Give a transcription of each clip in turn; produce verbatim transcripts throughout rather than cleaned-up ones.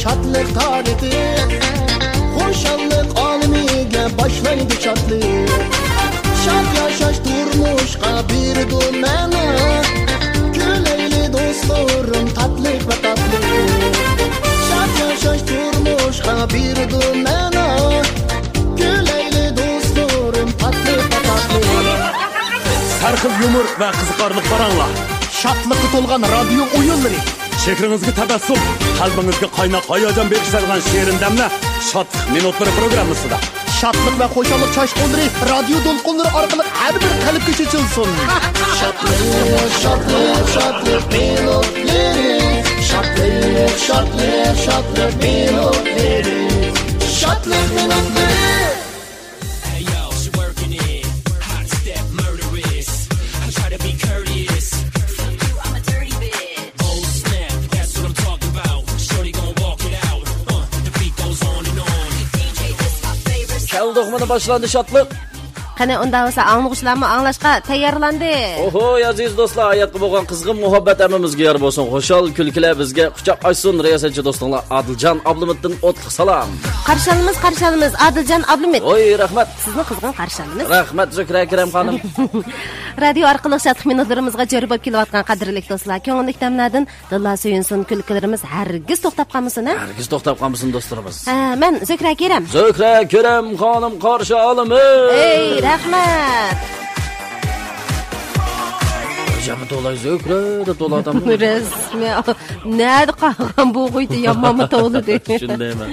شادلىق تارىتىپ، خۇشاللىق ئالىمىگە باشلايدۇ شادلىق. شاد ياشاش تۇرمۇشقا بېرىدۇ مەنە. كۈلەيلى دوستلىرىم، تاتلىق ۋە تاتلىق. شاد ياشاش تۇرمۇشقا بېرىدۇ مەنە. كۈلەيلى دوستلىرىم، تاتلىق ۋە تاتلىق. سەرخىل يۇمۇر ۋە قىزىقارلىق پاراڭلار. شادلىققا تولغان رادىيو ئويۇنلىرى. چېھرىڭىزگە تەبەسسۇم، قەلبىڭىزگە قايناق ھاياجان بېغىشلايدىغان شېرىن دەملەر شادلىق مىنۇتلىرى پروگراممىسىدا. شادلىق ۋە خۇشاللىق چاچقۇنلىرى رادىيو دولقۇنلىرى ئارقىلىق ھەر بىر قەلبكە چېچىلسۇن. شادلىق، شادلىق، شادلىق مىنۇتلىرى. شادلىق، شادلىق، شادلىق مىنۇتلىرى. شادلىق مىنۇتلىرى. Hey yo, she working it. Hot step murderous. I try to be courteous. Fuck you, I'm a dirty bitch. Oh snap, that's what I'm talking about. Shorty gon' walk it out. Uh, the beat goes on and on. D J, this my favorite song. كەلدۇق، مانا باشلاندى شادلىق. قېنى، ئۇنداق بولسا ئاڭلىغۇچىلارمۇ ئاڭلاشقا تەييارلاندى. ئوھوي، ئەزىز دوستلار، ھاياتقا بولغان قىزغىن مۇھەببەت ھەممىمىزگە يار بولسۇن. خۇشال كۈلكىلەر بىزگە قۇچاق ئاچسۇن. رىياسەتچى دوستۇڭلار ئادىلجان ئابلىمىتتىن ئوتلۇق سالام. قارشى ئالىمىز، قارشى ئالىمىز، ئادىلجان ئابلىمىت. ۋوي، رەھمەت. سىزنى قىزغىن قارشى ئالىمىز. رەھمەت، زۆھرە كېرەم خانىم. رادىيو ئارقىلىق شادلىق مىنۇتلىرىمىزغا جۆر بولۇپ كېلىۋاتقان قەدىرلىك دوستلار، كۆڭۈللۈك دەملەردىن دىللار سۆيۈنسۇن، كۈلكىلىرىمىز ھەرگىز توختاپ قالمىسۇن، ھە؟ ھەرگىز توختاپ قالمىسۇن، دوستلىرىمىز. ھە، مەن زۆھرە كېرەم. زۆھرە كېرەم خانىم قارشى ئالىمىز. ئەي، رەھمەت. جەمە تولاي زۆھرە دەپ تولاۋاتامدۇ؟ رەسمىي. نەدە قالغان بۇ غۇيتا يامانمۇ توۋلىدى. شۇندايمەن.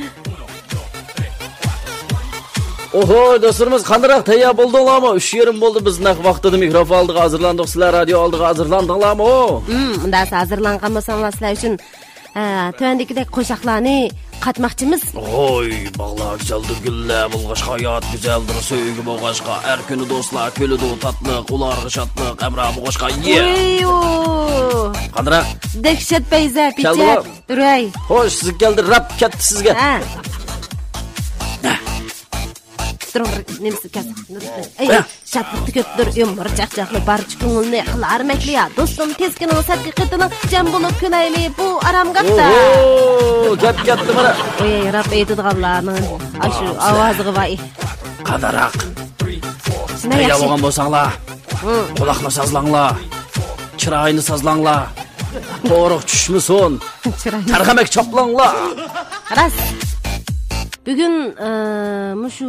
ئوھوي، دوستلىرىمىز، قانداق، تەييار بولدۇڭلارمۇ؟ ئۈچ يېرىم بولدى، بىز نەق ۋاقتىدا مىكروفون ئالدىغا ھازىرلاندۇق. سىلەر رادىيو ئالدىغا ھازىرلاندىڭلارمۇ؟ ھىم، ئۇنداق ھازىرلانغان بولساڭلار، سىلەر ئۈچۈن، ئە، تۆۋەندىكىدەك قوشاقلارنى قاتماقچىمىز. ھوي، باغلار گۈزەلدۇر، گۈللەر بولغاچقا، ھايات گۈزەلدۇر، سۆيگۈ بولغاچقا، ھەر كۈنى دوستلار كۈلىدۇ، تاتلىق، ئۇلارغا شادلىق، ھەمراھ بولغاچقا، يە! ۋىيۇ! قانداق؟ دەھشەت پەيزە، كەلدىغۇ؟ پىچەت. ئۇراي. خوش، سىزگە كەلدى، راپ كەتتى سىزگە. ھە. تۇرۇڭ، بىر نېمىسى كەلسە. ئەي، ھە. شادلىقتا كۆپتۇر ئۆمۈر چاقچاقنى، بارچە كۆڭۈلنى قىلار مەھلىيا. دوستۇم، تېز كېلىڭ، سەتكە قېتىلىڭ، جەم بولۇپ كۈلەيلى بۇ ئارامگاھتا. ئوھو، گەپ كەتتى مانا. ئوي، راپ ئېيتىدىغانلارنىڭ ئاشۇ ئاۋازىغا ۋاي. قانداقراق؟ شۇنداق تەييار ياخشى. بولغان بولساڭلار، ھە. قۇلاقنى سازلاڭلار، چىراينى سازلاڭلار. قورۇق چۈشمىسۇن. چىراي. تەرخەمەك چاپلاڭلار. راست. بۈگۈن، ئە، مۇشۇ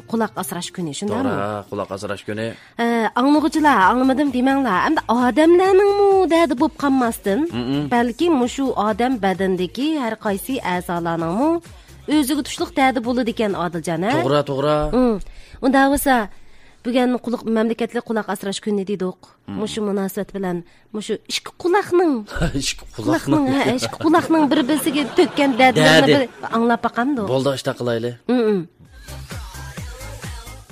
قۇلاق ئاسراش كۈنى، شۇنداقمۇ؟ توغرا، قۇلاق ئاسراش كۈنى. ئە، ئاڭلىغۇچىلار، ئاڭلىمىدىم دېمەڭلار. ئەمدى ئادەملەرنىڭمۇ دەردى بولۇپ قالماستىن، مم. بەلكى مۇشۇ ئادەم بەدىنىدىكى ھەر قايسى ئەزالارنىڭمۇ ئۆزىگە تۇشلۇق دەردى بولىدىكەن، ئادىلجان، ھە؟ توغرا، توغرا. ئۇم. ئۇنداق بولسا، بۈگۈن قۇلۇق-، مەملىكەتلىك قۇلاق ئاسراش كۈنى دېدۇق. مم. مۇشۇ مۇناسىۋەت بىلەن مۇشۇ ئىككى قۇلاقنىڭ، ئىككى قۇلاقنىڭ. قۇلاقنىڭ، ھە، ئىككى قۇلاقنىڭ بىر-بىرسىگە تۆككەن دەردلىرىنى دەردى. بىر ئاڭلاپ باقامدۇ؟ بولدى، ئاشۇنداق قىلايلى. مم.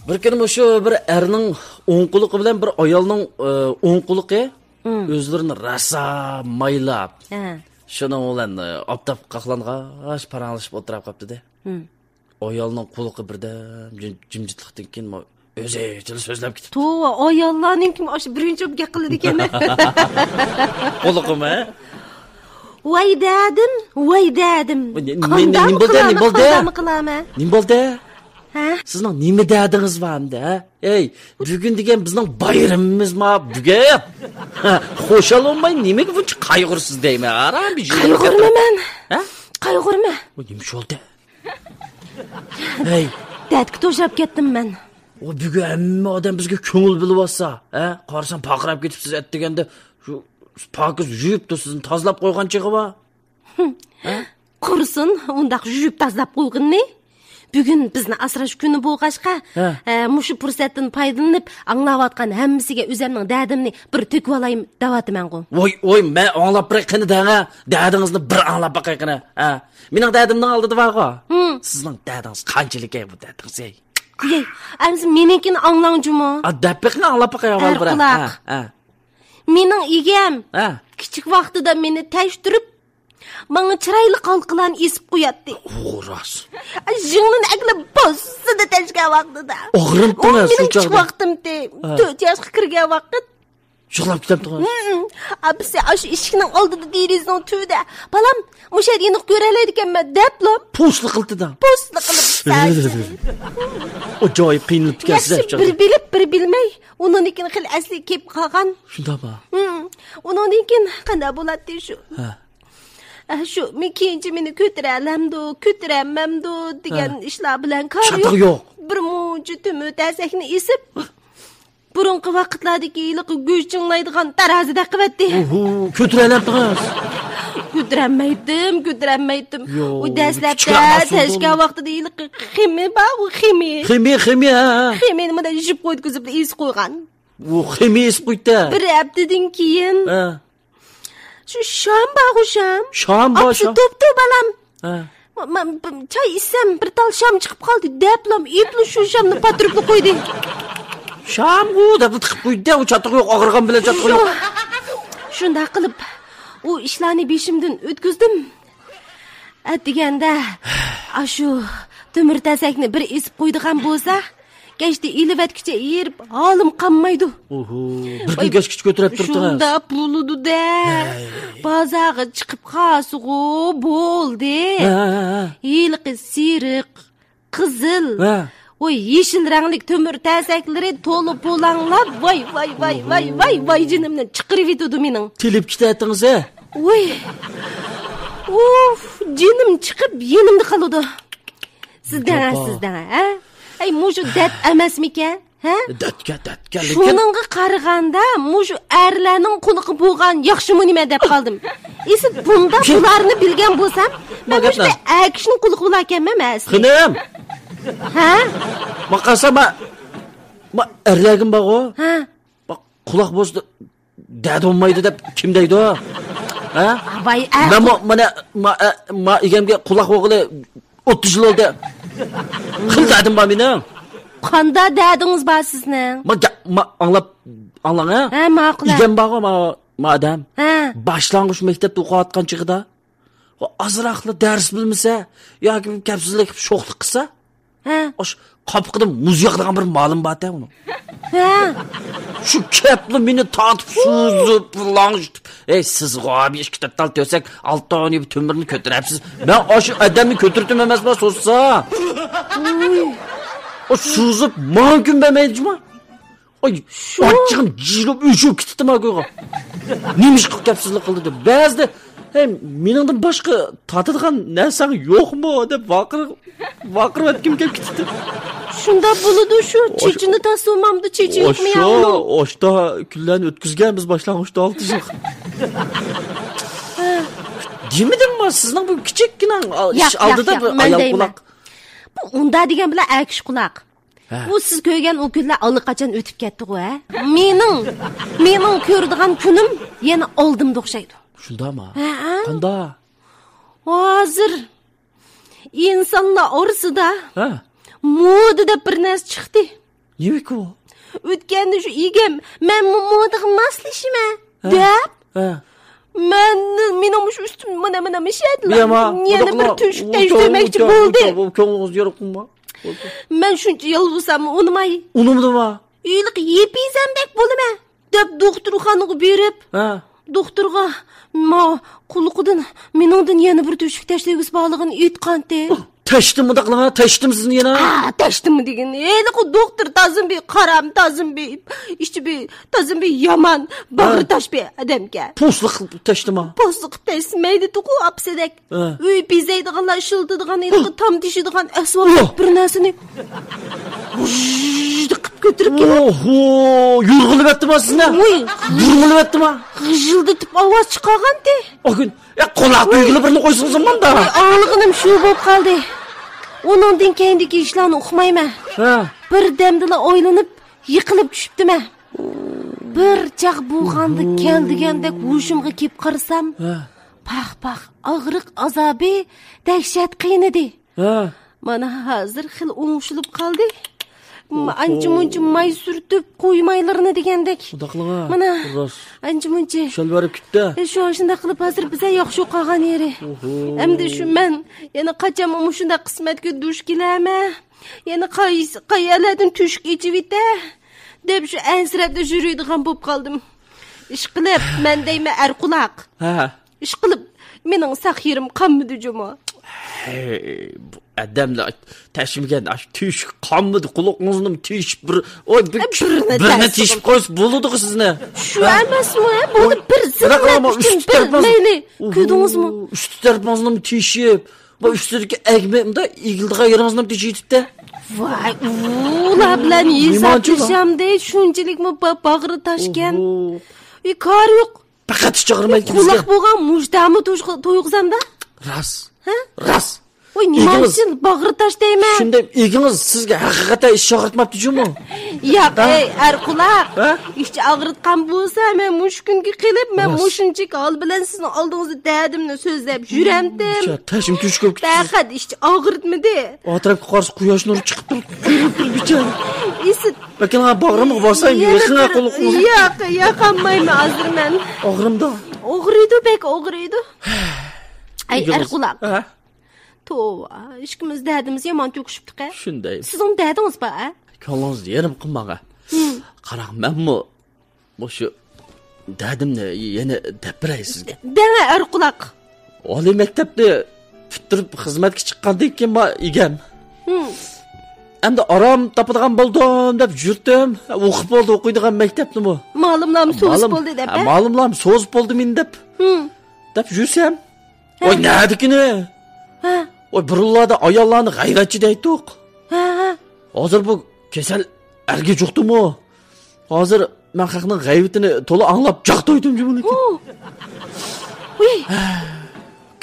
بىر كۈنى مۇشۇ بىر ئەرنىڭ ئوڭ قۇلىقى بىلەن بىر ئايالنىڭ، ئە، ئوڭ قۇلىقى مم. ئۆزلىرىنى راسا مايلاپ، ھە. شۇنىڭ بىلەن، ئە، ئاپتاپقا قاقلانغاچ پاراڭلىشىپ ئولتۇراپ قاپتىدى. مم. ئايالنىڭ قۇلىقى بىردەم جىم-، جىمجىتلىقتىن كېيىن مۇ-، ئۆزىچىلا سۆزلەپ كېتىپتۇ. توۋا، ئاياللارنىڭكىمۇ ئاشۇ بىرىنچى بولۇپ گەپ قىلىدىكەن. قۇلىقىمۇ، ھە؟ ۋاي دەدىم، ۋاي دەدىم. نېمە، نېمە، قانداقمۇ نېمە بولدى، قىلامەن، نېمە بولدى؟ قانداقمۇ قىلامەن؟ نېمە بولدى؟ ھە؟ سىزنىڭ نېمە دەردىڭىز بار ئەمدى، ھە؟ ئەي، بۈگۈن دېگەن بىزنىڭ بايرىمىمىزما بۈگۈن؟ خۇشال بولماي نېمىگە بۇنچە قايغۇرىسىز دەيمەن، ئاران بىر يېرىگە. قايغۇرمىمەن. ھە؟ قايغۇرما. ئۇ نېمە ئىش بولدى؟ ھەي. دەردكە توشاپ كەتتىم مەن. ئۇ بۈگۈن ھەممە ئادەم بىزگە كۆڭۈل بۆلۈۋاتسا، ھە؟ قارىسام پارقىراپ كېتىپسىز ئەتىگەندە. شۇ پاكىز يۇيۇپ تۇرسىزمۇ، تازىلاپ قويغان چېغى بار. ھە؟ قۇرسۇن، ئۇنداق يۇيۇپ تازىلاپ قويغىنىنى. بۈگۈن بىزنى ئاسراش كۈنى بولغاچقا، ھە. ھە، مۇشۇ پۇرسەتتىن پايدىلىنىپ، ئاڭلاۋاتقان ھەممىسىگە ئۆزەمنىڭ دەردىمنى بىر تۆكۈۋالايمەن دەۋاتىمەنغۇ. ۋوي، ۋوي، مەن ئاڭلاپ بېرەي قېنى دەڭە. دەردىڭىزنى بىر ئاڭلاپ باقاي قېنى. ھە. مېنىڭ دەردىمنىڭ ئالدىدا بارغۇ. ھىم. سىزنىڭ دەردىڭىز قانچىلىك ئەي بۇ دەردىڭىز ئەي؟ ئەي، ئەمىسە مېنىڭكىنى ئاڭلاڭ جۇمۇ. ئا، دەپ بېقىڭ، ئاڭلاپ باقاي ئاۋۋال بىر. ھە، ھە. مېنىڭ ئىگەم، ھە، كىچىك ۋاقتىدا مېنى تەشتۈرۈپ، ماڭا چىرايلىق ھالقىلارنى ئېسىپ قوياتتى. ئۇ راست. ئاي، ژىڭنىنى ئەكىلىپ بوسسىدا تەشكەن ۋاقتىدا. ئاغرىنىپتىمەن شۇ چاغدا. ئۇ مېنىڭ كىچىك ۋاقتىمتى. ھە. تۆت ياشقا كىرگەن ۋاقىت. يىغلاپ كېتەپتىغۇ. ھىم، ئاپىسى ئاشۇ ئىشىكنىڭ ئالدىدا، دېرىزىنىڭ تۈۋىدە، بالام، مۇشۇ يەردە يېنىق كۆرەلەيدىكەنمەن دەپلا پوسلا قىلدى-دا. پوسلا قىلىپ سەن. ئاجايىپ قىينىلىپتىكەنسىز. ياخشى، بىر بىلىپ، بىر بىلمەي. ئۇنىڭدىن كېيىن خېلى ئەسلىگە كېلىپ قالغان. شۇنداقمۇ؟ ھىم. ئۇنىڭدىن كېيىن قانداق بولاتتى شۇ؟ ھە. ئە، شۇ، مې-، كېيىنچە مېنى كۆتۈرەلەمدۇ، كۆتۈرەلمەمدۇ دېگەن، ھە، ئىشلار بىلەن كارى، چاتىقى يوق، يوق. بىر مۇنچە تۆمۈر تەسەكنى ئېسىپ، بۇرۇنقى ۋاقىتلاردىكى ھېلىقى گۆش چىڭلايدىغان تارازىدەك قىلىۋەتتى. ئوھو، كۆتۈرەلەمدىڭىز؟ كۆتۈرەلمەيتتىم، كۆتۈرەلمەيتتىم. يو، ئۇ دەسلەپتە كۈچۈكرەك ئاسىلدىم. تەشكە ۋاقتىدا ھېلىقى خېمى بار، ئۇ خېمى. خېمى، خېمى، ھە، ھە. خېمىنى مۇنداق يىپ قويۇتقۇزۇپ ئېسىپ قويغان. ئۇ خېمى ئېسىپ قويدى. بىر ھەپتىدىن كېيىن. ھە. شۇ شام بارغۇ، شام. شام بار، ئاپىسى شام. توپتۇ، بالام. ھە. ما-، ما-، ب-، چاي ئىچسەم، بىر تال شام چىقىپ قالدى، دەپلا ئېيىپلا شۇ شامنى پاتۇرۇپلا قويدى. شامغۇ دەپلا تىقىپ قويدى، ئۇ چاتىقى يوق، ئاغرىغان بىلەن چاتىقى يوق. شۇ-، شۇنداق قىلىپ، ئۇ ئىشلارنى بېشىمدىن ئۆتكۈزدۈم. ئەتىگەندە ئاشۇ تۆمۈر تەسەكنى بىر ئېسىپ قويىدىغان بولسا، كەچتە ئېلىۋەتكۈچە ئېرىپ ھالىم قانمايدۇ. ئوھو، بىر كۈن ۋاي، كەچكىچە كۆتۈرۈپ تۇرۇپتىڭىز. شۇنداق بولىدۇ-دە. ھەي. بازارغا چىقىپ قالسىغۇ، بولدى. ھە، ھە، ھە، ھە. ھېلىقى سېرىق، قىزىل، ھە، ۋاي، يېشىل رەڭلىك تۆمۈر تەسەكلىرى تولا پۇلاڭلاپ، ۋاي، ۋاي، ۋاي، ۋاي، ۋاي، ۋاي، جېنىمنى چىقىرىۋېتىدۇ مېنىڭ. تېلىپ كېتەتتىڭىز، ھە؟ ۋاي. ئۇف، جېنىم چىقىپ يېنىمدا قالىدۇ. سىز دەڭە، سىز دەڭە، ھە؟ ئەي، مۇشۇ دەت ئەمەسمىكەن، ھە؟ دەتكە، دەتكە، لېكىن شۇنىڭغا قارىغاندا، مۇشۇ ئەرلەرنىڭ قۇلىقى بولغان ياخشىمۇ نېمە دەپ قالدىم. ئېسىل بۇنداق بۇلارنى بىلگەن بولسام، مەن مۇشۇنداق ئەركىشنىڭ قۇلىقى بولاركەنمەن ئەسلى. خېنىم! ھە؟ ما قارىسام، ما، ما ئەرلەرگىمۇ بارغۇ؟ ھە. ما قۇلاق بولسا دەردى بولمايدۇ دەپ كىم دەيدۇ؟ ھە؟ ۋاي، ئە، مەنمۇ مانا، ما، ئە، ما ئىگەمگە قۇلاق بولغىلى ئوتتۇز يىل بولدى. خېلى دەردىم بار مېنىڭ. قانداق دەردىڭىز بار سىزنىڭ؟ ما، گە-، ما، ئاڭلاپ، ئاڭلاڭ، ھە؟ ھە، ماقۇل. ئىگەم بارغۇ، ما، ما ئادەم. ھە. باشلانغۇچ مەكتەپتە ئوقۇۋاتقان چېغىدا، ئازراقلا دەرس بىلمىسە ياكى كەپسىزلىك قىلىپ شوخلۇق قىلسا، ھە. ئاشۇ قاپىقىدا مۇز ياغىدىغان بىر مالىم بار ئۇنىڭ. ھە. شۇ كەپلا مېنى تارتىپ، سوزۇپ، لانجىتىپ، «ئەي، سىزغۇ بىر ئىككى تۆت تال تۆسەك، ئالتە دانە تۆمۈرنى كۆتۈرەپسىز. مەن ئاشۇ ئادەمنى كۆتۈرتۈم ئەمەسما، سوزسا.» ئۇ سوزۇپ، ماڭا كۈن بەرمەيدۇ جۇما. ئاي، شۇ ئاچچىقىم جىلىپ ئۆچۈپ كېتىپتىما گۇيغا. نېمىشقا كەپسىزلىك قىلدى دەپ. بەزىدە، «ھەي، مېنىڭدىن باشقا تارتىدىغان نەرسەڭ يوقمۇ؟» دەپ ۋارقىرا-، ۋارقىراۋەتكۈم كېلىپ كېتىپتۇ. شۇنداق بولىدۇ شۇ، ئوش-، چېچىنى تاسلىمامدۇ، چېچىنى ئوشۇ، يوقمۇ يا ئۇنىڭ؟ ئوشتا كۈنلەرنى ئۆتكۈزگەن بىز باشلانغۇچتا ئالتە يىل. دېمىدىمما سىزنىڭ بۇ كىچىككىنە ئال-، ياق، ئىش ياق، ئالدىدا ياق، بىر مەن ئايال دەيمەن. قۇلاق. بۇ ئۇندا دېگەن بىلەن ئەركىش قۇلاق. ھە. ئۇ سىز كۆرگەن ئۇ كۈنلەر ئاللىقاچان ئۆتۈپ كەتتىغۇ، ھە؟ مېنىڭ، مېنىڭ كۆرىدىغان كۈنۈم يەنە ئالدىمدا ئوخشايدۇ. شۇنداقما؟ ھە، ھە. قانداق؟ ھازىر ئىنسانلار ئارىسىدا، ھە، مودا دەپ بىر نەرسە چىقتى. نېمىكى ئۇ؟ ئۆتكەندە شۇ ئىگەم، «مەن مو-، مودىغا ماسلىشىمەن.» ھە؟ دەپ، ھە. مەن، مېنىڭ مۇشۇ ئۈستۈم مانا، مانا مۇشۇ يەردىلا يەنە بىر تۆشۈك تەشتۆمەكچى بولدى. كۆڭلىڭىز يېرىق قىلما. مەن شۇنچە يالۋۇرساممۇ ئۇنىماي. ئۇنىمىدىما؟ ھېلىقى يېپىزەمدەك بولىمەن دەپ دوختۇرخانىغا بېرىپ، ھە، دوختۇرغا، ما، قۇلىقىدىن مېنىڭدىن يەنە بىر تۆشۈك تەشتۆگىسى بارلىقىنى ئېيتقانتى. تەشتىمۇ دەقلا، تەشتىم سىزنى يەنە. ھە، تەشتىمۇ دېگىن. ھېلىقى دوختۇر تازىمۇ بىر قارام، تازىمۇ بىر ئىچى بىر، تازىمۇ بىر يامان، باغرى تاش بىر ئادەمكەن. پوسلۇق تەشتىما؟ پوسلۇق تەشتىمەيدىتۇقۇ ئاپىسىدەك. ھە. ئۆي بېزەيدىغانلار ئىشلىتىدىغان ھېلىقى تام تېشىدىغان ئەسۋاب بىر نەرسىنى ۋۇژژ قىلىپ كۆتۈرۈپ كېلىپ. ئوھو، يورغىلىۋەتتىما سىزنى؟ ۋۇي. يورغىلىۋەتتىما؟ غىژىلدىتىپ ئاۋاز چىقارغانتى. ئاكۈن، يا، قۇلاق تۈگىلى بىرنى قويسىڭىز ماندا. ۋۇي، ئاڭلىغىنىم شۇ بولۇپ قالدى. ئۇنىڭدىن كېيىندىكى ئىشلارنى ئۇقمايمەن. ھە. بىردەمدىلا ئويلىنىپ، يىقىلىپ چۈشۈپتىمەن. بىر چاغ بولغاندا كەل دېگەندەك ھوشۇمغا كېلىپ قارىسام، ھە، پاخ-پاخ ئاغرىق ئازابى دەھشەت قىينىدى. ھە. مانا ھازىر خېلى ئوڭشىلىپ قالدى. ئوھو. ئانچە-مۇنچە ماي سۈرتۈپ، قوي مايلىرىنى دېگەندەك. مانا، ئانچە-مۇنچە. شەلۋەرىپ كېتتى. ئە، شۇ، شۇنداق قىلىپ ھازىر بىزە ياخشى قالغان يېرى. ئوھو. ئەمدى شۇ مەن يەنە قاچان مۇشۇنداق قىسمەتكە دۇچ كېلەرمەن؟ يەنە قايسى، قەيەرلەردىن تۆشۈك ئېچىۋېتە دەپ شۇ ئەنسىرەپلا يۈرىدىغان بولۇپ قالدىم. ئىشقىلىپ، مەن دەيمەن، ئەر قۇلاق. ھە. ئىشقىلىپ، مېنىڭ ساق يېرىم قانمىدى جۇمۇ. ھەي، بۇ ئادەملەر تەشمىگەن، ئاشۇ تۆشۈك قانمىدى، قۇلىقىڭىزنىمۇ تېشىپ بىر، ئوي، بىر، ئە، بىرنى بىرنى تەس تېشىپ قويسا بولىدىغۇ سىزنى. شۇ ھە؟ ئەمەسمۇ، ھە؟ بولدى، ئوي، بىر بىراق، زىننەت ئەمما ئۈچۈن ئۈستى بىر تەرىپىڭىز-، مەيلى. ئۇ، كۆردىڭىزمۇ؟ ئۈستى تەرىپىڭىزنىمۇ تېشىپ، بۇ ئۈستىدىكى ئەگمە، مۇنداق ئېگىلىدىغان يېرىڭىزنىمۇ تېشىۋېتىپتۇ. ۋاي، ئۇلار بىلەن نېمانچىلا؟ ھېسابلىشامدى، شۇنچىلىكمۇ با-، باغرى تاشكەن. ئوھو. ئى، كارى يوق. پەقەت ئىچ ئاغرىمايدىكەن قۇلاق بىزگە. بولغان مۇجدامۇ تويغۇزامدا؟ راست. ھە؟ راست. ۋاي، نېمە ئۈچۈن باغرى تاش دەيمەن؟ شۇنداق ئېگىڭىز سىزگە ھەقىقەتەن ئىچ ئاغرىتماپتۇ جۇمۇ. ياق، ھە؟ ئەي، ئەر قۇلاق. ھە؟ ئىچ ئاغرىتقان بولسا، مەن مۇشۇ كۈنگە قېلىپ، مەن راست. مۇشۇنچىلىك ھال بىلەن سىزنىڭ ئالدىڭىزدا دەردىمنى سۆزلەپ يۈرەمتىم. تەشمە تۆشۈك بولۇپ كېتىپسىز. پەقەت ئىچ ئاغرىتمىدى. ئەتراپقا قارىسا قۇياش نۇرى چىقىپ تۇرۇپ، تۇرۇپ، تۇرۇپ، بىچارە. ئېسىت. بەكىلا باغرىمغا باساي، يېقىڭا قۇلىقىڭىزنى. ياق، ياقالمايمەن ھازىر مەن. ئاغرىمدا. ئاغرىيدۇ، بەك ئاغرىيدۇ. ئەي، ئەر قۇلاق. ھە؟ توۋا، ئىككىمىز دەردىمىز يامان تۆكۈشۈپتۇق-ھە. شۇنداق. سىزنىڭ دەردىڭىز بار-ھە؟ كۆڭلىڭىزنى يېرىم قىلماڭ-ھە. ھىم. قاراڭ، مەنمۇ مۇشۇ دەردىمنى يەنە دەپ بېرەي سىزگە. دەڭە، ئەر قۇلاق. ئالىي مەكتەپنى پۈتتۈرۈپ خىزمەتكە چىققاندىن كېيىن ما ئىگەم. ھىم. ئەمدى ئارام تاپىدىغان بولدۇم دەپ يۈردۈم. ئوقۇپ بولدى، ئوقۇيدىغان مەكتەپنىمۇ. مالىملام سوزۇپ بولدى دەپ، ھە، ھە؟ مالىملام سوزۇپ بولدى مېنى دەپ. ھىم. دەپ يۈرسەم، ھە. ۋاي، نەدىكىنى؟ ھە. ۋاي، بۇرۇنلاردا ئاياللارنى غەيۋەتچى دەيتتۇق. ھە، ھە. ھازىر بۇ كېسەل ئەرگە جۇقتىمۇ؟ ھازىر مەن خەقنىڭ غەيۋىتىنى تولا ئاڭلاپ جاق تويدۇم جۇمۇنىڭكى. ھۇ. ۋۇي.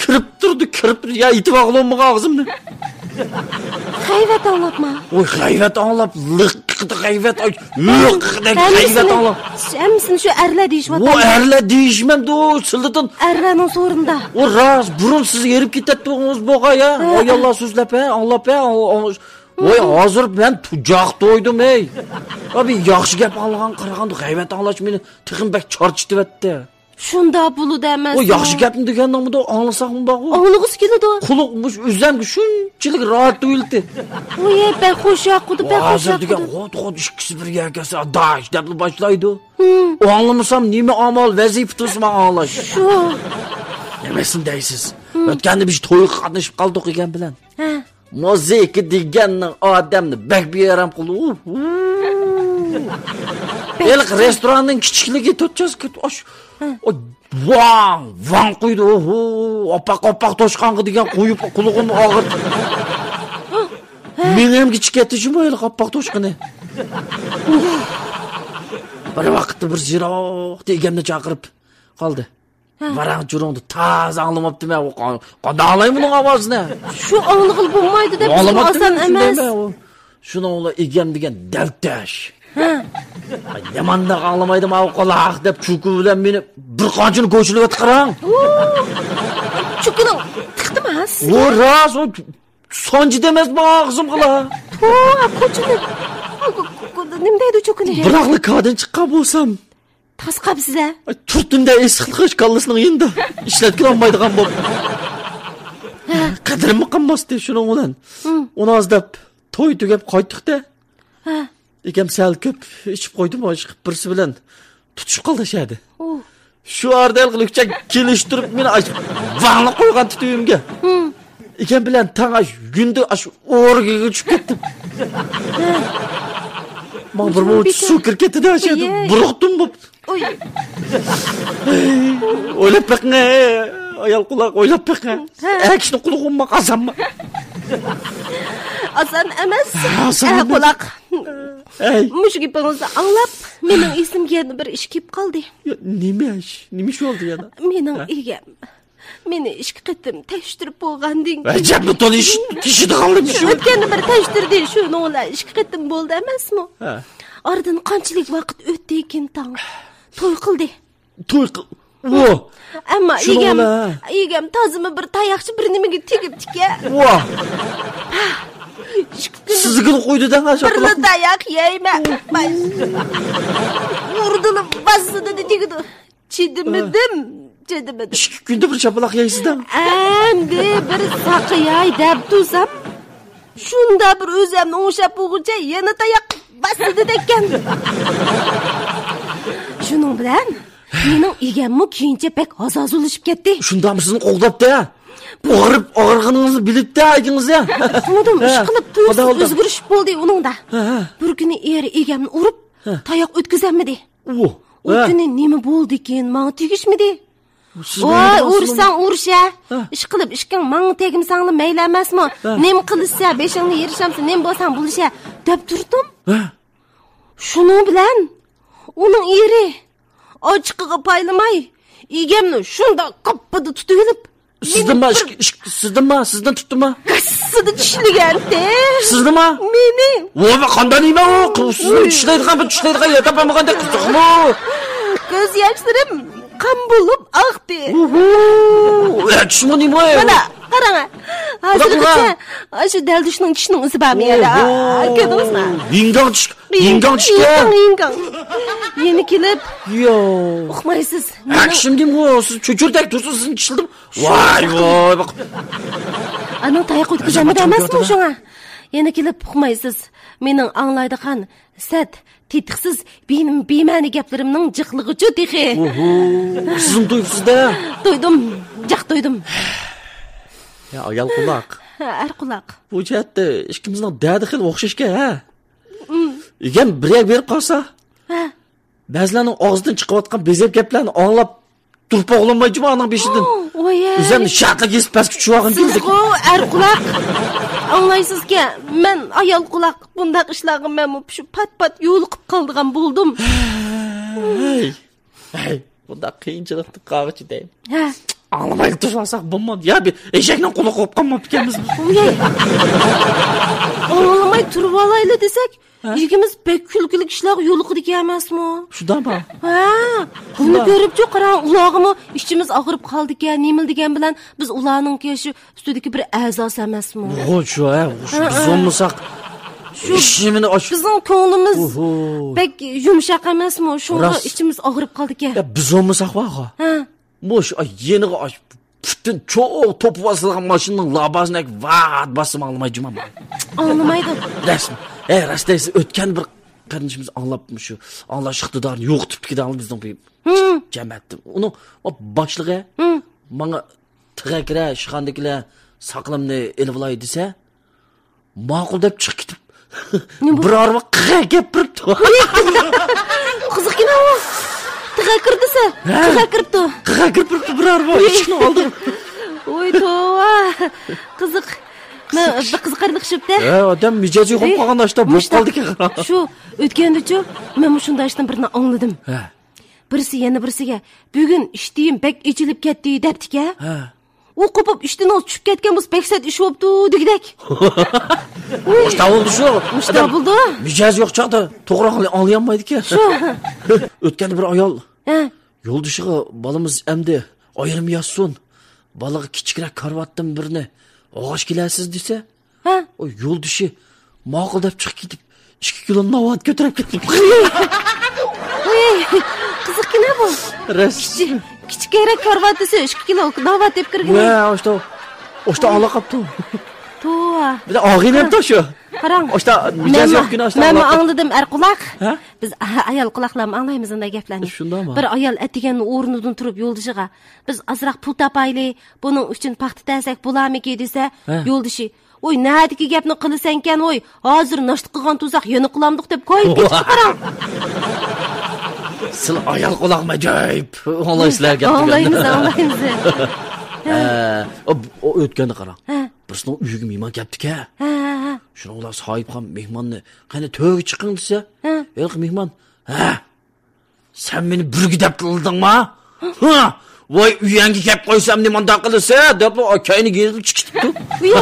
كىرىپ تۇردى، كىرىپ تۇردى. يا، يېتىپ ئاغلىمىغان ئاغزىمنى. غەيۋەت ئاڭلاپما؟ ۋوي، غەيۋەت ئاڭلاپ، لىققىدە غەيۋەت، ئاي، لىققىدە غەيۋەت ھەممىسىنى، ئاڭلاپ. ھەممىسىنى شۇ ئەرلەر دېيىشىۋاتىدۇ. ۋو ئەرلەر دېيىشمەمدۇ، سىلىدىن. ئەرلەرنىڭ سورۇنىدا. ۋو راست، بۇرۇن سىز ھېرىپ كېتەتتىڭىز بوغاي، ھە؟ ھە، ھە. ئاياللار سۆزلەپ، ھە، ئاڭلاپ، ھە، ئاڭ-، ئاڭ-، ۋوي، ھازىر مەن تۇجاق تويدۇم، ھەي. ئابى، ياخشى گەپ ئاڭلىغان قارىغاندا غەيۋەت ئاڭلاش مېنى تېخىمۇ بەك چارچىتىۋەتتى. شۇنداق بولىدۇ ئەمەسمۇ؟ ئۇ ياخشى گەپنى دېگەننىڭمىدۇ، ئاڭلىساقمۇ بارغۇ. ئاڭلىغۇسى كېلىدۇ. قۇلىقىم مۇشۇ ئۆزەمگە شۇنچىلىك راھەت تۇيۇلدى. ۋوي، بەك خۇش ياقىدۇ، بەك خۇش ھازىر دېگەن ياقىدۇ. خۇد، خۇد ئىككىسى بىر يەرگە كەلسە، داش دەپلا باشلايدۇ. ھىم. ئاڭلىمىسام نېمە ئامال، ۋەزىپە تۇرسا ماڭا ئاڭلاش. شۇ. نېمىسىنى دەيسىز؟ ھىم. ئۆتكەندە بىز تويغا قاتنىشىپ قالدۇق ئىگەم بىلەن. ھە. مۇزىكا دېگەننىڭ ئادەمنى بەك بىئارام قىلىدۇ. ھېلىقى رېستوراننىڭ كىچىكلىكى تۆت چاز كۆت-، ئاش-، ھە. ئاي، ۋاڭ، ۋاڭ قويدى. ئوھو، ئاپئاق، ئاپئاق توشقانغا دېگەن قويۇپ قۇلىقىمنى ئاغرىتتى. ھە. مېڭەمگىچە كەتتى جۇمۇ ھېلىقى ئاپئاق توشقىنى. بىر ۋاقىتتا بىر يىراقتا ئىگەمنى چاقىرىپ قالدى. ھە. ۋاراڭ-چۇرۇڭدا تازا ئاڭلىماپتىمەن، ئۇ قا-، قانداق ئاڭلاي بۇنىڭ ئاۋازىنى؟ شۇ ئاڭلىغىلى بولمايدۇ دەپ، ئاڭلىماپتىمەن ئاسان ئەمەس. شۇندايمەن ئۇ. شۇنىڭ بىلەن ئىگەم دېگەن دەلتەش. ھە. ئاي، نېمانداق ئاڭلىمايدۇ ماۋۇ قۇلاق دەپ، چوكا بىلەن مېنى بىر قانچىنى كوچىلىۋەتتى قاراڭ. ئۇ، چوكىنىڭ تىقتىمۇ ھە سىزگە؟ ئۇ راست، ئۇ سانجىدى ئەمەسمۇ ئاغزىمغىلا. ھو، كوچىنى. نېمە دەيدۇ چوكىنى؟ بىراقلا كادىن چىققان بولسام. تاس قاپسىز ھە؟ ئاي، تۇرتۇندە ئېسىقلىغاچ كاللىسىنىڭ يېنىدا ئىشلەتكىلى ئالمايدىغان بولۇپ. ھە. قەدرىممۇ قالماستى شۇنىڭ بىلەن. ھىم. ئۇنى ئاز دەپ توي تۈگەپ قايتتۇق-دە. ھە. ئىگەم سەل كۆپ ئىچىپ قويدىمۇ، ئىشقىپ بىرسى بىلەن تۇتۇشۇپ قالدى شەدە. ئۇ. شۇ ئارىدا ھېلىقى لۈكچەك كېلىشتۈرۈپ مېنى ئاش-، ۋاڭلىق قويغان تۈتۈيۈمگە. ھىم. ئىگەم بىلەن تەڭ ئاش-، يۈندە ئاش-، ئورگىگە چۈشۈپ كەتتىم. ماڭا بىر مۇنچە سۇ كىرىپ كەتتى-دە، شەدە. ئىيە. بۇرۇقتۇم بوپ. ئۇي. ئويلاپ بېقىڭ، ئايال قۇلاق، ئويلاپ بېقىڭ. ھە. ئەكىشنى قۇلىقىمغا قازانما. ئاسان ئەمەس. ئاسان ئە، ئەمەس. قۇلاق. ئەي. مۇشۇ گېپىڭىزنى ئاڭلاپ، مېنىڭ ئېسىمگە يەنە بىر ئىش كېلىپ قالدى. يا، نېمە ئىش؟ نېمە ئىش بولدى يەنە؟ مېنىڭ ھە؟ ئىگەم مېنى ئىككى قېتىم تەكشۈرۈپ بولغاندىن كېيىن، ئەجەبمۇ تونۇش تېشىدىغانلىرىمۇ شۇ. ئۆتكەندە بىر تەكشۈردى، شۇنىڭ بىلەن ئىككى قېتىم بولدى ئەمەسمۇ؟ ھە. ئارىدىن قانچىلىك ۋاقىت ئۆتتى كېيىن تاڭ توي قىلدى. توي قىل-، ۋو. ئەمما شۇنىڭ ئىگەم، بىلەن. ئىگەم تازىمۇ بىر تاياقچە بىر نېمىگە تېگىپتىكەن. ۋا. سىزگىلا قويدى دەڭ شاپىلاق. بىرلا تاياق يەيمەن. ئۇردىلا باسسىدىدى تېگىدۇ. چىدىمىدىم، چىدىمىدىم. ئىككى كۈندە بىر شاپىلاق يەيسىز دەڭ. ئەمدى بىر ساقىياي دەپ تۇرسام، شۇنداق بىر ئۆزۈمنى ئوڭشاپ بولغۇچە يەنە تاياق باسسىدىدەككەن. شۇنىڭ بىلەن مېنىڭ ئىگەممۇ كېيىنچە بەك ھازازۇلىشىپ كەتتى. شۇنداقمۇ سىزنى قوغداپتۇ؟ ئاغرىپ، ئاغرىغىنىڭىزنى بىلىپتۇ ئىگىڭىز يا. ئۇنىدىم، ھە، ئىشقىلىپ تۇيۇقسىز ئۆزگىرىش بولدى ئۇنىڭدا. ھە، ھە. بىر كۈنى ئېرى ئىگەمنى ئۇرۇپ، ھە، تاياق ئۆتكۈزەلمىدى. ئۇ، ئۇ ھە، كۈنى نېمە بولدىكىن، ماڭا تېگىشمىدى. سىز ۋاي، ئۇرساڭ ئۇرۇش ھە. ھە. ئىشقىلىپ ئىشقىڭ ماڭا تەگمىسەڭلا مەيلى ئەمەسمۇ؟ ھە. نېمە قىلىشسە، بېشىڭنى يېرىشامسە، نېمە بولساڭ بولۇش ھە، دەپ تۇردۇم. ھە. شۇنىڭ بىلەن ئۇنىڭ ئېرى ئاچچىقىغا پايلىماي، ئىگەمنى شۇنداق قاپپىدە تۇتۇۋېلىپ، سىزدىنما، مېنى ئىش-، ئىش-، سىزدىنما، سىزدىن تۇتتىما؟ غەسسىدە چىشلىگەنتى. سىزنىما؟ مېنى. ۋوي، قانداق نېمە ئۇ؟ سىزنى چىشلەيدىغان، بىر چىشلەيدىغان يەر تاپالمىغاندەك قىزىقمۇ؟ كۆز ياشلىرىم قان بولۇپ ئاقتى. ئۇھۇ. ئە، چۈشمۇ نېمە ئۇ؟ مانا، قاراڭ. ھازىرغىچە ئاشۇ دەلدۈشنىڭ چىشىنىڭ ئىزى بارمۇ يەردە؟ ئوھو. كۆردىڭىزمۇ؟ يىڭگاڭ چىش-، يىڭگاڭ چىشكەن. يىڭگاڭ، يىڭگاڭ. يەنە كېلىپ. يو. ئۇقمايسىز. ھە، مېنىڭ چىشىم دېمۇ، سىز چۆچۈردەك تۇرسىڭىز، سىزنى چىشلىدىم. ۋاي، ۋاي، باق. ئانىڭ تاياق ئۆتكۈزەلمىدى ئەمەسمۇ شۇڭا؟ يەنە كېلىپ ئۇقمايسىز. مېنىڭ ئاڭلايدىغان سەت، تېتىقسىز، بىم-، بىمەنە گەپلىرىمنىڭ جىقلىقىچۇ تېخى. ئوھو، سىزمۇ تويۇپسىز-دە. تويدۇم، جىق تويدۇم. يا ئايال قۇلاق. ھە، ئەر قۇلاق. بۇ جەھەتتە ئىككىمىزنىڭ دەردى خېلى ئوخشاشكەن، ھە؟ ئىگەم بىر يەرگە بېرىپ قالسا، ھە، بەزىلەرنىڭ ئاغزىدىن چىقىۋاتقان بېزەپ گەپلەرنى ئاڭلاپ تۇرۇپ بولالمايدىمەن ئانىڭ بېشىدىن. ۋاي. ئۆزۈم شادلىق ھېس پەسكە چۈشۈۋالغىن. سىزغۇ ئەر قۇلاق. ئاڭلايسىزكەن، مەن ئايال قۇلاق. بۇنداق ئىشلارغا مەنمۇ شۇ پات-پات يولۇقۇپ قالىدىغان بولدۇم. ھەي. ھەي. بۇنداق قىيىنچىلىقتا قالغۇچى دەي. ھە. ئاڭلىمايلا تۇرۇۋالساق بولمامدۇ؟ يا بىر ئېشەكنىڭ قۇلىقى بولۇپ قالماپتىكەنمىز. ئوياي. ئاڭلىماي تۇرۇۋالايلى دېسەك، ھە؟ ئىگىمىز بەك كۈلكىلىك ئىشلارغا يولۇقىدىكەن ئەمەسمۇ؟ شۇنداقمۇ؟ ھە. بۇنى كۆرۈپچۇ، قاراڭ، ئۇلارغىمۇ ئىچىمىز ئاغرىپ قالدىكەن، نېمىلا دېگەن بىلەن بىز ئۇلارنىڭكى شۇ ئۈستىدىكى بىر ئەزاسى ئەمەسمۇ؟ ئوغۇ، شۇ، ھە، شۇ ھە، بىز ھە. بولمىساق، شۇ ئىشىمىنى ئاش-، بىزنىڭ كۆڭلىمىز ئوھو. بەك يۇمشاق ئەمەسمۇ؟ شۇڭا راست. ئىچىمىز ئاغرىپ قالدىكەن. يا، بىز بولمىساق بارغۇ. ھە. مۇشۇ، ئاي، يېنىغا ئاش-، پۈتۈن چوڭ توپا باسىدىغان ماشىنىنىڭ لابازىنى ۋات باسسىمۇ ئاڭلىماي جۇمۇ. ئاڭلىمايدۇ. رەسمىي. ئەي، راست دەيسىز، ئۆتكەن بىر قېرىندىشىمىز ئاڭلاپ، مۇشۇ ئاڭلاش ئىقتىدارىنى يوقىتىپتىكىن بىزنىڭ بىر ھىم. جەمەتتە. ئۇنىڭ باشلىقى ھىم. ماڭا تېخى كىرە ئىشخانىدىكىلەر ساقىلىمنى ئېلىۋالاي دېسە، ماقۇل دەپ چىقىپ كېتىپ، نېمە بۇ؟ بىر ھارۋا قىغا كەپ بېرىپتۇ. قىزىقكىنە ئۇ. تىغا كىردىسە، ھە؟ قىغا كىرىپتۇ. قىغا كىرىپ بېرىپتۇ بىر ھارۋا ئىشىكنىڭ ئالدىغا. ۋوي توۋا. قىزىق. مەن بىر قىزىقارلىق شۇپتە. ھە، ئادەم مىجەزى يوقاپ قالغان ئاشتا بولۇپ قالدىكەن. شۇ ئۆتكەندىچۇ، مەن مۇشۇنداق ئىشتىن بىرنى ئاڭلىدىم. ھە. بىرسى يەنە بىرسىگە، بۈگۈن ئىشتىيىم بەك ئېچىلىپ كەتتى، دەپتىكەن. ھە. ئۇ قوپۇپ ئىشتىنىڭ چۈشۈپ كەتكەن بولسا بەك سەت ئىش بوپتۇ دېگۈدەك. مۇشتا بولدى شۇ. مۇشتا بولدى. مىجەز يوق چاغدا توغرا ئاڭلىيالمايدىكەن. شۇ. ئۆتكەندە بىر ئايال ھە. يولدىشىغا بالىمىز ئەمدى ئايرىم ياتسۇن، بالىغا كىچىكرەك كارىۋاتتىن بىرنى ئالغاچ كېلەرسىز دېسە، ھە؟ ئۇ يولدىشى ماقۇل دەپ چىقىپ كېتىپ، ئىككى كىلو ناۋات كۆتۈرۈپ كەلدى. ۋوي، قىزىقكىنە بۇ. راست. كىچىك، كىچىكرەك كارىۋات دېسە، ئىككى كىلو ناۋات دەپ كىرگىنى. ۋە، ئاشتا، ئاشتا ئاڭلاپ قاپتۇ. توۋا. بىر ئاغىنەم توشۇ. قاراڭ. ئاشتا مىجەز يوق كۈنى ئاشتا مەنمۇ ئاڭلىدىم، ئەر قۇلاق. ھە؟ بىز ئايال قۇلاقلارمۇ ئاڭلايمىز ئۇنداق گەپلەرنى. شۇنداقمۇ؟ بىر ئايال ئەتىگەن ئورنىدىن تۇرۇپ يولدىشىغا، بىز ئازراق پۇل تاپايلى، بۇنىڭ ئۈچۈن پاختا تەرسەك بولارمىكى دېسە، ھە. يولدىشى، ۋوي، نەدىكى گەپنى قىلىسەنكەن، ۋوي، ھازىر ناشتا قىلغان تۇزاق يەنە قىلامدۇق دەپ كويۇپ كېتىپتۇ، قاراڭ. سىلى ئايال قۇلاقمۇ ئاجايىپ. ئاڭلايسىلەر گەپنى. ئاڭلايمىز، ئاڭلايمىز. ھە، ئۇ، ئۇ ئۆتكەندە قاراڭ. ھە. بىرسىنىڭ ئۆيىگە مېھمان كەپتىكەن. ھە، ھە، ھە. شۇنىڭ بىلەن ساھىبخان مېھماننى، قېنى تۆرگە چىقىڭ دېسە، ھە. ھېلىقى مېھمان، ھە، سەن مېنى بۈرگە دەپ تىللىدىڭما؟ ھە، ۋاي ئۆيەڭگە كەپ قويسام نېمانداق قىلىسەن دەپلا كەينىگە يېنىپ چىقىپ كېتىپتۇ. ئۇي.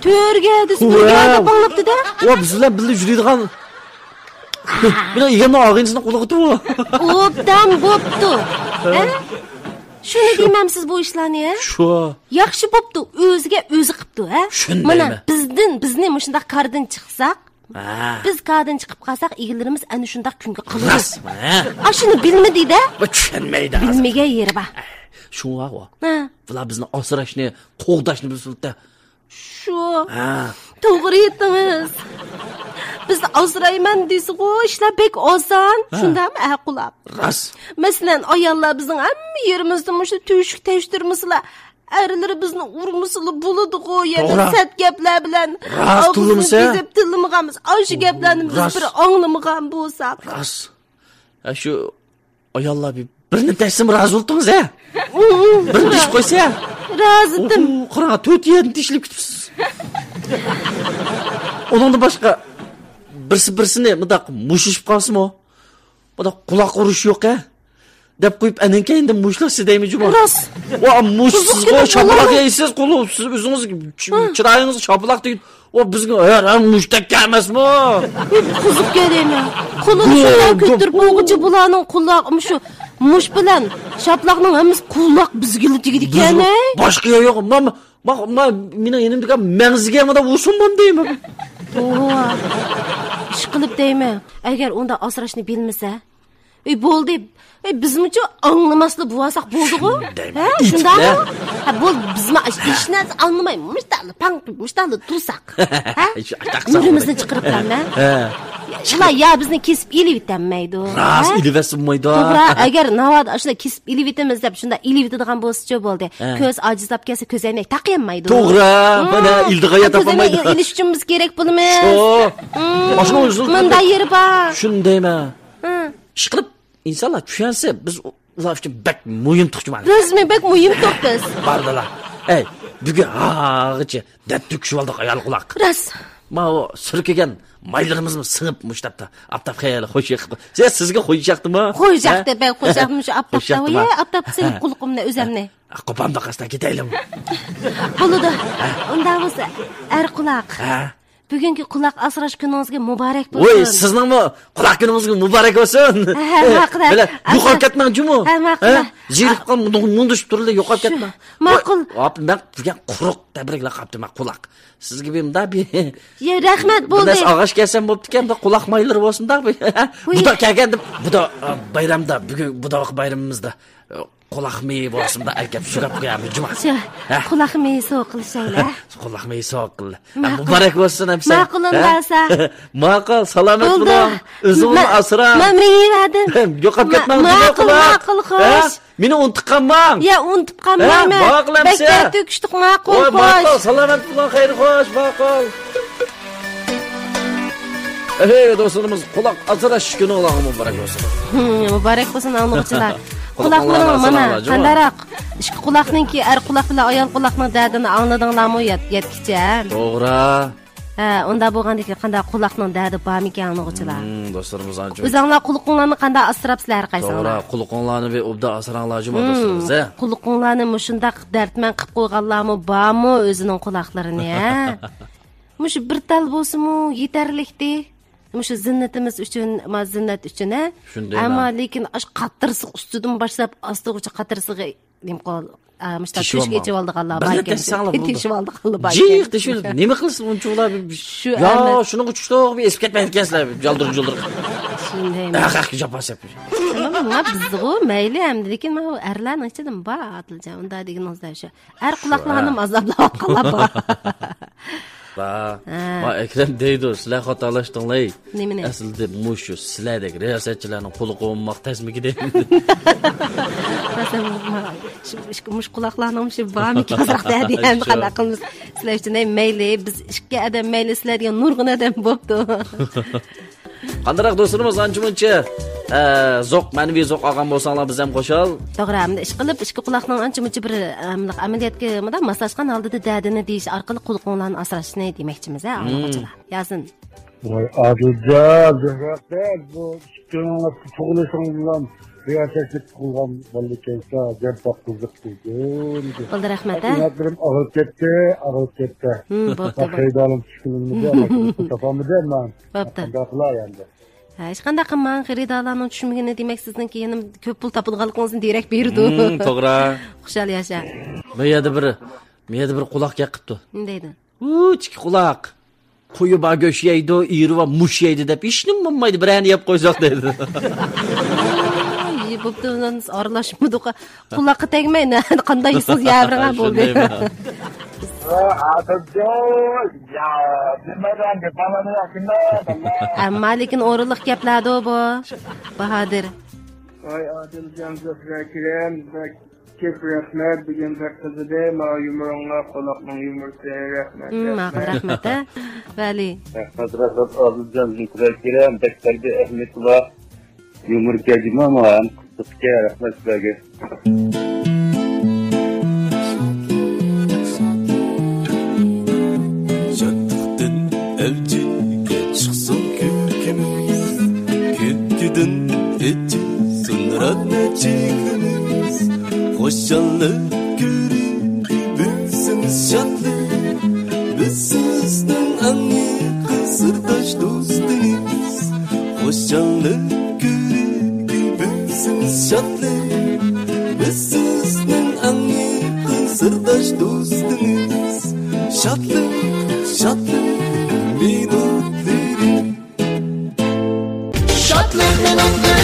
تۆرگە دېسە بۈرگە دەپ ئاڭلاپتۇ-دە. ۋا، بىز بىلەن بىللە يۈرىدىغان مېنىڭ ئىگەمنىڭ ئاغىنىسىنىڭ قۇلىقىدىمۇ. ئوبدان بوپتۇ. ھە؟ شۇنى دېمەمسىز بۇ ئىشلارنى، ھە؟ شۇ. ياخشى بوپتۇ، ئۆزىگە ئۆزى قىپتۇ، ھە؟ شۇنى دەيمەن. مانا، بىزدىن، بىزنى مۇشۇنداق كاردىن چىقساق، ھە. بىز كاردىن چىقىپ قالساق، ئىگىلىرىمىز ئەنە شۇنداق كۈنگە قالىدۇ. راست، ھە. ئاشۇنى بىلمىدى-دە. بۇ چۈشەنمەيدۇ ھازىر. بىلمىگەن يېرى بار. شۇڭا ئۇ. ھە. بۇلار بىزنى ئاسراشنى، قوغداشنى بىلسىلىتە. شۇ. ھە. توغرا ئېيتتىڭىز. بىز ئازرايمەن دېسىغۇ، ئىشلار بەك ئاسان. ھە. شۇنداقمۇ، ئە، قۇلاق؟ راست. مەسىلەن، ئاياللار بىزنىڭ ھەممە يېرىمىزدە مۇشۇ تۆشۈك تەشتۈرمىسىلا، ئەرلىرى بىزنى ئۇرمىسىلا بولىدىغۇ، يەنە توغرا. سەت گەپلەر بىلەن راست ئاغزىمىزنى تىللىمىسە. بېزەپ تىللىمىغانمىز، ئاشۇ گەپلەرنى بىز راست. بىر ئاڭلىمىغان بولساق. راست. ھە، شۇ ئاياللار بىر، بىرنى تەشسىمۇ رازى بولدىڭىز ھە؟ بىرنى تېشىپ قويسا. رازىدىم. ئوھو، قاراڭ، تۆت يەرنى تېشىلىپ كېتىپسىز. ئۇنىڭدىن باشقا، بىرسى بىرسىنى مۇنداق مۇشۇشۇپ قالسىمۇ، مۇنداق قۇلاق ئۇرۇش يوق ھە؟ دەپ قويۇپ، ئەنەن كەينىدىن مۇشۇلار سىدەيمۇ جۇمۇ؟ راست. ۋا، مۇشۇسىزغۇ، شاپىلاق يەيسىز، قولۇ، سىز ئۆزىڭىز چىرايىڭىزغا شاپىلاق تېگىدۇ. ئۇ بىزگە ھەر ھەم مۇشتەك ئەمەسمۇ؟ قىزىق گەپ دەيمەن. قولىنى شۇنداق كۆتۈرۈپ بولغۇچە بۇلارنىڭ قۇلاق، مۇشۇ مۇش بىلەن شاپلاقنىڭ ھەممىسى قۇلاق بىزگىلا تېگىدىكەن. باشقا يەر يوق. ما، ما، ما، مېنىڭ يېنىمدىكى مەڭزىگە مانا ئۇسۇلمان دەيمەن. ئىش قىلىپ دەيمەن. ئەگەر ئۇنداق ئاسراشنى بىلمىسە، ئەي، بولدى. ئەي، بىزمۇچۇ ئاڭلىماسلا بولساق بولدىغۇ؟ ھە، شۇنداقمۇ؟ ھە، بولدى، بىزمۇ ھېچ نەرسە ئاڭلىماي، مۇشتاقلا پاڭ، مۇشتاقلا تۇرساق. ھە؟ نۇرىمىزنى چىقىرىپ قالما. ھە. ئۇلار يا بىزنى كېسىپ ئېلىۋېتەلمەيدۇ. راست، ھە؟ ئېلىۋەتسە بولمايدۇ. توغرا، ئەگەر ناۋادا ئاشۇنداق كېسىپ ئېلىۋېتىمىز دەپ شۇنداق ئېلىۋېتىدىغان بولسىچۇ بولدى. ھە. كۆز ئاجىزلاپ كەلسە كۆزەينەك تاقىيالمايدۇ. توغرا، مانا ئېلىدىغان يەر تاپالمايدۇ. كۆزەينەك ئېلىش ئۈچۈن بىز كېرەك بولىمىز. شۇ. ماشىنا ئۇزۇن مۇنداق يېرى بار. شۇندايمەن. ھە. ئىشقىلىپ، ئىنسانلار چۈشەنسە، بىز ئۇلار ئۈچۈن بەك مۇھىم تۇغچىمان. رەسمىي بەك مۇھىم توختاس. باردىلا. ئەي، بۈگۈن ھاغىچە دەرد تۆكۈشۈۋالدۇق ئايال قۇلاق. راست. ماۋۇ سۈركىگەن مايلىرىمىزمۇ سىڭىپ مۇشتاپتا. ئاپتاپ خېلى خوش يېقىپتۇ. سىز، سىزگە خوش ياقتىمۇ؟ خوش ياقتى، بەك خوش ياقتى. مۇشۇ ئاپتاپتا. خوش ياقتىمۇ؟ ۋاي، ئاپتاپ سىڭىپ قۇلىقىمنى ئۆزەمنى. قوپامدا قاستا كېتەيلىمۇ؟ بولىدۇ. ئۇنداق بولسا، ئەر قۇلاق. ھە. بۈگۈنكى قۇلاق ئاسراش كۈنىڭىزگە مۇبارەك بولسۇن. ۋوي، سىزنىڭمۇ قۇلاق كۈنىڭىزگە مۇبارەك بولسۇن. ھە، ماقۇل. بىلە، يوقاپ كەتمەڭ جۇمۇ. ھە، ماقۇل. زېرىكىپ قالماڭ، مۇڭدىشىپ تۇرۇلى، يوقاپ كەتمەڭ. ماقۇل. ۋوي، مەن بۈگۈن قۇرۇق تەبرىكلەپ قاپتىمەن قۇلاق. سىزگە بىر مۇنداق بىر، يا، رەھمەت، بولدى. بىر ئاغاچ كەلسەم بوپتىكەن، بىر قۇلاق مايلىرى بولسۇن دا بىر. ۋوي. بۇدا كەلگەندە، بۇدا، ئا، بايرامدا، بۈگۈن بۇدا بايرىمىمىزدا، ئا، قۇلاق مېيى بولسۇن دا ئەكەپ شۇ گەپ قويامىز جۇما. شۇ، ھە؟ قۇلاق مېيى سوۋغا قىلىشايلى، ھە؟ قۇلاق مېيى سوۋغا قىل. ھە، ماقۇل. مۇبارەك بولسۇن ئەمسە. ماقۇل ئۇندا بولسا. ماقۇل، سالامەت بولۇڭ. ئۆزىڭىزنى ئاسراڭ. مەن مېيى بەردىم. يوقاپ كەتمەڭ، ماقۇل، ماقۇل، خوش. ھە؟ مېنى ئۇنتۇپ قالماڭ. يا، ئۇنتۇپ قالمايمەن. ھە، ماقۇل ئەمسە. بەك دەرد تۆكۈشتۇق، ماقۇل، ۋاي، خوش. ماقۇل، سالامەت بولۇڭ، خەير خوش، ماقۇل. ئەھەي، دوستلىرىمىز، قۇلاق ئاسراش كۈنۈڭلارغا مۇبارەك بولسۇن. ھىم، مۇبارەك بولسۇن، ئاڭلىغۇچىلار. قۇلاقلىرىڭ مانا، قانداقراق؟ ئىككى قۇلاقنىڭكى، ئەر قۇلاق بىلەن ئايال قۇلاقنىڭ دەردىنى ئاڭلىدىڭلارمۇ يەت-، يەتكىچە؟ توغرا. ھە، ئۇنداق بولغاندىكىن قانداق قۇلاقنىڭ دەردى بارمىكەن ئاڭلىغۇچىلار؟ ھىم، دوستلىرىمىز ئانچە. ئۆزۈڭلار قۇلىقىڭلارنى قانداق ئاسراپسىلەر ھەر قايسىڭلار؟ توغرا، قۇلىقىڭلارنى بىر ئوبدان ئاسراڭلار جۇما، ھىم، دوستلىرىمىز، ھە؟ قۇلىقىڭلارنى مۇشۇنداق دەردمەن قىپ قويغانلارمۇ بارمۇ ئۆزىنىڭ قۇلاقلىرىنى، ھە؟ مۇشۇ بىر تال بولسىمۇ يېتەرلىكتى. مۇشۇ زىننىتىمىز ئۈچۈن، ما زىننەت ئۈچۈن، ھە؟ شۇندايلا. ئەمما لېكىن ئاشۇ قاتتىرسىق ئۈستىدىن باشلاپ ئاستىغىچە قاتتىرسىقى نېمە قىل، ئا، مۇشۇنداق تۆشۈك ئېچىۋالماڭ. ئېچىۋالىدىغانلار بار ئىكەن. بىرنى تەشسەڭلار بولىدۇ. تېشىۋالىدىغانلار بار ئىكەن. جىق تېشىۋېلىپ، نېمە قىلىسىز ئۇنچىۋالا؟ شۇ يا، ئەمەس. شۇنىڭغا چۈشتۇق، بىر ئېسىپ كەتمەيدىكەنسىلەر، جالدۇر-جۇلدۇر. شۇندايمۇ. ھەق، ھەق، جاپا سەپ. ماڭا بىزغۇ مەيلى ئەمدى، لېكىن ماۋۇ ئەرلەرنىڭ ئىچىدىمۇ بار، ئادىلجان، ئۇنداق دېگىنىڭىزدە شۇ. ئەر قۇلاقلارنىمۇ ئازابلاۋاتقانلار بار. با، ھە. با، ئەكرەم دەيدۇ، سىلەر خاتالاشتىڭلەي. نېمىنى؟ ئەسلىدە مۇشۇ سىلەردەك رىياسەتچىلەرنىڭ قۇلىقى ئومماق تەسمىكى دەيمەن. مۇشۇ، مۇشۇ قۇلاقلارنىڭ مۇشۇ بارمىكىن ئازراق دەدى، ئەمدى قانداق قىلىمىز؟ سىلەر ئۈچۈن، ئەي، مەيلى، بىز ئىككى ئادەم مەيلى، سىلەر دېگەن نۇرغۇن ئادەم بوپتۇ. قانداقراق دوستلىرىمىز ئانچە-مۇنچە، ئە، زوق، مەنىۋى زوق ئالغان بولساڭلار بىز ھەم خۇشال. توغرا، ئەمدى ئىشقىلىپ ئىككى قۇلاقنىڭ ئانچە-مۇنچە بىر، ئەملىق ئەمەلىيەتكە مۇنداق ماسلاشقان ھالدا دەردىنى دېيىش ئارقىلىق قۇلىقىڭلارنى ئاسراشنى دېمەكچىمىز، ھە، ئاڭلىغۇچىلار. ياسىن. ۋاي، ئادىلجان، رەھمەت، بۇ ئىككىڭلار تۇغۇلۇشۇڭ بىلەن رىياسەتچىلىك قىلغان بالىكەنسە، جان پاك قىزىق بۈگۈن. بولدى، رەھمەت، ھە؟ ئىناقلىرىم ئاغرىپ كەتتى، ئاغرىپ كەتتى. ھىم، بوپتۇ، بوپتۇ. خېرىدارلىرىم چۈشكىنىمدى، تاپالمىدى مەن. بوپتۇ. قانداق قىلاي ئەمدى؟ ھە، ھېچقانداق قىلماڭ، خېرىدارلارنىڭ چۈشمىگىنى دېمەك سىزنىڭكى يەنە كۆپ پۇل تاپىدىغانلىقىڭىزدىن دېرەك بېرىدۇ. ھىم، توغرا. خۇشال ياشا. بۇ يەردە بىر، بۇ يەردە بىر قۇلاق يېقىپتۇ. نېمە دەيدۇ؟ ئۇ، ئىككى قۇلاق. قويى بار گۆش يەيدۇ، ئېرى بار مۇش يەيدۇ دەپ ھېچنېمە بولمايدۇ، بىرەرنى يەپ قويساق دەيدۇ. ئاي، بوپتۇ، ئارىلاشمىدۇق. قۇلاققا تەگمەي، نە-، قانداق يېسىڭىز يەۋېرىڭ، بولدى. شۇندايمۇ؟ ئادىلجان، يا، بىلمەيدىغان گەپ بارمىدى ياخشىمۇ؟ ئەمما لېكىن ئورۇنلۇق گەپلەردۇ بۇ، باھادىر. ۋاي ئادىلجان، زۆھرە كىرەم، بەك كۆپ رەھمەت، بۈگۈن بەك قىزىدى، ماۋۇ يۇمۇرۇڭلار، قوناقنىڭ يۇمۇرىسى، رەھمەت، مم، ماقۇل، رەھمەت. رەھمەت، ھە، ۋەلى. رەھمەت، رەھمەت، ئادىلجان، زۆھرە كىرەم، بەك تەربىيە ئەھمىيىتى بار. يۇمۇر كەجمە ماڭا ھەم قىزىقكەن، رەھمەت سىلەرگە. شادلىقتىن ئەۋجىگە چىقسۇن كۈلكىمىز، كۈلكىدىن ئېچىلسۇن رەھمە چېھرىمىز. خۇشاللىق كۆرۈپ بىلسىمىز شادلىق، بىز سىزنىڭ ئەڭ يېقىن سىرداش دوستىمىز. خۇشاللىق كۆرۈپ بىلسىمىز شادلىق، بىز سىزنىڭ ئەڭ يېقىن سىرداش دوستىمىز. شادلىق، شادلىق مىنۇتلىرى. شادلىق مىنۇتلىرى.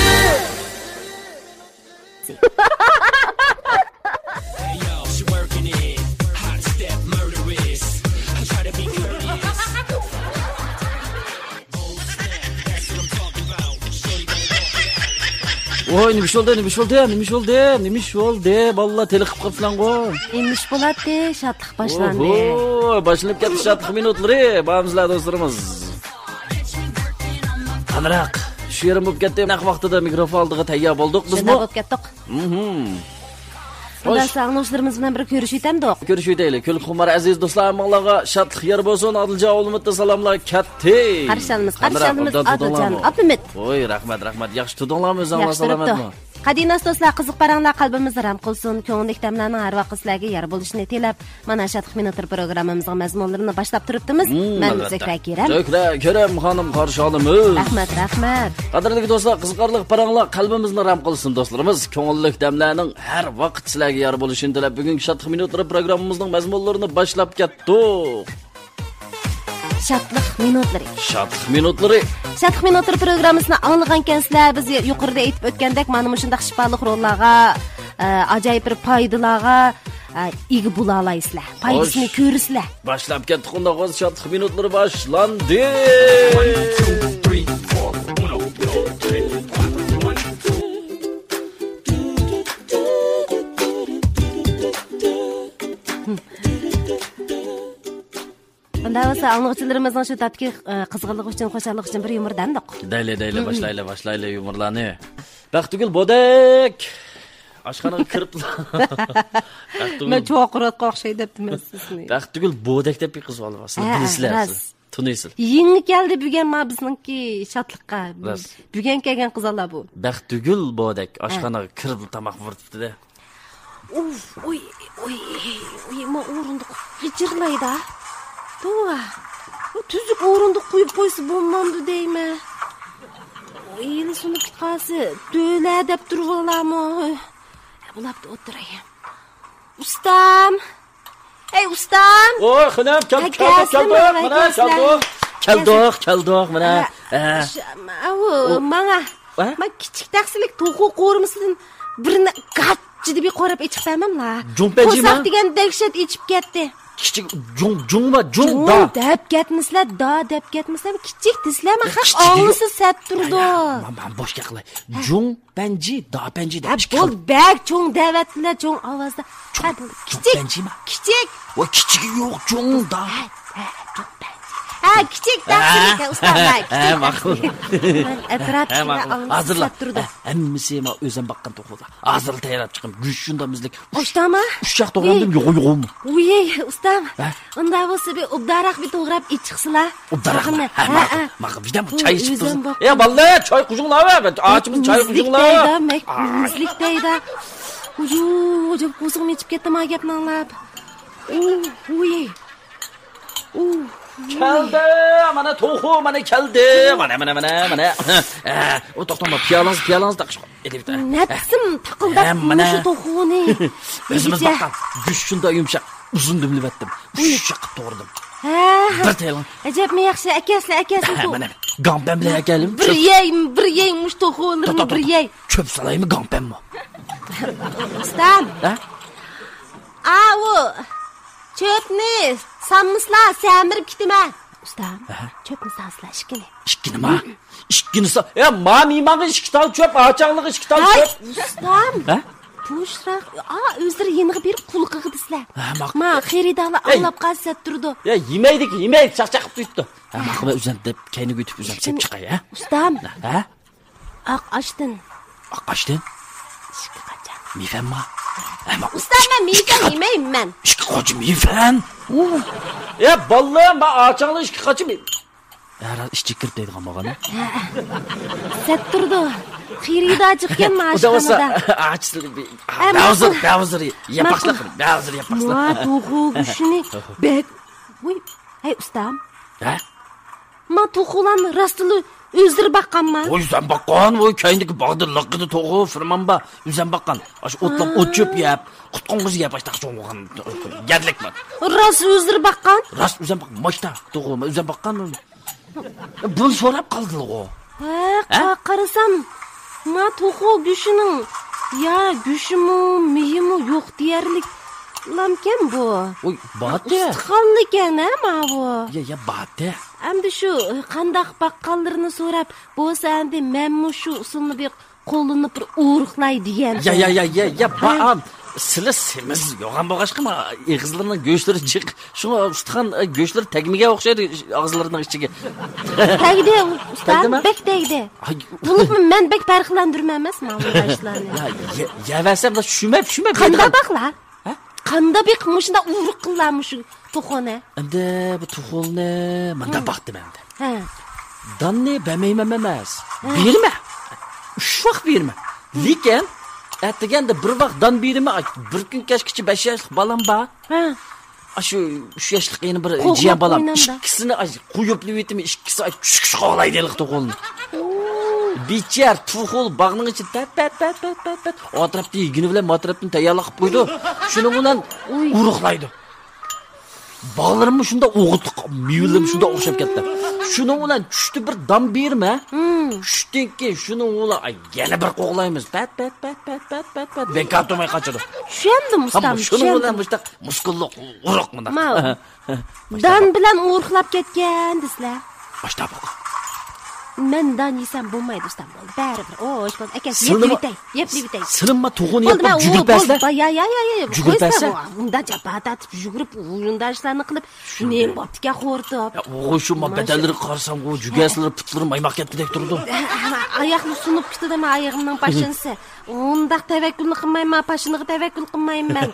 ۋوي، نېمە ئىش بولدى، نېمە ئىش بولدى، نېمە ئىش بولدى، نېمە ئىش بولدى؟ بالىلار تېلىقىپ قاپسىلەڭغۇ. نېمە ئىش بولاتتى؟ شادلىق باشلاندى. ئوھو، باشلىنىپ كەتتى شادلىق مىنۇتلىرى. بارمىسىلەر دوستلىرىمىز. قانراق، شۇ يېرىم بولۇپ كەتتى. نەق ۋاقتىدا مىكروفون ئالدىغا تەييار بولدۇق بىزمۇ. شۇنداق بولۇپ كەتتۇق. مھم. ئۇندا خوش. ئاڭلىغۇچىلىرىمىز بىلەن بىر كۆرۈشۈۋېتەمدۇق؟ كۆرۈشۈۋېتەيلى. كۈلكە خۇمار ئەزىز دوستلار، ھەممىڭلارغا شادلىق يار بولسۇن. ئادىلجان ئابلىمىتتىن سالاملار كەتتى. قارشى ئالىمىز، قارشى قانراق، ئالىمىز، ئوبدان ئادىلجان تۇردۇڭلارمۇ؟ ئابلىمىت. ۋوي، رەھمەت، رەھمەت. ياخشى تۇردۇڭلارمۇ ئۆزۈڭلار، ياخشى تۇرۇپتۇ. سالامەتمۇ؟ قەدىناس دوستلار، قىزىق پاراڭلار قەلبىمىزنى رەم قىلسۇن. كۆڭۈللۈك دەملەرنىڭ ھەر ۋاقىت سىلەرگە يار بولۇشىنى تىلەپ، مانا شادلىق مىنۇتلىرى پروگراممىمىزنىڭ مەزمۇنلىرىنى باشلاپ تۇرۇپتىمىز. مم، مەن ئەلۋەتتە. زۆھرە كېرەم. زۆھرە كېرەم خانىم قارشى ئالىمىز. رەھمەت، رەھمەت. قەدىرلىك دوستلار، قىزىقارلىق پاراڭلار قەلبىمىزنى رەم قىلسۇن دوستلىرىمىز. كۆڭۈللۈك دەملەرنىڭ ھەر ۋاقىت سىلەرگە يار بولۇشىنى تىلەپ، بۈگۈنكى شادلىق مىنۇتلىرى پروگراممىمىزنىڭ مەزمۇنلىرىنى باشلاپ كەتتۇق. شادلىق مىنۇتلىرى. شادلىق مىنۇتلىرى. شادلىق مىنۇتلىرى پروگراممىسىنى ئاڭلىغانكەنسىلەر، بىز يۇقىرىدا ئېيتىپ ئۆتكەندەك، مانا مۇشۇنداق شىپالىق روللارغا، ئە، ئاجايىپ بىر پايدىلارغا، ئە، ئىگە بولالايسىلەر. پايدىسىنى خوش. كۆرىسىلەر. باشلاپ كەتتۇق، ئۇنداق بولسا شادلىق مىنۇتلىرى باشلاندى. ئۇنداق بولسا، ئاڭلىغۇچىلىرىمىزنىڭ شۇ تاپتىكى، ئە، قىزغىنلىقى ئۈچۈن، خۇشاللىقى ئۈچۈن بىر يۇمۇر دەمدۇق. دەيلى، دەيلى، مم. باشلايلى، باشلايلى يۇمۇرلارنى. بەختىگۈل بودەك ئاشخانىغا كىرىپلا. بەختىگۈل. مەن چوقۇراتقان ئوخشايدۇ دەپتىمەن سىزنى. بەختىگۈل بودەك دەپ بىر قىز بالا بار. سىلەر ھە، بىلىسىلەر راست. سىلەر. تونۇيسىلەر. يېڭى كەلدى بۈگۈن ما بىزنىڭكى شادلىققا. راست. بۈگۈن كەلگەن قىزالار بۇ. بەختىگۈل بودەك ھە. ئاشخانىغا كىرىپلا تاماق ۋۇرۇتۇپتۇ-دە. ئۇف، ئۇي، ئۇي، ئۇي، ما ئورۇندۇق غىچىرلايدا. توۋا. بۇ تۈزۈك ئورۇندۇق قويۇپ قويسا بولمامدۇ دەيمەن. ئۇي، يىلى سۇنۇپ قالسا، تۆلە دەپ تۇرۇۋالامۇ. بولاپتۇ، ئولتۇراي. ئۇستام. ئەي، ئۇستام. ۋوي، خېنىم، كەل-، ھە، كەلدۇق، كەلسىلە، كەلدۇق، مانا، ۋەلەيكۇم كەلدۇق. ئەسسالام. كەلدۇق، كەلدۇق، مانا. ھە، ھە. شۇ، ئاۋۇ، ئۇ، ماڭا. ھە؟ ما كىچىك تەخسىلىك توخۇ قورۇمىسىدىن بىرنى گاچچىدە بىر قوراپ ئېچىپ بەرمەملا. جۇڭ پەنجىما؟ قورساق دېگەن دەھشەت ئېچىپ كەتتى. كىچىك جۇڭ، جۇڭما، جۇڭ، جۇڭ دا. دەپ كەتمىسىلە، دا دەپ كەتمىسىلە، كىچىك دېسىلە، ما خەق ئاڭلىسا سەت تۇرىدۇ. يا، يا، ما، ما، بوش گەپ قىلاي. ھە. جۇڭ پەنجى، دا پەنجى دەپ ھە، ئىككى بول، خىل. بەك چوڭ دەۋەتتىلە، چوڭ ئاۋازدا. چوڭ، ھە، بول، چوڭ كىچىك، پەنجىما. كىچىك. ۋاي، كىچىكى يوق، چوڭ دا. ھە، ھە، چوڭ پەنجى. ھە، كىچىك، ھە، تەخسىلىك، ھە، ئۇستا، ھە، ھە، كىچىك، ھە، ماقۇل. تەخسىلىك. مەن ئەتراپتىكىلەر ھە، ماقۇل. ئاڭلىسا ھازىرلا. سەت تۇرىدۇ. ھە، ھەممىسى ما ئۆزۈم باققان توخۇلار. ھازىرلا تەييارلاپ چىقىم. گۈششۈندە مۇزلۇك. ئۇشتاما؟ ئۇششاق توغرامدىم، يوغۇ يوغۇمۇ. ۋىي، ئۇستام. ھە؟ ئۇنداق بولسا بىر ئوبدانراق بىر توغراپ ئېچىقسىلا. ئوبدانراقمۇ؟ ھە، ھە، ماقۇل. ھە. ماقۇل. بىردەم چاي ئىچىپ تۇرسۇن. يا بالىلار، چاي قۇيۇڭلار، ئاچىمىز چاي قۇيۇڭلار. مەك، مۇزلۇك دەيدا. ۋۇجۇ، ۋۇجۇ، كوزۇم ئېچىپ كەتتى ما گەپنى ئاڭلاپ. ۋىي. كەلدى، مانا توخۇ، مانا كەلدى. مانا، مانا، مانا، مانا. ئە، ئۇ توختاڭ، پىيالىڭىز، پىيالىڭىز تاقىشىپ. نەپسىم تاقىلداپ مۇشۇ توخۇنى. ئۆزىمىز باققان گۈششۈندە يۇمشاق، ئۇزۇن دۈملىۋەتتىم. ئۇششاق قىلىپ توغرىدىم. ھە. بىر تېلىڭ. ئەجەبمۇ ياخشى، ئەكەسلە، ئەكەسلە. مانا، گاڭپەن بىلەن ئەكەلدىم. بىر يەي، بىر يەي مۇشۇ توخۇلىرىنى بىر يەي. چۆپ سالايمۇ گاڭپەنمۇ؟ ئۇستام. ھە؟ ئاۋۇ. چۆپنى سانمىسىلا، سەمرىپ كېتىمەن. ئۇستام، ئەھە. چۆپنى سانسىلا، ئىككىنى. ئىككىنىما؟ ئىككىنى سا-، يا، ما مېھمانغا ئىككى تال چۆپ، ئاچاڭلىققا ئىككى تال چۆپ. ئۇستام. ھە؟ بوشراق، ئا، ئۆزلىرى يېنىغا بېرىپ قۇلىقىغا دېسىلە. ھە، ماق-، ما، خېرىدارلار ئەي. ئاڭلاپ قالسا سەت تۇرىدۇ. يا، يېمەيدىكى، يېمەيدى، چاقچاق قىلىپ تۇرۇپتۇ. ھە، ماقۇل، ئۆزۈم دەپ كەينىگە ئۆتۈپ ئۆزۈم سېلىپ چىقاي، ھە؟ ئۇستام. ھە؟ ئاق ئاشتىن. ئاق ئاشتىن؟ ئىككى قاچا. مېيفەنما؟ ھە، ما-، ئۇستام، مەن مېيفەن يېمەيمەن. ئىككى قاچا مېيفەن؟ ئۇ. يا، بالىلار، ما ئاچاڭلار ئىككى قاچا مېي-، ھە، راست، ئىچىگە كىرىپ دەيدىغان بولغان، ھە؟ سەت تۇرىدۇ. خېرىدار جىقكەن ما ئاشخانىدا. ئاچىسى بىر، ھە، بەزىر، ماقۇل. بەزىر ياپاقسىلار، ماقۇل. بەزىر ياپاقسىلار. ما توخۇ گۆشىنى بەك، ۋۇي، ھەي، ئۇستام. ھە؟ ما توخۇلارنى راستلا ئۆزلىرى باققانما؟ ۋوي، ئۆزەم باققان، ۋوي، كەينىدىكى باغدا لىققىدە توخۇ، فېرما بار، ئۆزەم باققان. ئاشۇ ئوتلاپ، ھا. ئوت چۆپ يەپ، قۇت قوڭغۇزى يەپ، ئاشۇنداق چوڭ بولغان گەردىلىك بار. راست ئۆزلىرى باققان؟ راست ئۆزەم باققان، ماشتا توخۇ، ئۆزەم باققان. بۇنى سوراپ قالدىلىغۇ. ھە، ھە؟ قا-، قارىسام، ما توخۇ گۆشىنىڭ يا گۆشىمۇ، مېيىمۇ يوق دېيەرلىك لامكەن بۇ. ۋوي، باتە. ئۇستىخانلىكەن، ھە، ماۋۇ. يا، يا، باتە. ئەمدى شۇ قانداق باققانلىرىنى سوراپ، بولسا ئەمدى مەنمۇ شۇ ئۇسۇلنى بىر قوللىنىپ بىر ئورۇقلاي دېگەن. يا، يا، يا، يا، يا، ھە. بائام، سىلى سېمىز يوغان بولغاچقا، ما، ئېغىزلىرىنىڭ گۆشلىرى جىق. شۇڭا ئۇستىخان، ئە، گۆشلىرى تەگمىگەن ئوخشايدۇ ئاغزىلىرىنىڭ ئىچىگە. تەگدى، ئۇستا، تەگدىمۇ؟ بەك تەگدى. ئاي. بولۇپمۇ مەن بەك پەرقلەندۈرمەيمەن ماۋۇ ئاشلارنى. يا، يە-، يەۋەرسەم، چۈشۈمەپ، چۈشۈمەپ قانداق يەيدىغان. باقلا؟ ھە؟ قانداق بېقىپ مۇشۇنداق ئورۇق قىللا مۇشۇ توخۇنى؟ ئەمدى بۇ توخۇنى مۇنداق ھە. باقتىم ئەمدى. ھە. داننى بەرمەيمەن ئەمەس. ھە. بېرىمەن. ئۈچ ۋاق بېرىمەن. ھە. لېكىن ئەتىگەندە بىر ۋاق دان بېرىمەن. بىر كۈن كەچكىچە بەش ياشلىق بالام بار. ھە. ئاشۇ ئۈچ ياشلىق يەنە بىر قوغلاپ جىيەن بالام. ئوينامدا. ئىككىسىنى ئاي قويۇپلىۋېتىمەن، ئىككىسى ئاي چۈشكۈچ قوغلايدۇ ھېلىقى توخۇنى. بىچار توخۇ باغنىڭ ئىچىدە پەت، پەت، پەت، پەت، پەت، پەت. ئۇ تەرەپتىن يېگىنى بىلەن ما تەرەپتىن تەييارلىق قىلىپ قويىدۇ. شۇنىڭ بىلەن ئۇي. ئورۇقلايدۇ. بالىلىرىممۇ شۇنداق ئوغۇتلۇق، مېۋىلىرىم شۇنداق ئوخشاپ كەتتى. شۇنىڭ بىلەن چۈشتە بىر دان بېرىمەن. ھىم. چۈشتىن كېيىن شۇنىڭ بىلەن، ئاي، يەنە بىر قوغلايمىز. پەت، پەت، پەت، پەت، پەت، پەت، پەت. بىكار تۇرماي قاچىدۇ. چۈشەندىم، ئۇستام، ھەم شۇنىڭ چۈشەندىم. بىلەن مۇشۇنداق مۇسكۇللۇق ئورۇق مۇنداق. ماۋۇ. دان بىلەن ئورۇقلاپ كەتكەن دېسىلە. باشتا بولغان. مەن دان يېسەم بولمايدۇ، ئۇستام، بولدى. بەرىبىر. ئوش بولدى. ئەكەل، سىلىنىما-، يەپلىۋېتەي، يەپلىۋېتەي. سىلىنما توخۇنى بولدى، يەپ مەن جۈگۈرۈپ ئۇ-، بەرسىلە. بولدى، يا، يا، يا، يا، جۈگۈرۈپ قويسىلا، بەرسە؟ ئۇ-، ئۇنداق جاپا تارتىپ، يۈگۈرۈپ، ئۇنداق ئىشلارنى قىلىپ، نېمە بوپتىكەن، خورىتىپ. يا، ئوغۇ، شۇ ما ماشىنا. بەدەنلىرىگە قارىسامغۇ، جۈگەسلىرى، پۇتلىرى مايماق كەتكۈدەك تۇرىدۇ. ھە، ھە، ھە، ئاياقنى سۇنۇپ كېتىدۇ، ما ئايىغىمنىڭ پاشنىسى. ئۇنداق تەۋەككۈلنى قىلمايمەن، پاشنىغا تەۋەككۈل قىلمايمەن.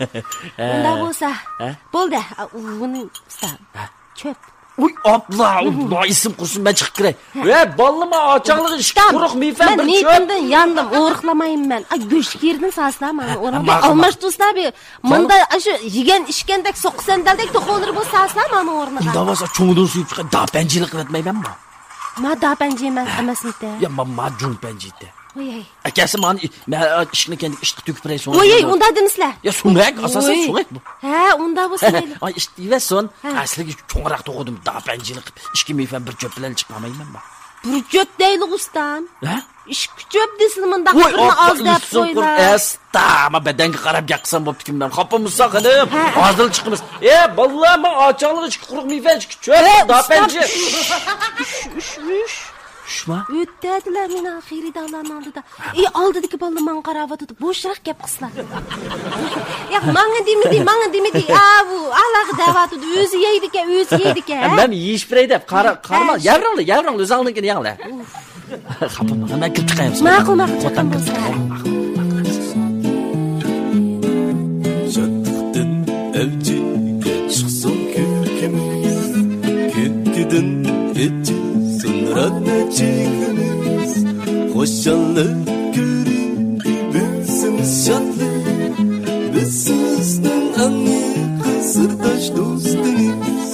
ھە. ئۇنداق بولسا، ھە؟ بولدى، ئۇنى ئۇستا. ھە. چۆپ. ئۇي، ئاپلا، ئۇي، ئىسىم قۇرسۇن، مەن چىقىپ كىرەي. ھە. ۋە، بالىلىرىم، ئاچاڭلىقى ئىككى قۇرۇق مېيفەن، بىر چۆپ. مېيىپىمدىن ياندىم، ئورۇقلىمايمەن. ئا، گۆشكىرىنى سالسىلا مانا ھە، ئورنىغا. ھە، بىر ماقۇل، ئالماشتۇرسىلا بىر. ماقۇل. مۇندا ئاشۇ يېگەن ئىچكەندەك سوققا سەندەلدەك توخۇلىرى بولسا سالسىلا مانا ئورنىغا. ئۇنداق بولسا چوڭىدىن سويۇپ چىقاي، داپەنجىلىق قىلىۋەتمەيمەنمۇ؟ ما داپەنجى ئەمەس، ئەمەسمىتى؟ يا، ما، ما جۇڭپەنجى ئىتى. ۋوي. ئەكەلسە مانا، مەن ئىشىكنى كەندىكى ئىشىكقا تۆكۈپ بېرەي، سوڭ. ۋوي، ئۇنداق دېمىسىلە. يا، سۆڭەك، ئاساسەن ۋوي. سۆڭەك بۇ. ھە، ئۇنداق بولسا مەيلى. ئاي، ئىشىك دېيىۋەرسۇن. ھە. ئەسلىگە چوڭراق توخۇدۇم، داپەنجىلىق قىلىپ، ئىككى مېيفەن بىر چۆپ بىلەن چىقارمايمەنمۇ؟ بىر چۆپ دەيلى ئۇستام. ھە؟ ئىككى چۆپ دېسىلا مۇنداق ۋوي، بىرنى ئاپلا ئاز دەپ ئىسسىق قۇر-، قويلا. ئەستا، ما بەدەنگە قاراپ گەپ قىلسام بوپتىكىن مەن. خاپا بولمىساڭ خېنىم. ھە. ھازىرلا چىقىمىز. ئە، بالىلار، ما ئاچاڭلىق ئىككى قۇرۇق مېيفەن، ئىككى چۆپ، ھە، داپەنجى. ئۇستام، ئۈش، ئۈش، ئۈش. چۈشما؟ ئۆتتەدىلە مېنىڭ خېرىدارلارنىڭ ئالدىدا. ئى، ئالدىدىكى بالىلار ماڭا قاراۋاتىدۇ. بوشراق گەپ قىلسىلا. ياق، ماڭا دېمىدى، ماڭا دېمىدى. ئاۋۇ، ئالاغا دەۋاتىدۇ. ئۆزى يەيدىكەن، ئۆزى يەيدىكەن، ھە؟ مەن يېيىش بېرەي دەپ، قارا-، ھە، قارىما، شۇ. يەۋرىڭلار، يەۋرىڭلار، ئۆزۈڭلارنىڭكىنى يەڭلار. ئۇف. خاپا بولما، مەن كىرىپ چىقاي. ماقۇل، ماقۇل، چىققىن بولسا. شادلىقتىن ئەۋجىگە چىقسۇن كۈلكىمىز، كۈلكىدىن ئېچىلسۇن رەھمەت چېھرىمىز. خۇشاللىق كۆرۈنگە بىلسىمىز شادلىق، بىز سىزنىڭ ئەڭ يېقىن سىرداش دوستىمىز.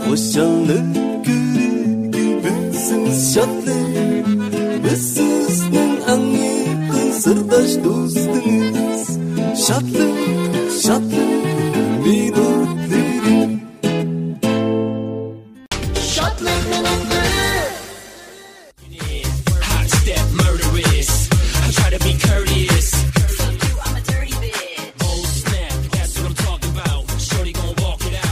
خۇشاللىق كۆرۈنگە بىلسىمىز شادلىق، بىز سىزنىڭ ئەڭ يېقىن سىرداش دوستىمىز. شادلىق، شادلىق مىنۇتلىرى. شادلىق مىنۇتلىرى. Hot step murderous. I try to be courteous. Fuck you, I'm a dirty bitch. Oh snap, that's what I'm talking about. Shorty gon' walk it out.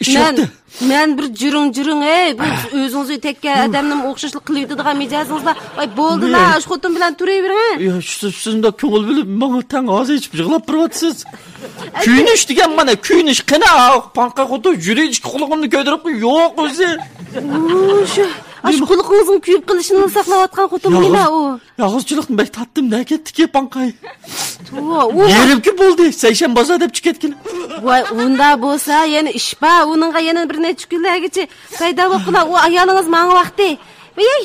ئىشلەپتۇ. مەن بىر جۈرۈڭ جۈرۈڭ، ئەي، بۇ ئۆزىڭىزگە تەگكەن ئادەمنىمۇ ئوخشاشلا قىلىۋېتىدىغان مىجەزىڭىزلا. ئاي، بولدىلا، ئاشۇ خوتۇن بىلەن تۇرۇۋېرىڭ. يا، شۇ، شۇنداق كۆڭۈل بۆلۈپ ماڭا تەڭ ھازا ئېچىپ يىغلاپ بېرىۋاتىسىز. كۆيۈنۈش دېگەن مانا، كۆيۈنۈش. قېنى، ئا، پاڭقا خوتۇن، يۈرى ئىككى قۇلىقىمنى كۆتۈرۈپ، يوق ئۆزى. ئۇ، شۇ، ئاشۇ قۇلىقىڭىزنىڭ كۆيۈپ قېلىشىنى ساقلاۋاتقان خوتۇن مانا ئۇ. يالغۇزچىلىقنى بەك تارتتىم، نەگەتتىكى پاڭقاي. توۋا، ئۇ يېرىمكى بولدى، سەيشەنبە بازار دەپ چىقىپ كەتكىلى. ۋاي، ئۇنداق بولسا يەنە ئىش بار، ئۇنىڭغا يەنە بىر نەچچە كۈنلەرگىچە پەيدا بولۇپ قالار. ئۇ ئايالىڭىز ماڭغان ۋاقتى. ۋەي،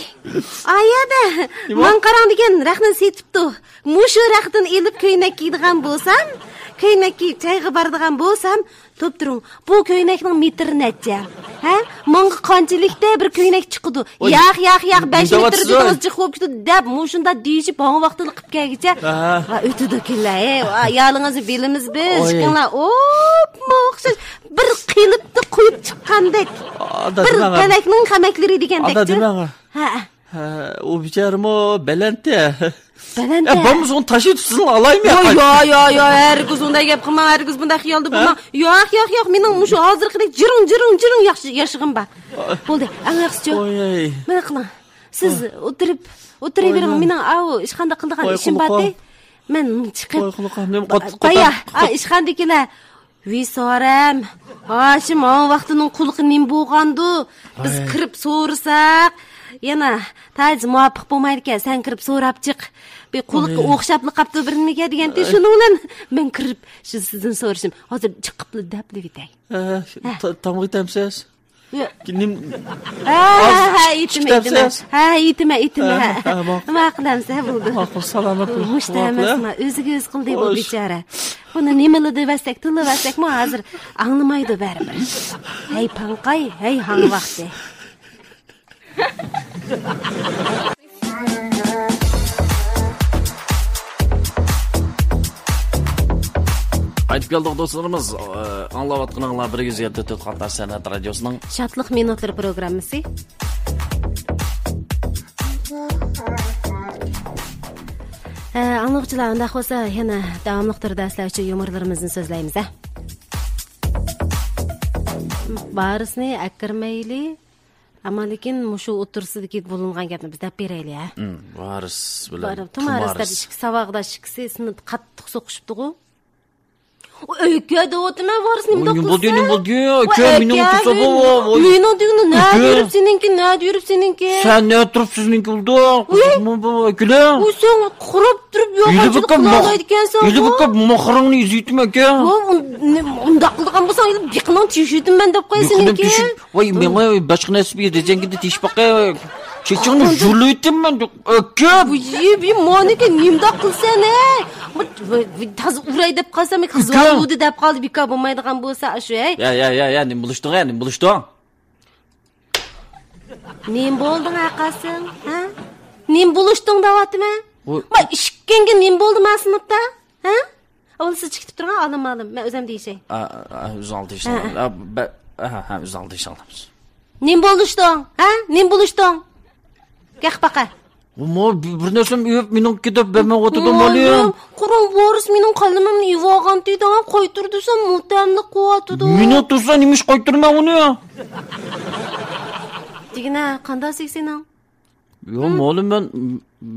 ئايەدە، نېمە؟ ماڭا قاراڭ دېگەن رەختنى سېتىپتۇ. مۇشۇ رەختتىن ئېلىپ كۆينەك كىيىدىغان بولسام، كۆينەك كىيىپ چايغا بارىدىغان بولسام، توپ تۇرۇڭ، بۇ كۆينەكنىڭ مېتىرى نەچچە؟ ھە؟ ماڭا قانچىلىكتە بىر كۆينەك چىقىدۇ؟ ۋاي، ياق، ياق، ياق، بەش مېتىر دېدىڭىز، جىق بولۇپ كېتىدۇ دەپ، مۇشۇندا دېيىشىپ، ھاڭ ۋاقتىنى قىلىپ كەلگۈچە. ۋا، ئۆتىدۇ كۈنلەر، ھەي، ۋا، ئايالىڭىزنى بىلىمىز بىز، ئىشقىڭلار ئوپمۇ ئوخشاش، بىر قېلىپتا قويۇپ چىققاندەك، بىر پەلەكنىڭ خەمەكلىرى دېگەندەكچۇ. ھە. ھە، ئۇ بىچارىمۇ بەلەنتە. بەلەنتە. ئە، بولمىسا ئۇنى تاشلىۋېتىپ سىزنى ئالايمۇ؟ يا، يا، يا، يا، ھەرگىز ئۇنداق گەپ قىلماڭ، ھەرگىز بۇنداق خىيالدا بولماڭ. ياق، ياق، ياق، مېنىڭ مۇشۇ ھازىرقىدەك جىرىڭ، جىرىڭ، جىرىڭ ياخشى ياشىغىم بار. بولدى، ئەڭ ياخشىچۇ. مانا قىلىڭ. سىز ئولتۇرۇپ، ئولتۇرۇۋېرىڭ، مېنىڭ ئاۋۇ ئىشخانىدا قىلىدىغان ئىشىم بار-دە. مەن چىقىپ، بايا، ئا، ئىشخانىدىكىلەر ۋىسارەم، ھاشىم، ھاڭ ۋاقتىنىڭ قۇلىقى نېمە بولغاندۇ؟ بىز كىرىپ سورىساق، يەنە تاجى مۇۋاپىق بولمايدىكەن، سەن كىرىپ سوراپ چىق. بىر قۇلىقى ئوخشاپلا قاپتۇ بىر نېمىگە دېگەنتى، شۇنىڭ بىلەن مەن كىرىپ شۇ سىزدىن سورىشىم. ھازىر چىقىپلا دەپلىۋېتەي. تامغا يېتەمسىز؟ ھە، ھە، ھە، يېتىمەن، يېتىمەن. ھە، يېتىمەن، يېتىمەن، ھە. ماقۇل ئەمسە، بولدى. ماقۇل، سالامەت بولۇڭ. مۇشتا ئەمەسما، ئۆزىگە ئۆزى قىلدى بۇ بىچارە. بۇنى نېمىلا دەۋەتسەك، تىللىۋەتسەكمۇ ھازىر ئاڭلىمايدۇ بەرىبىر. ھەي پاڭقاي، ھەي ھاڭ ۋاقتى. قايتىپ كەلدۇق دوستلىرىمىز. ئاڭلاۋاتقىنىڭلار بىر يۈز يەتتە تۆت قاتناش سەنئەت رادىيوسىنىڭ شادلىق مىنۇتلىرى پروگراممىسى. ئاڭلىغۇچىلار، ئۇنداق بولسا يەنە داۋاملىق تۈردە سىلەر ئۈچۈن يۇمۇرلىرىمىزنى سۆزلەيمىز ھە. ۋارىسنى ئەكىرمەيلى. ئەمما لېكىن مۇشۇ ئوتتۇرىسىدىكى بولۇنغان گەپنى بىز دەپ بېرەيلى ھە. ۋارىس بىلەن تۇمارىس دەپ ئىككى ساۋاقداش ئىككىسى سىنىپ قاتتىق سوقۇشۇپتىغۇ. ئۆكە دەۋاتىمەن، ۋارىس نېمىنداق قىلسا؟ نېمە بولدى، نېمە بولدى؟ ئۆكە، مېنىڭ ئوتتۇرسا بولدى. مېنىڭ دېگىنىم نەدە يۈرۈپ سېنىڭكى، نەدە يۈرۈپ سېنىڭكى؟ سەن نەدە تۇرۇپ سىزنىڭكى بولدى؟ ئۆكىلە. ئۇ سەن قاراپ تۇرۇپ يوقانچىلىق قىلالايدىكەنسەن. ھېلى بىر ماخىرىڭنى ئېزىۋېتىمەن ئەكە. ئۇنداق قىلىدىغان بولساڭ ھېلى بېقىنىڭ تېشىۋېتىمەن دەپ قوياي سېنىڭكى. ۋاي مېڭە باشقا نەرسە بىر رېزەڭگىدە تېشىپ باقاي. چېچىڭنى ژۇلۇۋېتىمەن ئۆكە. ۋىي ۋىي مانىكى نېمىنداق قىلسەن ھە؟ تازا ئۇراي دەپ قالسام قىزىۋالدى دەپ قالدى، بىكار بولمايدىغان بولسا شۇ ھەي. يا يا يا يا، نېمە بولۇشتۇڭ ھە، نېمە بولۇشتۇڭ؟ نېمە بولدۇڭ ھە قاسىم؟ ھە؟ نېمە بولۇشتۇڭ دەۋاتىمەن. ما ئىشىككەنگە نېمە بولدى ما سىنىپتا؟ ھە؟ ئاۋۋال سىز چىقىپ تۇرۇڭ، ئالىم ئالىم. مەن ئۆزۈم دېيىشەي. ئۆزۈڭ دېيىشەڭ. ھە، ئۆزۈڭ دېيىشەڭ. نېمە بولۇشتۇڭ؟ ھە؟ نېمە بولۇشتۇڭ؟ گەق باقا. مو بىر نەرسەم ئېۋىپ مېنىڭكى دەپ بەرمەيۋاتىدۇ مالىم. قۇرۇڭ ۋارىس مېنىڭ قەلىمىمنى ئېۋىۋالغانتى دەڭ، قايتۇر دېسەم مۇتەملىق قىلىۋاتىدۇ. مېنىڭ تۇرسا نېمىش قايتۇرىمەن ئۇنى؟ دېگىنە قانداق سېك سېنىڭ؟ يا مالىم مەن،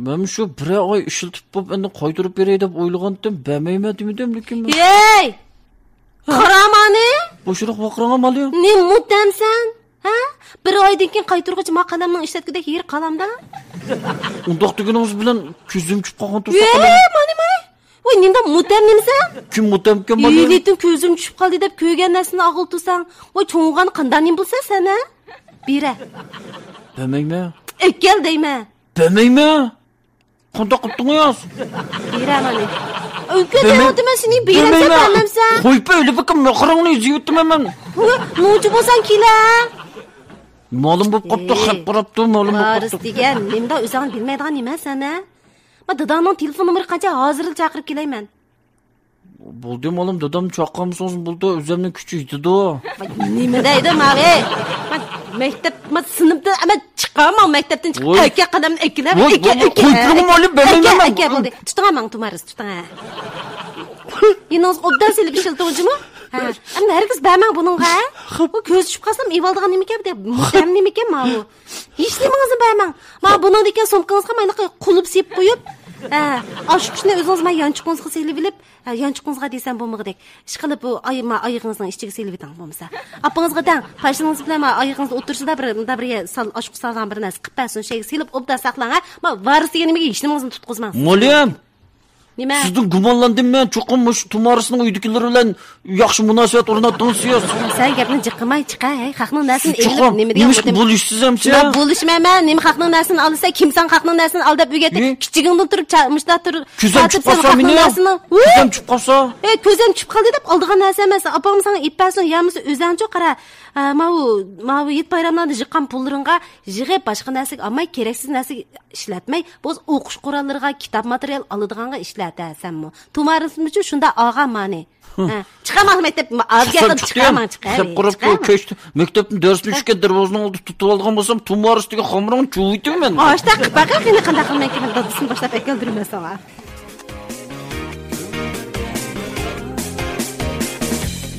مەن شۇ بىرەر ئاي ئىشلىتىپ بولۇپ ئەمدى قايتۇرۇپ بېرەي دەپ ئويلىغانتىم، بەرمەيمەن دېمىدىم لېكىن مەن. ھەي! قارامانى! بوشراق ۋارقىراڭ مالىم. نېمە مۇتەمسەن؟ ھە؟ بىر ئايدىن كېيىن قايتۇرغۇچە ما قەلەمنىڭ ئىشلەتكۈدەك يېرى قالامدا؟ ئۇنداق دېگىنىڭىز بىلەن كۆزۈم چۈشۈپ قالغان تۇرسا قالام. ھەي، مانا، مانا. ۋاي، نېمىدە مۇتەم نېمىسەن؟ كىم مۇتەمكەن مانا؟ ئىلىتىن كۆزۈم چۈشۈپ قالدى دەپ كۆرگەن نەرسىنى ئاغلىتىسەن. ۋاي، چوڭ بولغاندا قانداق نېمە بولىسەن سەن، ھە؟ بېرە. بەرمەيمەن. ئەكەل دەيمەن. بەرمەيمەن. قانداق قىپتىڭىز؟ بېرە مانا. ئۆكە دەيۋاتىمەن سېنى، بېرەمسەن، بەرمەمسەن؟ قويۇپ ئۆلۈپ بېقىم، مېخىرىڭنى ئېزىۋېتىمەن مەن. ۋاي، نوچى بولساڭ كېلە. مالىم بولۇپ قاپتۇ، خەپ قاراپتۇ، مالىم بولۇپ قاپتۇ. دېگەن نېمىدا ئۆزۈڭنى بىلمەيدىغان نېمە سەن، ھە؟ ما داداڭنىڭ تېلېفون نومۇرى قانچە؟ ھازىرلا چاقىرىپ كېلەي مەن. بولدى مالىم، دادام چاقىرمىسىڭىز بولدى، ئۆزۈمنىڭ كۈچى يېتىدۇ. نېمە دەيدۇ ماۋى؟ مەكتەپ، سىنىپتىن ئەمە چىقارماڭ، مەكتەپتىن چىقىپ ئەكە قەدەمنى ئەكىلە. ئەكە، ئەكە. قويۇپ بېرىڭ مالىم، بەرمەيمەن. ئەكە، ئەكە، بولدى. تۇتۇڭ ماڭا تۇمارىس، تۇتۇڭ ھە. يېنىڭىزغا ئوبدان سېلىپ ئىشلىتىڭ جۇمۇ. ھە، ئەمدى ھەرگىز بەرمەڭ بۇنىڭغا، ھە؟ ئۇ كۆزى چۈشۈپ قالسىمۇ ئېۋالىدىغان نېمىكەن دە، مۇتەم نېمىكەن ماۋۇ؟ ھېچ نېمىڭىزنى بەرمەڭ. ماۋۇ بۇنىڭدىكى سومكىڭىزغا ماينىقى قۇلۇپ سېلىپ قويۇپ، ھە، ئاشۇ قۇشنى ئۆزىڭىز مانا يانچۇقىڭىزغا سېلىۋېلىپ، ھە، يانچۇقىڭىزغا دېسەم بولمىغۇدەك. ئىشقىلىپ بۇ ئاي-، ما-، ئايىغىڭىزنىڭ ئىچىگە سېلىۋېتىڭ بولمىسا. ئاپىڭىزغا دەڭ، پاشىڭىز بىلەن ما-، ئايىغىڭىز ئوتتۇرىسىدا بىر، مۇندا بىر يە-، سال-، ئاشۇ قۇش سالغان بىر نەرسە قىلىپ بەرسۇن، شۇ يەرگە سېلىپ ئوبدان ساقلاڭ، ھە. ما ۋارس دېگەن نېمىگە ھېچ نېمىڭىزنى تۇتقۇزماڭ. مۇئەللىم! نېمە؟ سىزدىن گۇمانلاندىم مەن، چوقۇم مۇشۇ تۇمارىسنىڭ ئۆيدىكىلىرى بىلەن ياخشى مۇناسىۋەت ئورناتتىڭىز سىز. سەن گەپنى جىق قىلماي چىق، ھەي، خەقنىڭ نەرسىنى ئېلىپ، چوقۇم. نېمە دېگەن نېمىشقا بولۇشسىز ئەمسە؟ نېمە بولۇشمايمەن، نېمە خەقنىڭ نەرسىنى ئالىسەن، كىم ساڭا خەقنىڭ نەرسىنى ئال دەپ ئۆگەتتى؟ ھە؟ كىچىكىڭدىن تۇرۇپ چا-، مۇشۇنداق تۇرۇپ كۆزۈم چۈشۈپ قالسا مېنى؟ كۆزۈم چۈشۈپ قالسا؟ ھە، كۆزۈم چۈشۈپ قالدى دەپ ئالىدىغان نەرسە ئەمەس، ئاپام ساڭا ئېلىپ بەرسۇن، يا بولمىسا ئۆزەڭچۇ قارا. ھە، ماۋۇ، ماۋۇ ھېيت بايراملاردا يىغقان پۇللىرىڭغا يىغىپ، باشقا نەرسىگە ئالماي، كېرەكسىز نەرسىگە ئىشلەتمەي، بولسا ئوقۇش قوراللىرىغا، كىتاب ماتېرىيال ئالىدىغانغا ئىشلەت، ھە، سەنمۇ. تۇمارىسىمچۇ شۇنداق ئالغان مانى. ھە، چىقارماڭ مەكتەپ، ئاز گەپ قىلىپ چىقارماڭ، چىقىپ قاپتۇ، كۆچتە مەكتەپنى دەرسنى چۈشكەن دەرۋازىنىڭ ئالدىدا تۇتۇپ ئالغان بولسام، تۇمارىسىدىكى خامىرىڭنى چۇۋۇۋېتىمەن. ئاشۇنداق قىلىپ باقە، قېنى قانداق قىلىمەن، دادىسىنى باشلاپ ئەكەلدۈرىمەن ساڭا.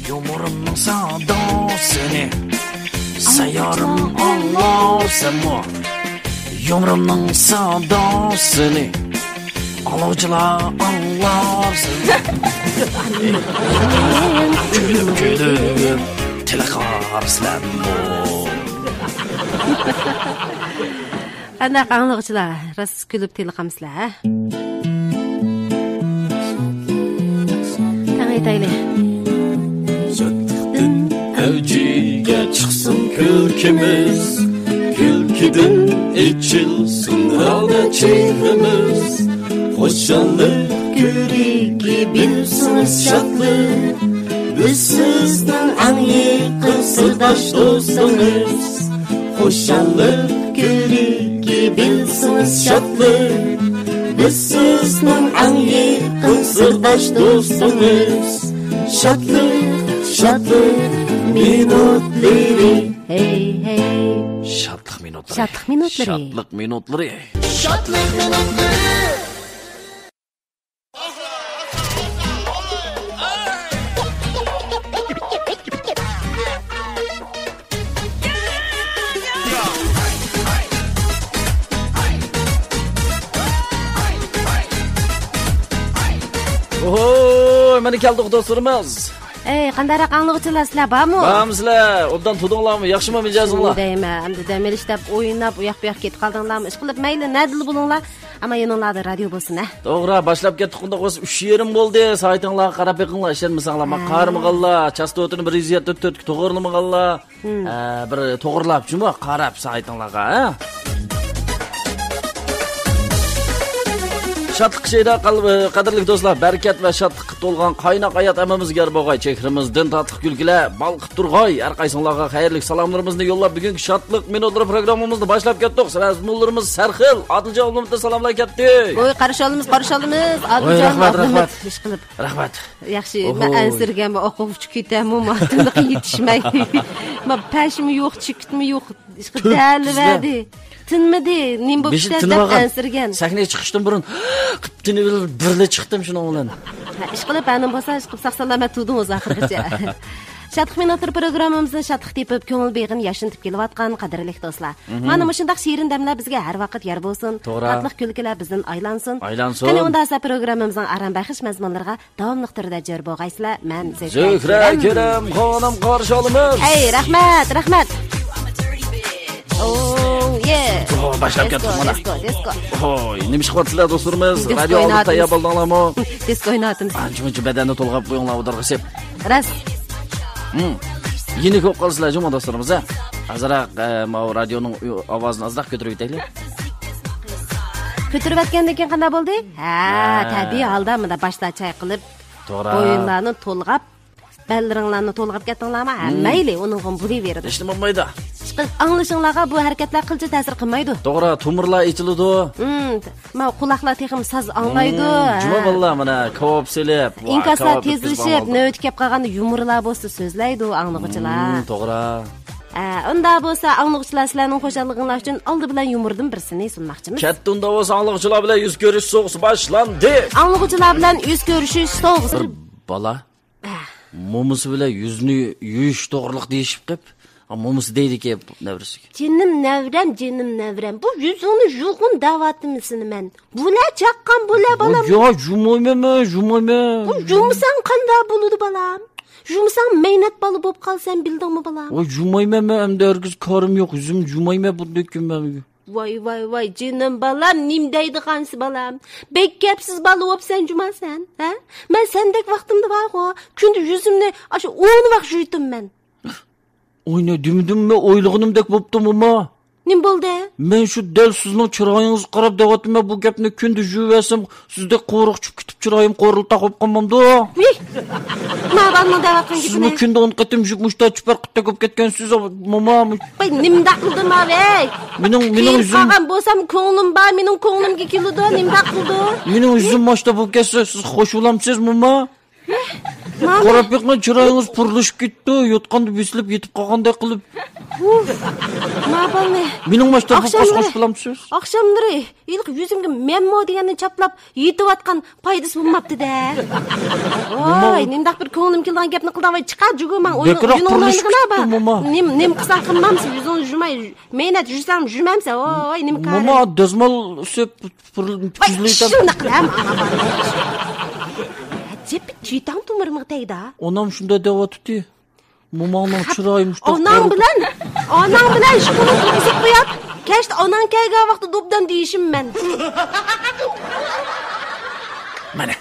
يۇمۇرۇمنىڭ ساداسىنى سەييارىم ئاڭلارسەنمۇ؟ يۇمۇرۇمنىڭ ساداسىنى ئاڭلىغۇچىلار ئاڭلارسەنمۇ؟ كۈلۈپ كۈلۈپ تىلقارسىلەرمۇ؟ قانداق ئاڭلىغۇچىلار، راست كۈلۈپ تېلىقامسىلەر، ھە؟ تەڭ ئېيتايلى. شادلىقتىن ئەۋجىگە چىقسۇن كۈلكىمىز، كۈلكىدىن ئېچىلسۇن ھالدا چېھرىمىز. خۇشاللىق كۆركى بىلسىڭىز شادلىق، بىز سىزنىڭ ئەڭ يېقىن سىرداش دوستىڭىز. خۇشاللىق كۆركى بىلسىڭىز شادلىق، بىز سىزنىڭ ئەڭ يېقىن سىرداش دوستىڭىز. شادلىق، شادلىق مىنۇتلىرى. ھەي، ھەي. شادلىق مىنۇتلىرى. شادلىق مىنۇتلىرى. شادلىق مىنۇتلىرى. شادلىق مىنۇتلىرى. ئوھوي، مانا كەلدۇق دوستلىرىمىز. ئەي، قانداقراق ئاڭلىغۇچىلار، سىلەر بارمۇ؟ بارمۇ سىلەر؟ ئوبدان تۇردۇڭلارمۇ؟ ياخشىمۇ مىجەزىڭلار؟ شۇنى دەيمەن، ئەمدى دەم ئېلىش دەپ ئويناپ، ئۇياق بۇياققا كېتىپ قالدىڭلارمۇ؟ ئىشقىلىپ، مەيلى، نەدىلا بولۇڭلار. ئەمما يېنىڭلاردا رادىيو بولسۇن، ھە؟ توغرا، باشلاپ كەتتۇق ئۇنداق بولسا. ئۈچ يېرىم بولدى. سائىتىڭلارغا قاراپ بېقىڭلار، ئىشەنمىسەڭلار. ماڭا ھە. قارىمىغانلار، چاستوتىنى بىر يۈز يەتتە تۆتكە توغرىلىمىغانلار. ھە، بىر توغرىلاپ، جۇمۇ قاراپ سائىتىڭلارغا، ھە؟ شادلىق شەيدا قەلبى، قەدىرلىك دوستلار، بەرىكەت ۋە شادلىققا تولغان قايناق ھايات ھەممىمىزگە يار بولغاي، چېھرىمىزدىن تاتلىق كۈلكىلەر بالقىپ تۇرغاي. ھەر قايسىڭلارغا خەيرلىك سالاملىرىمىزنى يوللاپ، بۈگۈنكى شادلىق مىنۇتلىرى پروگراممىمىزنى باشلاپ كەتتۇق. مەزمۇنلىرىمىز سەرخىل. ئادىلجان ئابلىمىتتىن سالاملار كەتتى. ۋوي، قارشى ئالىمىز، قارشى ئالىمىز. ۋوي، ئادىلجان رەھمەت، ئابلىمىت، رەھمەت. ئىشقىلىپ. رەھمەت. ياخشى، مەن ئەنسىرىگەن، ئوقۇغۇچى كېتەمۇ، ماتىملىققا يېتىشمەي. ما پەشمۇ يوق، چېكىتمۇ يوق. ئىشقىلىپ دەلىۋەردى. تىنمىدى، نېمە بولۇپ كېتەر دەپ ئەنسىرىگەن. سەھنىگە چىقىشتىن بۇرۇن قىپتىنىۋېلىپ بىرلا چىقتىم شۇنىڭ بىلەن. ھە، ئىشقىلىپ، ھەنىم بولسا، ئىشقىلىپ ساق-سالامەت تۇردىڭىز ئاخىرغىچە. شادلىق مىنۇتلىرى پروگراممىمىزنى شادلىق تېپىپ، كۆڭۈل بېغىنى ياشنىتىپ كېلىۋاتقان قەدىرلىك دوستلار. مانا مۇشۇنداق شېرىن دەملەر بىزگە ھەر ۋاقىت يار بولسۇن. توغرا. تاتلىق كۈلكىلەر بىزدىن ئايلانسۇن. ئايلانسۇن. قېنى ئۇندا سىلەر پروگراممىمىزنىڭ ئارام بەخش مەزمۇنلىرىغا داۋاملىق تۈردە جۆر بولغايسىلەر. مەن زۆھرە زۆھرە كېرەم. كېرەم خانىم قارشى ئالىمىز. ئەي، رەھمەت، رەھمەت. ئوو، يې. ئوو، باشلاپ كەتتۇق مانا. دىسكو، دىسكو. ھوي، نېمە ئىش قىلىۋاتىسىلەر دوستلىرىمىز؟ دىسكو رادىيو ئالدىغا تەييار بولدۇڭلارمۇ؟ دىسكو ئويناۋاتىمىز. ئانچە-مۇنچە بەدەننى تولغاپ قويۇڭلار ئۇدارغا سېپ. راست. ھىم. يېنىك بولۇپ قالىسىلەر جۇمۇ دوستلىرىمىز، ھە؟ ئازراق، ئە، ماۋۇ رادىيونىڭ ئاۋازىنى ئازراق كۆتۈرۈۋېتەيلى. كۆتۈرۈۋەتكەندىن كېيىن قانداق بولدى؟ ھە، ھە. تەبىئىي ھالدا مۇنداق باشلار چايقىلىپ، توغرا. بويۇنلارنى تولغاپ، بەللىرىڭلارنى تولغاپ كەتتىڭلارمۇ؟ ھە، مەيلى، ئۇنىڭغىمۇ بولۇۋېرىدۇ. ھېچنېمە بولمايدۇ. ئىشقىلىپ، ئاڭلىشىڭلارغا بۇ ھەرىكەتلەر قىلچە تەسىر قىلمايدۇ. توغرا، تومۇرلار ئېچىلىدۇ. ھىم، ماۋۇ قۇلاقلار تېخىمۇ ساز ئاڭلايدۇ. ھىم، ھە. جۇمۇ بالىلار مانا كاۋاپ سېلىپ، ۋا، ئىنكاسلار كاۋاپ تېزلىشىپ، نۆۋىتى كەپ قالغاندا يۇمۇرلار بولسا سۆزلەيدۇ ئاڭلىغۇچىلار. ھىم، توغرا. ھە، ئۇنداق بولسا ئاڭلىغۇچىلار سىلەرنىڭ خۇشاللىقىڭلار ئۈچۈن ئالدى بىلەن يۇمۇردىن بىرسىنى سۇنماقچىمىز. كەتتى ئۇنداق بولسا ئاڭلىغۇچىلار بىلەن يۈز كۆرۈشۈش سوغۇسى باشلاندى. ئاڭلىغۇچىلار بىلەن يۈز كۆرۈشۈش سوغۇسى. بىر بالا. ھە. مومىسى بىلەن يۈزىنى يۇيۇش توغرىلىق دېيىشىپ قېپ، ھە، مومىسى دەيدىكى نەۋرىسىگە. جېنىم نەۋرەم، جېنىم نەۋرەم، بۇ يۈزۈڭنى يۇغىن دەۋاتىمەن سېنى مەن. بۇلە چاققان بۇلە، بالام. يا، يۇمايمەن مەن، يۇمايمەن. بۇ يۇمىساڭ قانداق بولىدۇ، بالام؟ يۇمىساڭ مەينەت بالا بولۇپ قالىسەن، بىلدىڭمۇ، بالام؟ ۋاي، يۇمايمەن مەن، ئەمدى ھەرگىز كارىم يوق، يۈزۈمنى يۇمايمەن بۇندىن كېيىن مەن. ۋاي، ۋاي، ۋاي، جېنىم بالام، نېمە دەيدىغانسى، بالام؟ بەك گەپسىز بالا بوپسەن جۇما سەن، ھە؟ مەن سەندەك ۋاقتىمدا بارغۇ، كۈندە يۈزۈمنى ئاشۇ ئون ۋاق يۇيتىمەن. ئويناي دېمىدىممۇ، ئويلىغىنىمدەك بوپتۇ، موما. نېمە بولدى؟ مەن شۇ دەل سىزنىڭ چىرايىڭىزغا قاراپ دەۋاتىمەن، بۇ گەپنى كۈندە يۇيۇۋەرسەم، سىزدەك قورۇق چۈشۈپ كېتىپ، چىرايىم قورۇلتاق بولۇپ قالمامدۇ؟ ۋىي! ما بالىنىڭ دەۋاتقان گېپىنى. سىزمۇ كۈندە ئون قېتىم يۇيۇپ، مۇشتا چىپار قۇتتەك بولۇپ كەتكەنسىز، موما. ۋاي، نېمىنداق قىلدىم، ۋەي؟ مېنىڭ، مېنىڭ كېيىن يۈزۈم قالغان بولسام، كۆڭلۈم بار، مېنىڭ كۆڭلۈمگە كېلىدۇ، نېمىنداق قىلدى؟ مېنىڭ يۈزۈم ماشتا بولۇپ كەتسە، سىز خوش بولامسىز، موما؟ ماما. قاراپ بېقىڭ، چىرايىڭىز پۇرلىشىپ كېتىپتۇ، يوتقاندا بېسىلىپ يېتىپ قالغاندەك قىلىپ. ئۇف، ما بالنى. مېنىڭ ماشتا بولۇپ قالسا خوش بولامسىز؟ ئاخشاملىرى ھېلىقى يۈزۈمگە مەنمۇ دېگەننى چاپلاپ يېتىۋاتقان پايدىسى بولماپتۇ-دە. ۋاي، نېمىنداق بىر كۆڭلۈم كېلىدىغان گەپنى قىلدىڭ، ۋاي، چىقار جۇگۇ ماڭ، ئوينىغىنا بار. نېمە، نېمە قىلساڭ قىلمامسىز، يۈزۈڭنى يۇماي، مەينەت يۈرسەڭ يۈرمەمسەن، ۋاي، نېمە كارى؟ موما، دەزمال سېلىپ، پۇر-، ۋاي، پۇزلىۋېتەم. شۇنداق قىلە، ماڭا بار. ئەجەب بىر تۈيتاڭ تومۇرۇمغا تەگدى. ئانام شۇنداق دەۋاتىتتى. موماڭنىڭ چىرايى مۇشتاق ئاناڭ بىلەن، ئاناڭ بىلەن شۇنى تۇرغۇزۇپ قويۇپ، كەچتە ئاناڭ كەلگەن ۋاقىتتا دوبدان دېيىشىم مەن. مانا.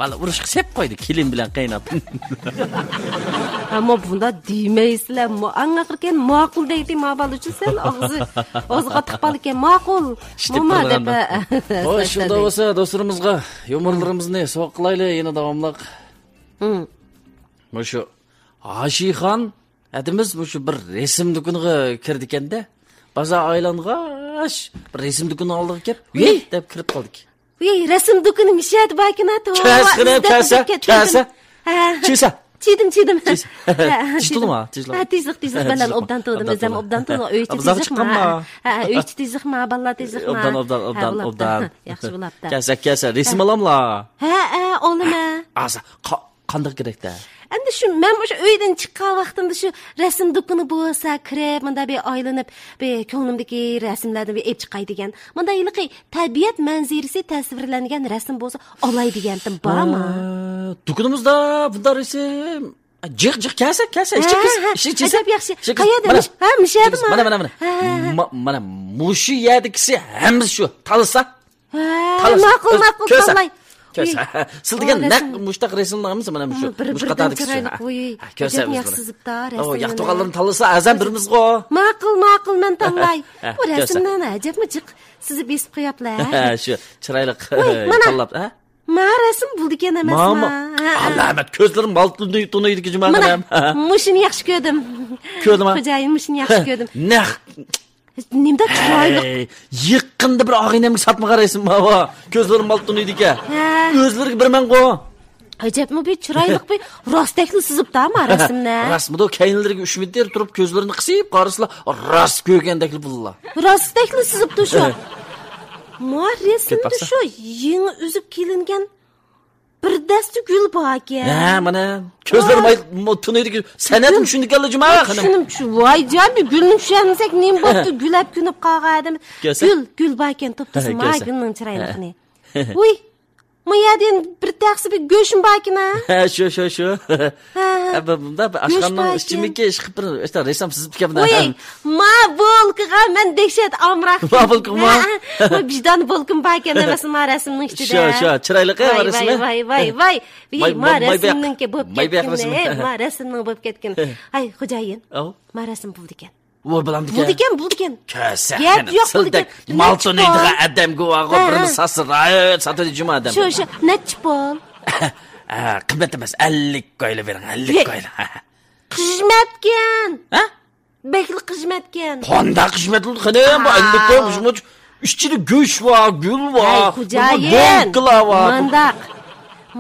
بالا ئۇرۇشقا سەپ قويدى، كېلىن بىلەن قېيىنئاپام. ئەمما بۇنداق دېمەيسىلەر، مۇ-، ئاڭ ئاخىركى ماقۇل دەيتتى، ما بالا ئۈچۈن سەل ئاغزى، ئاغزى قاتتىق بالىكەن، ماقۇل. موما دەپ. خوش، شۇنداق بولسا دوستلىرىمىزغا يۇمۇرلىرىمىزنى سوۋغا قىلايلى يەنە داۋاملىق. مۇشۇ ھاشىخان ھەدىمىز مۇشۇ بىر رەسىم دۇكىنىغا كىردىكەندە، بازار ئايلانغاچ، بىر رەسىم دۇكىنىنىڭ ئالدىغا كەپ، ۋىي! دەپ كىرىپ قالدىكەن. ۋىي، رەسىم دۇكىنى مۇشۇ يەردە باركەن-ھە، توۋا. كەلسە، كەلسە، كەلسە. چىدىم، چىدىم. تىز تۇتۇڭ، تىز تۇتۇڭ. تىزلىق، تىزلىق، بەلەن ئوبدان تۇردۇم، ئۆزۈم ئوبدان تۇردۇم. ئۆيچە تىزلىقما. ھە، ئۆيچە تىزلىقما، بالىلار تىزلىقما. ئوبدان، ئوبدان، ئوبدان، ئوبدان. ياخشى بولۇپتۇ. كەلسە، كەلسە، رەسىم ئالاملا. ھە، ھە، ئالىمەن. ھازىر قا-، قانداق كېرەكتە؟ ئەمدى شۇ، مەن مۇشۇ ئۆيدىن چىققان ۋاقتىمدا شۇ رەسىم دۇكىنى بولسا كىرىپ، مۇنداق بىر ئايلىنىپ، بىر كۆڭلۈمدىكى رەسىملەردىن بىر ئېلىپ چىقاي دېگەن. مۇنداق ھېلىقى تەبىئەت مەنزىرىسى تەسۋىرلەنگەن رەسىم بولسا ئالاي دېگەنتىم، بارمۇ؟ ھە، دۇكىنىمىزدا بۇنداق رەسىم. جىق، جىق، كەلسە، كەلسە، ئىچى ھە، كىرسە، ھە، ئىچى كىرسە. ئەجەب ياخشى. قەيەردە؟ مانا، مۇش-، ھە، مۇشۇ يەردىمۇ؟ مانا، مانا، مانا. ھە، ھە، ھە. ما-، مانا، مۇشۇ يەردىكىسى ھەممىسى شۇ. تاللىسا. ھە، تاللىسا. ماقۇل، ماقۇل، كۆرسە. تاللاي. كۆرسە. سىلدىكى نەق مۇشتاق رەسىملىرىڭىز مانا مۇشۇ، ھە، بىر-، مۇشۇ بىردىن قاتاردىكىسى. چىرايلىق، ھە، ۋۇي. ھە، كۆرسە. ئەجەب ياخشى سىزىپتا رەسىملىرىنى. ياقتۇرغانلىرىنى تاللىسا، ئەزەم بىرىمىزغۇ. ماقۇل، ماقۇل، مەن تاللاي. ھە، بۇ رەسىملەرنى ئەجەبمۇ جىق سىزىپ بېسىپ قوياپلا. ھە، شۇ، چىرايلىق. ۋۇي، مانا. تاللاپ، ھە؟ ما رەسىم بولىدىكەن ئەمەسما؟ ما، ما. ھە، ھە. ئالامەت، كۆزلىرىم مالتىنىدىكى جۇما. مانا، مۇشۇنى ياخشى كۆردۈم. كۆردۈڭما؟ خوجايىن، مۇشۇنى ياخشى كۆردۈم. نەق. نېمىدەك چىرايلىق. ھەي، يېقىندا بىر ئاغىنەمگە ساتمىغان رەسىم بار. كۆزلىرىم مالتىنىدىكەن. ھە. ئۆزلىرىگە بېرىمەنغۇ. ئەجەبمۇ بىر چىرايلىق، بىر راستەكلا سىزىپتا ما رەسىمنى. راستمىدۇ، كەينىلىرىگە ئۈچ مېتىر تۇرۇپ كۆزلىرىنى قىسىپ قارىسىلا، راست كۆرگەندەكلا بولىلا. راستەكلا سىزىپتۇ شۇ. ما رەسىمدە شۇ يېڭى ئۈزۈپ كېلىنگەن بىر دەستە گۈل باركەن. ھە، مانا. كۆزلىرىم ئاي، تۇنۇيدىكى سەنئەتنى چۈشىنىدىكەنلا جۇما خانىم. چۈشىنىم، چۈشۈن-، ۋاي جان، گۈلنى چۈشەنمىسەك نېمە بوپتۇ؟ گۈل ئەپ كۆنۈپ قالغان ئادەم. گۈل، گۈل باركەن، توپتۇسۇن، ما گۈلنىڭ چىرايلىقىنى. ۋۇي، ما يەردە يەنە بىر تەخسە بىر گۆشمۇ باركىنا؟ ھە، شۇ، شۇ، شۇ. ھە. ھە، بۇ، بۇندا بىر ئاشخانىنىڭ ئىچىمىكى ئىشقىلىپ بىر ئىشتا رەسىم سىزىپ كەپتۇ. ۋۇي، ما بولكىغا مەن دەھشەت ئامراق. ما بولكىما؟ ھە، ھە. ما ۋىجدان بولكىم باركەن ئەمەسمۇ ما رەسىمنىڭ ئىچىدە. شۇ، شۇ، چىرايلىق، ھە، ما رەسىمى. ۋاي، ۋاي، ۋاي، ۋاي. ۋىي، ما رەسىمنىڭكى بولۇپ كەتكىنى، ما رەسىمنىڭ بولۇپ كەتكىنى. ھاي، خوجايىن. ئاۋ. ما رەسىم بولىدىكەن. ۋوي، بولامدىكەن؟ بولىدىكەن، بولىدىكەن. كۆرسە، گەپ يوق، سىلدەك بولىدىكەن. مال تونۇيدىغان ئادەمگە ۋاغۇ، ھە، بىرنى ساتسا رايىت ساتىدۇ جۇما ئادەم. شۇ، شۇ، نەچچە پۇل؟ ھە، قىممەت ئەمەس، ئەللىك كويلا بېرىڭ، ئەللىك كويلا. قىژمەتكەن. ھە؟ بەكلا قىژمەتكەن. قانداق قىژمەت بولدى، خېنىم؟ بۇ ئەللىك كوي، مۇشۇ، مۇشۇ ئىچىدە گۆش بار، گۈل بار، ھەي، خوجايىن، بولكىلار بار. مانداق.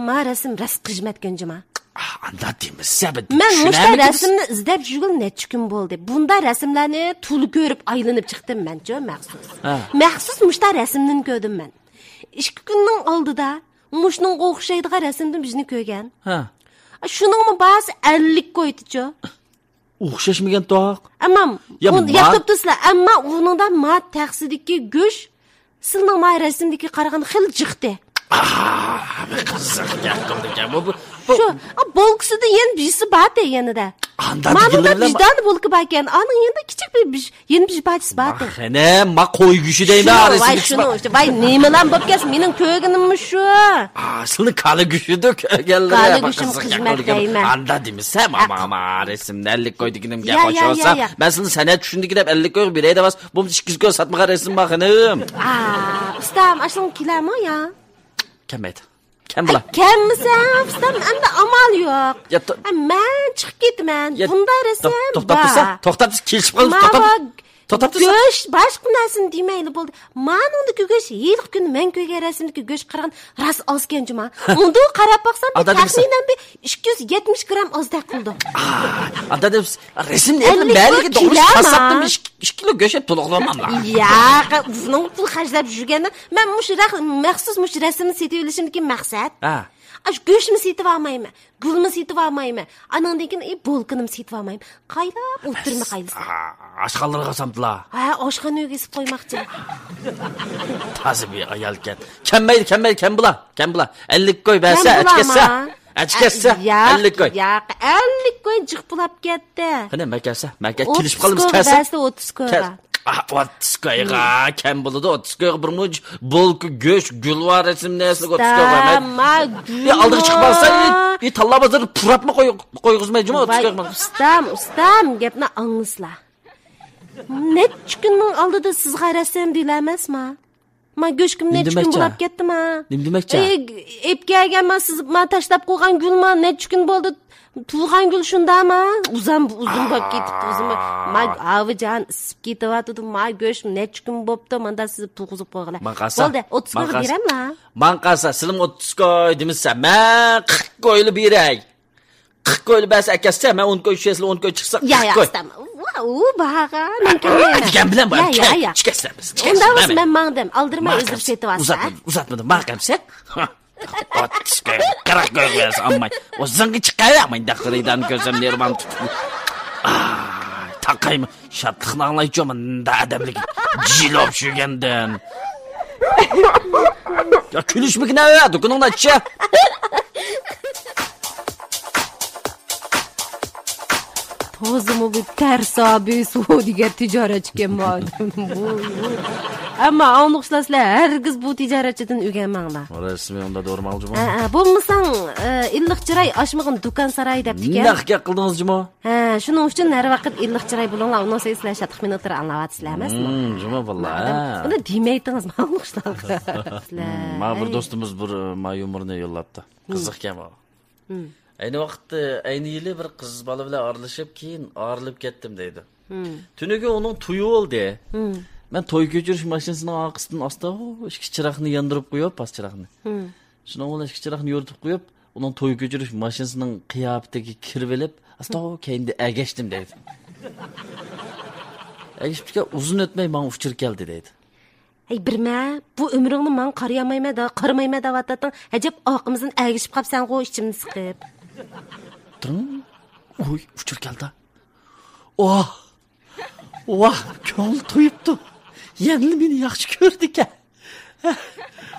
ما رەسىم راست قىژمەتكەن جۇما. ئاھ، ئانداق دېمىسە، بىر مەن مۇشۇنداق رەسىمنى ئىزدەپ يۈرگىلى نەچچە كۈن بولدى. بۇنداق رەسىملەرنى تولا كۆرۈپ ئايلىنىپ چىقتىم مەنچۇ مەخسۇس. ھە. مەخسۇس مۇشۇنداق رەسىمنى كۆردۈم مەن. ئىككى كۈننىڭ ئالدىدا مۇشۇنىڭغا ئوخشايدىغان رەسىمدىن بىرنى كۆرگەن. ھە. شۇنىڭمۇ باھاسى ئەللىك كويتىچۇ. ئوخشاشمىكەن توق. ئەمما يا، ئۇ ما- ياقتۇرۇپتۇ سىلەر. ئەمما ئۇنىڭدا ما تەخسىدىكى گۆش سىلنىڭ ما رەسىمدىكى قارىغان خېلى جىقتى. ئاھ، قىزىق گەپ قىلدىكەن. بۇ، بۇ، بۇ شۇ، ئا، بولكىسىدا يەنە بىرسى بار دە يەنىدە. ئاندا مانا دېگىنلىرى بىلەن بىردانە بولكا باركەن. ئانىڭ يېنىدا كىچىك بىر، بىر، يەنە بىر پارچىسى بار دە. قېنى، ما قوي گۆشى دەيمەن، شۇ، ۋاي، رەسىمدىكىسى شۇنىڭ بار. ئۈچۈن، ۋاي، نېمىلام بولۇپ كەلسۇن، مېنىڭ كۆرگىنىممۇ شۇ. ئا، سىلنىڭ كالا گۆشىدۇ كۆرگەنلىرى. كالا گۆشۈم خىزمەت دەيمەن. ئاندا دېمىسە، ما، ما، ما، رەسىمنى ئەللىك كوي دېگىنىمگە يا، يا، قوشۇۋالسا. يا، يا. مەن سىلنى سەنئەت چۈشىنىدىكى دەپ ئەللىك كويغا بېرەي دەۋاتسا، بۇمۇ ئىككى يۈز كوي ساتمىغان رەسىم بار خېنىم. ئا، ئۇستام، ئاشۇڭ كېلەرمۇ يا؟ كەلمەيدۇ. كەم بولا. ئاي، كەلمىسە، ئۇستام، ئەمدى ئامال يوق. يا، تو-، ئا، مەن چىقىپ كېتىمەن. يا، بۇنداق تو-، رەسىم توختاپ بار. تۇرسا، توختاپ تۇرسا، كېلىشىپ قالدۇق. ما توختاپ، بار توختاپ تۇرسا. گۆش، باشقا نەرسىنى دېمەيلى بولدى. مانىڭدىكى گۆش، ھېلىقى كۈنى مەن كۆرگەن رەسىمدىكى گۆشكە قارىغاندا راست ئاز ئىكەن جۇما. ئۇنداق قاراپ باقسام، بىر ئادەم دېسە. تەخمىنەن بىر ئىككى يۈز يەتمىش گرام ئازدەك قىلىدۇ. ئا، ئادەم دېسە، رەسىمنى ئەللىك مەلىگە بىر دوغرۇش كىلو پاساتتىم ما؟ ئىككى، ئىككى كىلو گۆش توقلىغان. ياق، ئۇزۇنغا پۇل خەجلەپ يۈرگەندە، مەن مۇشۇ رەخ-، مەخسۇس مۇشۇ رەسىمنى سېتىۋېلىشىمدىكى مەقسەت. ھە. ئاشۇ گۆشمۇ سېتىۋالمايمەن، گۈلمۇ سېتىۋالمايمەن. ئانىڭدىن كېيىن، ئى، بولكىنىمۇ سېتىۋالمايمەن. قايلاپ ئولتۇرما قايلىسا. ئا، ئاشخانىلارغا سامتىلا. ھە، ئاشخانا ئۆگىسىپ قويماقچى. تازا بىر ئايالكەن. كەممەيدۇ، كەممەيدۇ، كەم بولا، كەم بولا. ئەللىك كوي بەرسە، كەم بولا ئەچكەتسە. ما؟ ئەچكەتسە، ياق، ئەللىك كوي. ياق، ئەللىك كوي جىق بولاپ كەتتى. قېنى، مەكەسە، مەكە كېلىشىپ قالىمىز، كەلسە. ئوتتۇز كوي بەرسە، ئوتتۇز كويغا. كەل-، ئا، ئوتتۇز كويغا، كەم بولىدۇ، ئوتتۇز كويغا بىر مۇنچە بولكا گۆش، گۈل بار رەسىمنى ئەسلىگە ئوتتۇز كويغا. ئۇستام، ما گۈل يا، ئالدىغا چىقىپ قالسا، بار. ئى، ئى، تاللا بازىرىدا پۇراپمۇ قوي-، قويغۇزماي جۇمۇ، ئوتتۇز ۋاي، كويغا. ئۇستام، ئۇستام، گەپنى ئاڭلىسىلا. نەچچە كۈننىڭ ئالدىدا سىزغا رەسىم دېيىلەمەسما؟ ما گۆشكىم نېمە نەچچە كۈن دېمەكچى؟ بولاپ كەتتىما؟ نېمە دېمەكچى؟ ئەي، ئېلىپ كەلگەن ما سىز ما تاشلاپ قويغان گۈل ما نەچچە كۈن بولدى. تۇغان گۈل شۇنداما؟ ئۇزان، ئۇزۇن بولۇپ كېتىپتۇ، ئۇزۇن بولۇپ. ما ئاۋىجان ئىسسىپ كېتىۋاتىدۇ، ما گۆش نەچچە كۈن بوپتۇ، ماندا سىز تۇغۇزۇپ قويغىلى. ماڭا قارىسا. بولدى، ئوتتۇز كويغا بېرەملا. ماڭا قارىسا، سىلىم ئوتتۇز كوي دېمىسە، مەن قىرىق كويلا بېرەي. قىرىق كويلا بەرسە ئەكەتسە، مەن ئون كوي چۈشەسىلەر، ئون كوي چىقسا، يا، قىرىق يا، كوي. ئۇستام. ۋا، ئۇ باھاغا مۇمكىن ئەمەس. دېگەن بىلەن يا، يا، يا. چىقەسىز، ئۇندا بولسا مەن ماڭدىم. ئالدىرماي ئۆزۈم سېتىۋالسا. ئۇزاتمىدىم، ئۇزاتمىدىم. ماڭا قارىسا. ئوتتۇز كوي، قىرىق كوي بەرسە ئالماي. ئۆزۈڭگە چىقايا، مانداق خېرىدارنى كۆرسەم نېرۋام تۇتۇپ. ئاي، تاقايمۇ. شادلىقنى ئاڭلايچۇ، مۇندا ئادەملىك جىلوپ شۈگەندىن. يا كۈلۈشمىگىنە، دۇكىنىڭدا ئىچە. تازىمۇ بىر تەرسا بىر سودىگەر تىجارەتچىكەن بۇ ئادەم. ۋوي، ۋوي. ئەمما ئاڭلىغۇچىلار، سىلەر ھەرگىز بۇ تىجارەتچىدىن ئۆگەنمەڭلار. رەسمىي ئۇندا دورىماڭلىچۇ بۇ. ھە، ھە، بولمىساڭ، ئە، ئىللىق چىراي ئاچمىغىن دۇكان ساراي دەپتىكەن. نەق گەپ قىلدىڭىز جۇمۇ؟ ھە، شۇنىڭ ئۈچۈن ھەر ۋاقىت ئىللىق چىراي بولۇڭلار، ئۇنىڭ سۆزى سىلەر شادلىق مىنۇتلىرى ئاڭلاۋاتىسىلەر ئەمەسمۇ؟ ھىم، جۇمۇ باللا، ھە. بۇنى دېمەيتىڭىز ماڭلىقلارغا. سىلەر، ھىم، ما بىر ھەي. دوستىمىز بىر، ما يۇمۇرنى يوللاپتۇ. ھىم. قىزىق ئىكەن بۇ. ھىم. ئەينى ۋاقىتتا، ئەينى يىلى بىر قىز بالا بىلەن ئارىلىشىپ، كېيىن ئايرىلىپ كەتتىم دەيدۇ. ھىم. تۈنۈگۈن ئۇنىڭ تويى بولدى. ھىم. مەن توي كۆچۈرۈش ماشىنىسىنىڭ ئارقىسىدىن ئاستا ئىككى چىراغنى ياندۇرۇپ قويۇپ، پاس چىراغنى. ھىم. شۇنىڭ بىلەن ئىككى چىراغنى يورۇتۇپ قويۇپ، ئۇنىڭ توي كۆچۈرۈش ماشىنىسىنىڭ قىياپىتىگە كىرىۋېلىپ، ئاستا كەينىدە ئەگەشتىم دەيدۇ. ئەگىشىپتىكەن، ئۇزۇن ئۆتمەي ماڭا ئۇچۇر كەلدى دەيدۇ. ھەي، بىرمە، بۇ ئۆمرۈڭنى ماڭا قارىيالمايمەن دە، قارىمايمەن دەۋاتاتتىڭ. ئەجەب ئاقىمىزدىن ئەگىشىپ قاپسەنغۇ، ئىچىمنى سىقىپ. تىڭ. ئۇي، ئۇچۇر كەلدى. ئوھ! ۋاھ، كۆڭلى تويۇپتۇ. يەنىلا مېنى ياخشى كۆرىدىكەن.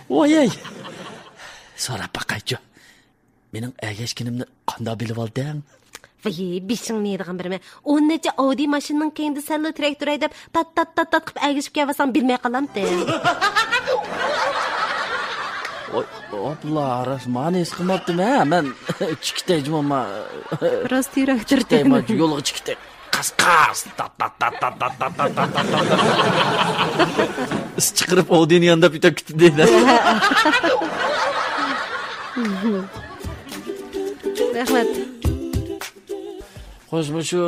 ۋايەي. سوراپ باقايچۇ. مېنىڭ ئەگەشكىنىمنى قانداق بىلىۋالدىڭ؟ ۋاي، بېشىڭنى يەيدىغان بىرمە. ئون نەچچە ئاۋدى ماشىنىنىڭ كەينىدە سەنلا تىرەك تۇراي دەپ، تات، تات، تات، تات قىلىپ ئەگىشىپ كەلۋالساڭ بىلمەي قالامتىڭ. ئوي، ئوپلا، راست، مانى ھېس قىلماپتىمەن. مەن چىقىتەي جۇمۇ، ما. راست تىراكتىر. چىقىتەي، ما، يولغا چىقىتەي. قاس، قاس. تات، تات، تات. ئىس چىقىرىپ، ئودىنى يانداپ يۈتەپ كېتىدۇ دەيدۇ. رەھمەت. خوش، مۇشۇ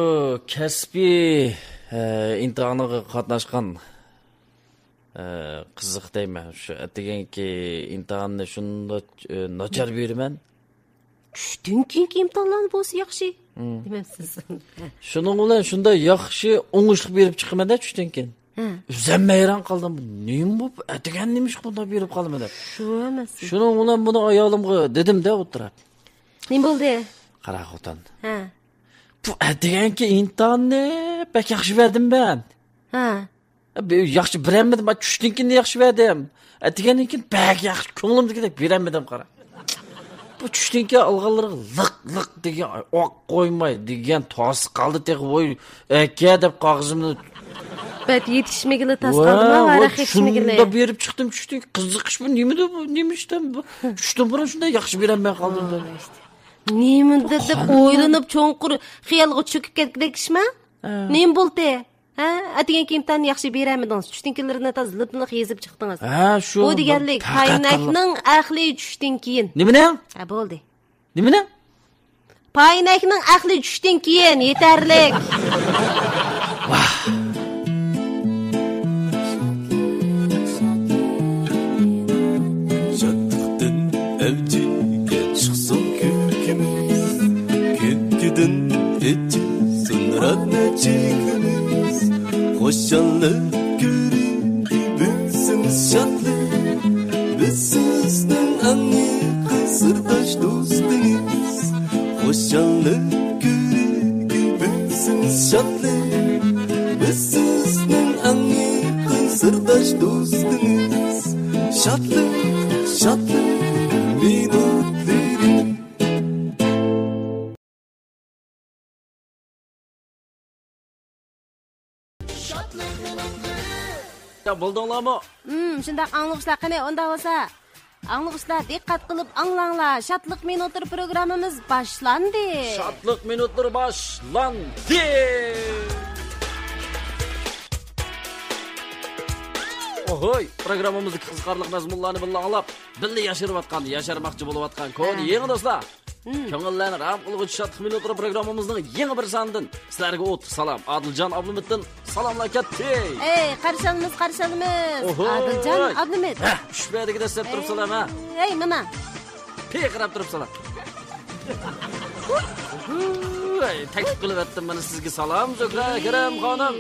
كەسپىي، ئە، ئىمتىھانىغا قاتناشقان، ئە، قىزىق دەيمەن. شۇ ئەتىگەنكى ئىمتىھاننى شۇنداق، ئە، ناچار بېرىمەن. چۈشتىن كېيىنكى ئىمتىھانلارنى بولسا ياخشى دېمەمسىز؟ شۇنىڭ بىلەن شۇنداق ياخشى، ئوڭۇشلۇق بېرىپ چىقىمەن-دە چۈشتىن كېيىن. ھە. ئۆزۈم ھەيران قالدىم، نېمە بولۇپ ئەتىگەن نېمىشقا بۇنداق بېرىپ قالىمەن دەپ. شۇ ئەمەس. شۇنىڭ بىلەن بۇنى ئايالىمغا دېدىم-دە ئوتتۇرا. نېمە بولدى؟ قارا خوتۇن. ھە. بۇ ئەتىگەنكى ئىمتىھاننى بەك ياخشى بەردىم مەن. ھە. بە-، ياخشى بېرەلمىدىم، چۈشتىن كېيىن ياخشى بەردىم. ئەتىگەندىن كېيىن بەك ياخشى، كۆڭلۈمدىكىدەك بېرەلمىدىم، قارا. بۇ چۈشتىن كېيىن ئالغانلىرىغا لىق، لىق دېگەن، ئوق قويماي دېگەن تاسا قالدى تېخى، ۋوي، ئەكە دەپ قاغىزىمنى. بەت يېتىشمىگىلى تاس قالدىما، ۋاراق يېتىشمىگىلى. شۇنداق بېرىپ چىقتىم چۈشتىن كېيىن. قىزىقىش بۇ، نېمىدۇ بۇ، نېمە ئىشتىن بۇ؟ چۈشتىن بۇرۇن شۇنداق ياخشى بېرەلمەي قالدىم دەپ. نېمىدۇ دەپ ئويلىنىپ، چوڭقۇر خىيالغا چۆكۈپ كەتكۈدەك ئىشما؟ ھە. نېمە بولدى؟ ھە، ئەتىگەنكى ئىمتىھاننى ياخشى بېرەلمىدىڭىز، چۈشتىن كېيىنلىرىنى تازا لىپ-لىق يېزىپ چىقتىڭىز. ھە، شۇ بۇ دېگەنلىك، پاينەكنىڭ ئەقلى چۈشتىن كېيىن. نېمىنىڭ؟ ھە، بولدى. نېمىنىڭ؟ پاينەكنىڭ ئەقلى چۈشتىن كېيىن، يېتەرلىك. شادلىقتىن ئەۋجىگە چىقسۇن كۈلكىمىز، كۈلكىدىن ئېچىلسۇن رەھمەت چېكىمىز. خۇشاللىق كۆرۈنگە بىزمىز شادلىق، بىز سىزنىڭ ئەڭ يېقىن سىرداش دوستىڭىز. خۇشاللىق كۆرۈنگە بىزمىز شادلىق، بىز سىزنىڭ ئەڭ يېقىن سىرداش دوستىڭىز. شادلىق، شادلىق مىنۇتلىرى. يا، بولدۇڭلارمۇ؟ ھىم، شۇنداق، ئاڭلىغۇچىلار، قېنى، ئۇنداق بولسا، ئاڭلىغۇچىلار، دىققەت قىلىپ ئاڭلاڭلار، شادلىق مىنۇتلىرى پروگراممىمىز باشلاندى. شادلىق مىنۇتلىرى باشلاندى. ئوھوي، پروگراممىمىزدىكى قىزىقارلىق مەزمۇنلارنى بىللە ئاڭلاپ، بىللە ياشىرىۋاتقان، ياشارماقچى بولۇۋاتقان كونا، ھە، يېڭى دوستلار. ھىم. كۆڭۈللەرنى رام قىلغۇچى شادلىق مىنۇتلىرى پروگراممىمىزنىڭ يېڭى بىر سانىدىن سىلەرگە ئوتلۇق سالام. ئادىلجان ئابلىمىتتىن سالاملار كەتتى. ئەي، قارشى ئالىمىز، قارشى ئالىمىز. ئوھوي. ئادىلجان ئابلىمىت. ھە، چۈش بەردىكى دەسسەپ تۇرۇپسىلەر، ھە؟ ئەي، مانا. پىرقىراپ تۇرۇپسىلەر. ئوھوي، تەكلىپ قىلىۋەتتىم مانا سىزگە سالام، زۆھرە كېرەم خانىم.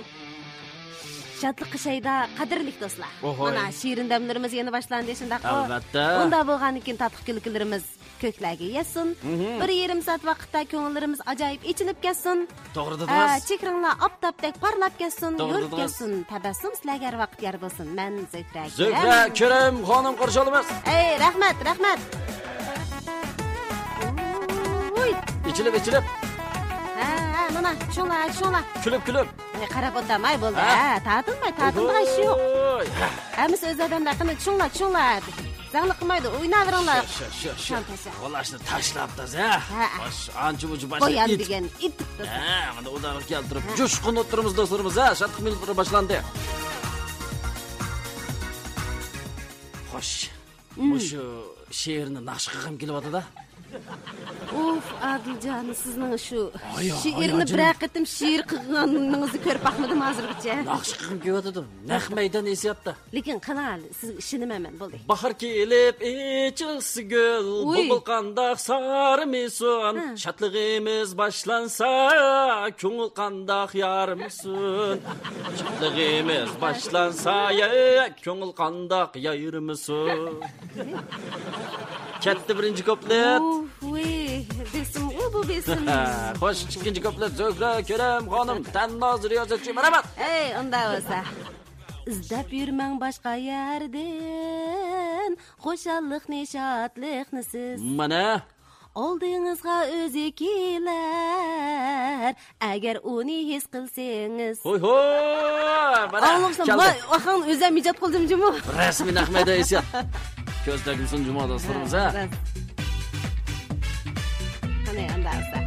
شادلىققا شەيدا، قەدىرلىك دوستلار. ئوھوي. مانا، شېرىن دەملىرىمىز يەنە باشلاندى، شۇنداقمۇ؟ ئەلۋەتتە. ئۇنداق بولغاندىن كېيىن تاتلىق كۈلكىلىرىمىز كۆكلەرگە يەتسۇن. مھم. بىر يېرىم سائەت ۋاقىتتا كۆڭۈللىرىمىز ئاجايىپ ئېچىلىپ كەتسۇن. توغرا دېدىڭىز. ئە، چېھرىڭلار ئاپتاپتەك پارلاپ كەتسۇن، توغرا يورۇپ دېدىڭىز. كەتسۇن. تەبەسسۇم سىلەرگە ھەر ۋاقىت يار بولسۇن. مەن زۆھرە زۆھرە كېرەم. كېرەم خانىم قارشى ئالىمىز. ئەي، رەھمەت، رەھمەت. ئۇي. ئېچىلىپ، ئېچىلىپ. ھە، ھە، مانا، چۈشۈڭلار، چۈشۈڭلار. كۈلۈپ، كۈلۈپ. ئەي، قاراپ ئولتۇرماي بولدى. ھە. ھە، تارتىنماي، تارتىنىدىغان ئىش يوق. ئوي. ھەممىسى ئۆز ئادەملەر، قېنى، چۈشۈڭلار، چۈشۈڭلار. زاڭلىق قىلمايدۇ، ئويناۋېرىڭلار. شۇ، شۇ، شۇ، شۇ. شۇ. ۋاللە شۇنى تاشلاپتىز، ھە؟ ھە. باش، ئانچە-مۇنچە باش بايان ئېيتىپ. دېگەن ئېيتىپتىز. ھە، مانا ئۇلارغا كەلتۈرۈپ، ھە. جۇشقۇن ئوتتۇرىمىزدا دوستلىرىمىز، ھە؟ شادلىق مىنۇتلىرى باشلاندى. خوش. مم. مۇشۇ شېئىرنى ناخشا قىلغۇم كېلىۋاتىدۇ. ئۇف، ئادىلجان، سىزنىڭ شۇ ھايا، شېئىرنى ھايا، بىرەر قېتىم شېئىر قىلغىنىڭىزنى كۆرۈپ باقمىدىم ھازىرغىچە. ناخشا قىلغۇم كېلىۋاتىدۇ. نەق مەيدان ھېسسىياتتا. لېكىن قىلاڭ، سىزگە ئىشىنىمەن مەن، بولدى. باھار كېلىپ ئېچىلسا گۈل، ئۇي. بۇلبۇل قانداق سارىمىسۇن؟ ھە. شادلىقىمىز باشلانسا، كۆڭۈل قانداق يارىمىسۇن؟ شادلىقىمىز باشلانسا، يە، كۆڭۈل قانداق يايرىمىسۇن؟ كەتتى بىرىنچى كۇپلېت. ئۇھ، ۋۇي، بېسىمغۇ بۇ بېسىم. خوش، ئىككىنچى كۇپلېت زۆھرە كېرەم خانىم، تەنناز رىيازەتچى، مەرھەمەت. ئەي، ئۇنداق بولسا. ئىزدەپ يۈرمەڭ باشقا يەردىن، خۇشاللىقنى، شادلىقنى سىز. مانا. ئالدىڭىزغا ئۆزى كېلەر، ئەگەر ئۇنى ھېس قىلسىڭىز. ھوي، ھوي، مانا، ئاڭلىغۇچىلار، كەلدى. ۋاي، ئاخىرىڭ ئۆزۈم ئىجاد قىلدىم جۇمۇ. رەسمىي نەق مەيدان ھېسسىيات. كۆز تەگمىسۇن جۇمۇ دوستلىرىمىز، ھە، ھە؟ راست. قېنى، ئەمدى ئاستا.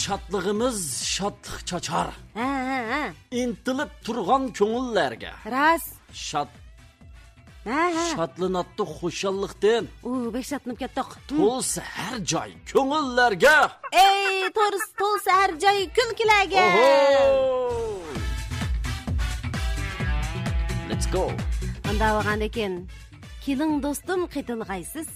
شادلىقىمىز شادلىق چاچار. ھە، ھە، ھە. ئىنتىلىپ تۇرغان كۆڭۈللەرگە. راست. شاد-، ھە، ھە. شادلىناتتۇق خۇشاللىقتىن. ئۇ، بەك شادلىنىپ كەتتۇق. ھىم. تولسا ھەر جاي كۆڭۈللەرگە. ئەي، تولسا، تولسا ھەر جاي كۈلكىلەرگە. ئوھو. Let's go. ئۇنداق بولغاندىكىن، كېلىڭ دوستۇم، قېتىلغايسىز.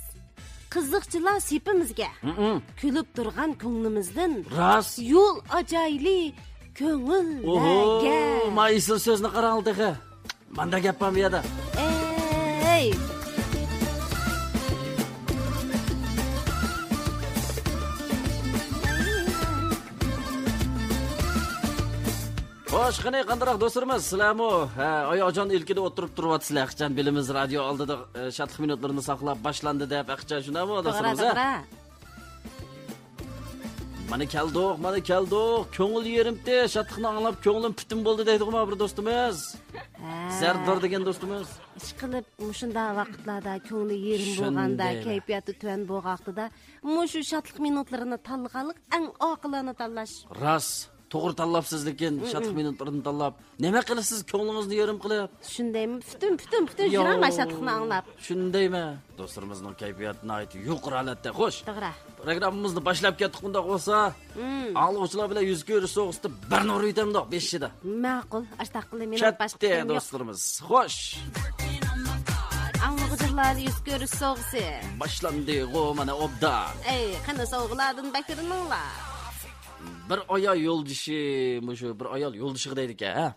قىزىقچىلار سېپىمىزگە. ھىم. كۈلۈپ تۇرغان كۆڭلىمىزدىن. راست. يول ئاچايلى كۆڭۈللەرگە. ئوھو، ما ئېسىل سۆزنى قاراڭ تېخى. ماندا گەپ بار بۇ يەردە. ئەي! خوش، قېنى، قانداق دوستلىرىمىز، سىلەرمۇ، ھە، ھاياجان ئىلكىدە ئولتۇرۇپ تۇرۇۋاتىسىلەر؟ ھەقىچان بىلىمىز، رادىيو ئالدىدا، ئە، شادلىق مىنۇتلىرىنى ساقلاپ باشلاندى دەپ، ھەقىچان شۇنداقمۇ، توغرا، دوستلىرىمىز، ھە؟ توغرا. مانا كەلدۇق، مانا كەلدۇق. كۆڭۈل يېرىمتى، شادلىقنى ئاڭلاپ كۆڭلۈم پۈتۈن بولدى دەيدىغۇ ما بىر دوستىمىز. ھە. زەردار دېگەن دوستىمىز. ئىشقىلىپ، مۇشۇنداق ۋاقىتلاردا كۆڭلى يېرىم بولغاندا، شۇندايمەن. كەيپىياتى تۆۋەن بولغان ۋاقتىدا مۇشۇ شادلىق مىنۇتلىرىنى تاللىغانلىق ئەڭ ئاقىلانە تاللاش. راست. توغرا تاللاپسىز، لېكىن شادلىق مىنۇتلىرىنى تاللاپ، نېمە قىلىسىز كۆڭلىڭىزنى يېرىم قىلىپ؟ شۇندايمۇ پۈتۈن، پۈتۈن، پۈتۈن يو. جىراڭ شادلىقنى ئاڭلاپ. شۇندايمۇ؟ دوستلىرىمىزنىڭ كەيپىياتى ناھايىتى يۇقىرى ھالەتتە. خوش. توغرا. پروگراممىمىزنى باشلاپ كەتتۇق، ئۇنداق بولسا. مم. ئاڭلىغۇچىلار بىلەن يۈز كۆرۈش سوغىسىدا بىر نۇر يېتەمدۇق بېشىدا. ماقۇل، ئاشتاق قىلىمەن. كەتتى، دوستلىرىمىز. خوش. ئاڭلىغۇچىلار يۈز كۆرۈش سوغىسى. باشلاندىغۇ مانا ئوبدان. ئەي، قېنى سوغىلاردىن بەكرىنىڭلار. بىر ئايال يولدىشى، مۇشۇ بىر ئايال يولدىشىغا دەيدىكەن، ھە؟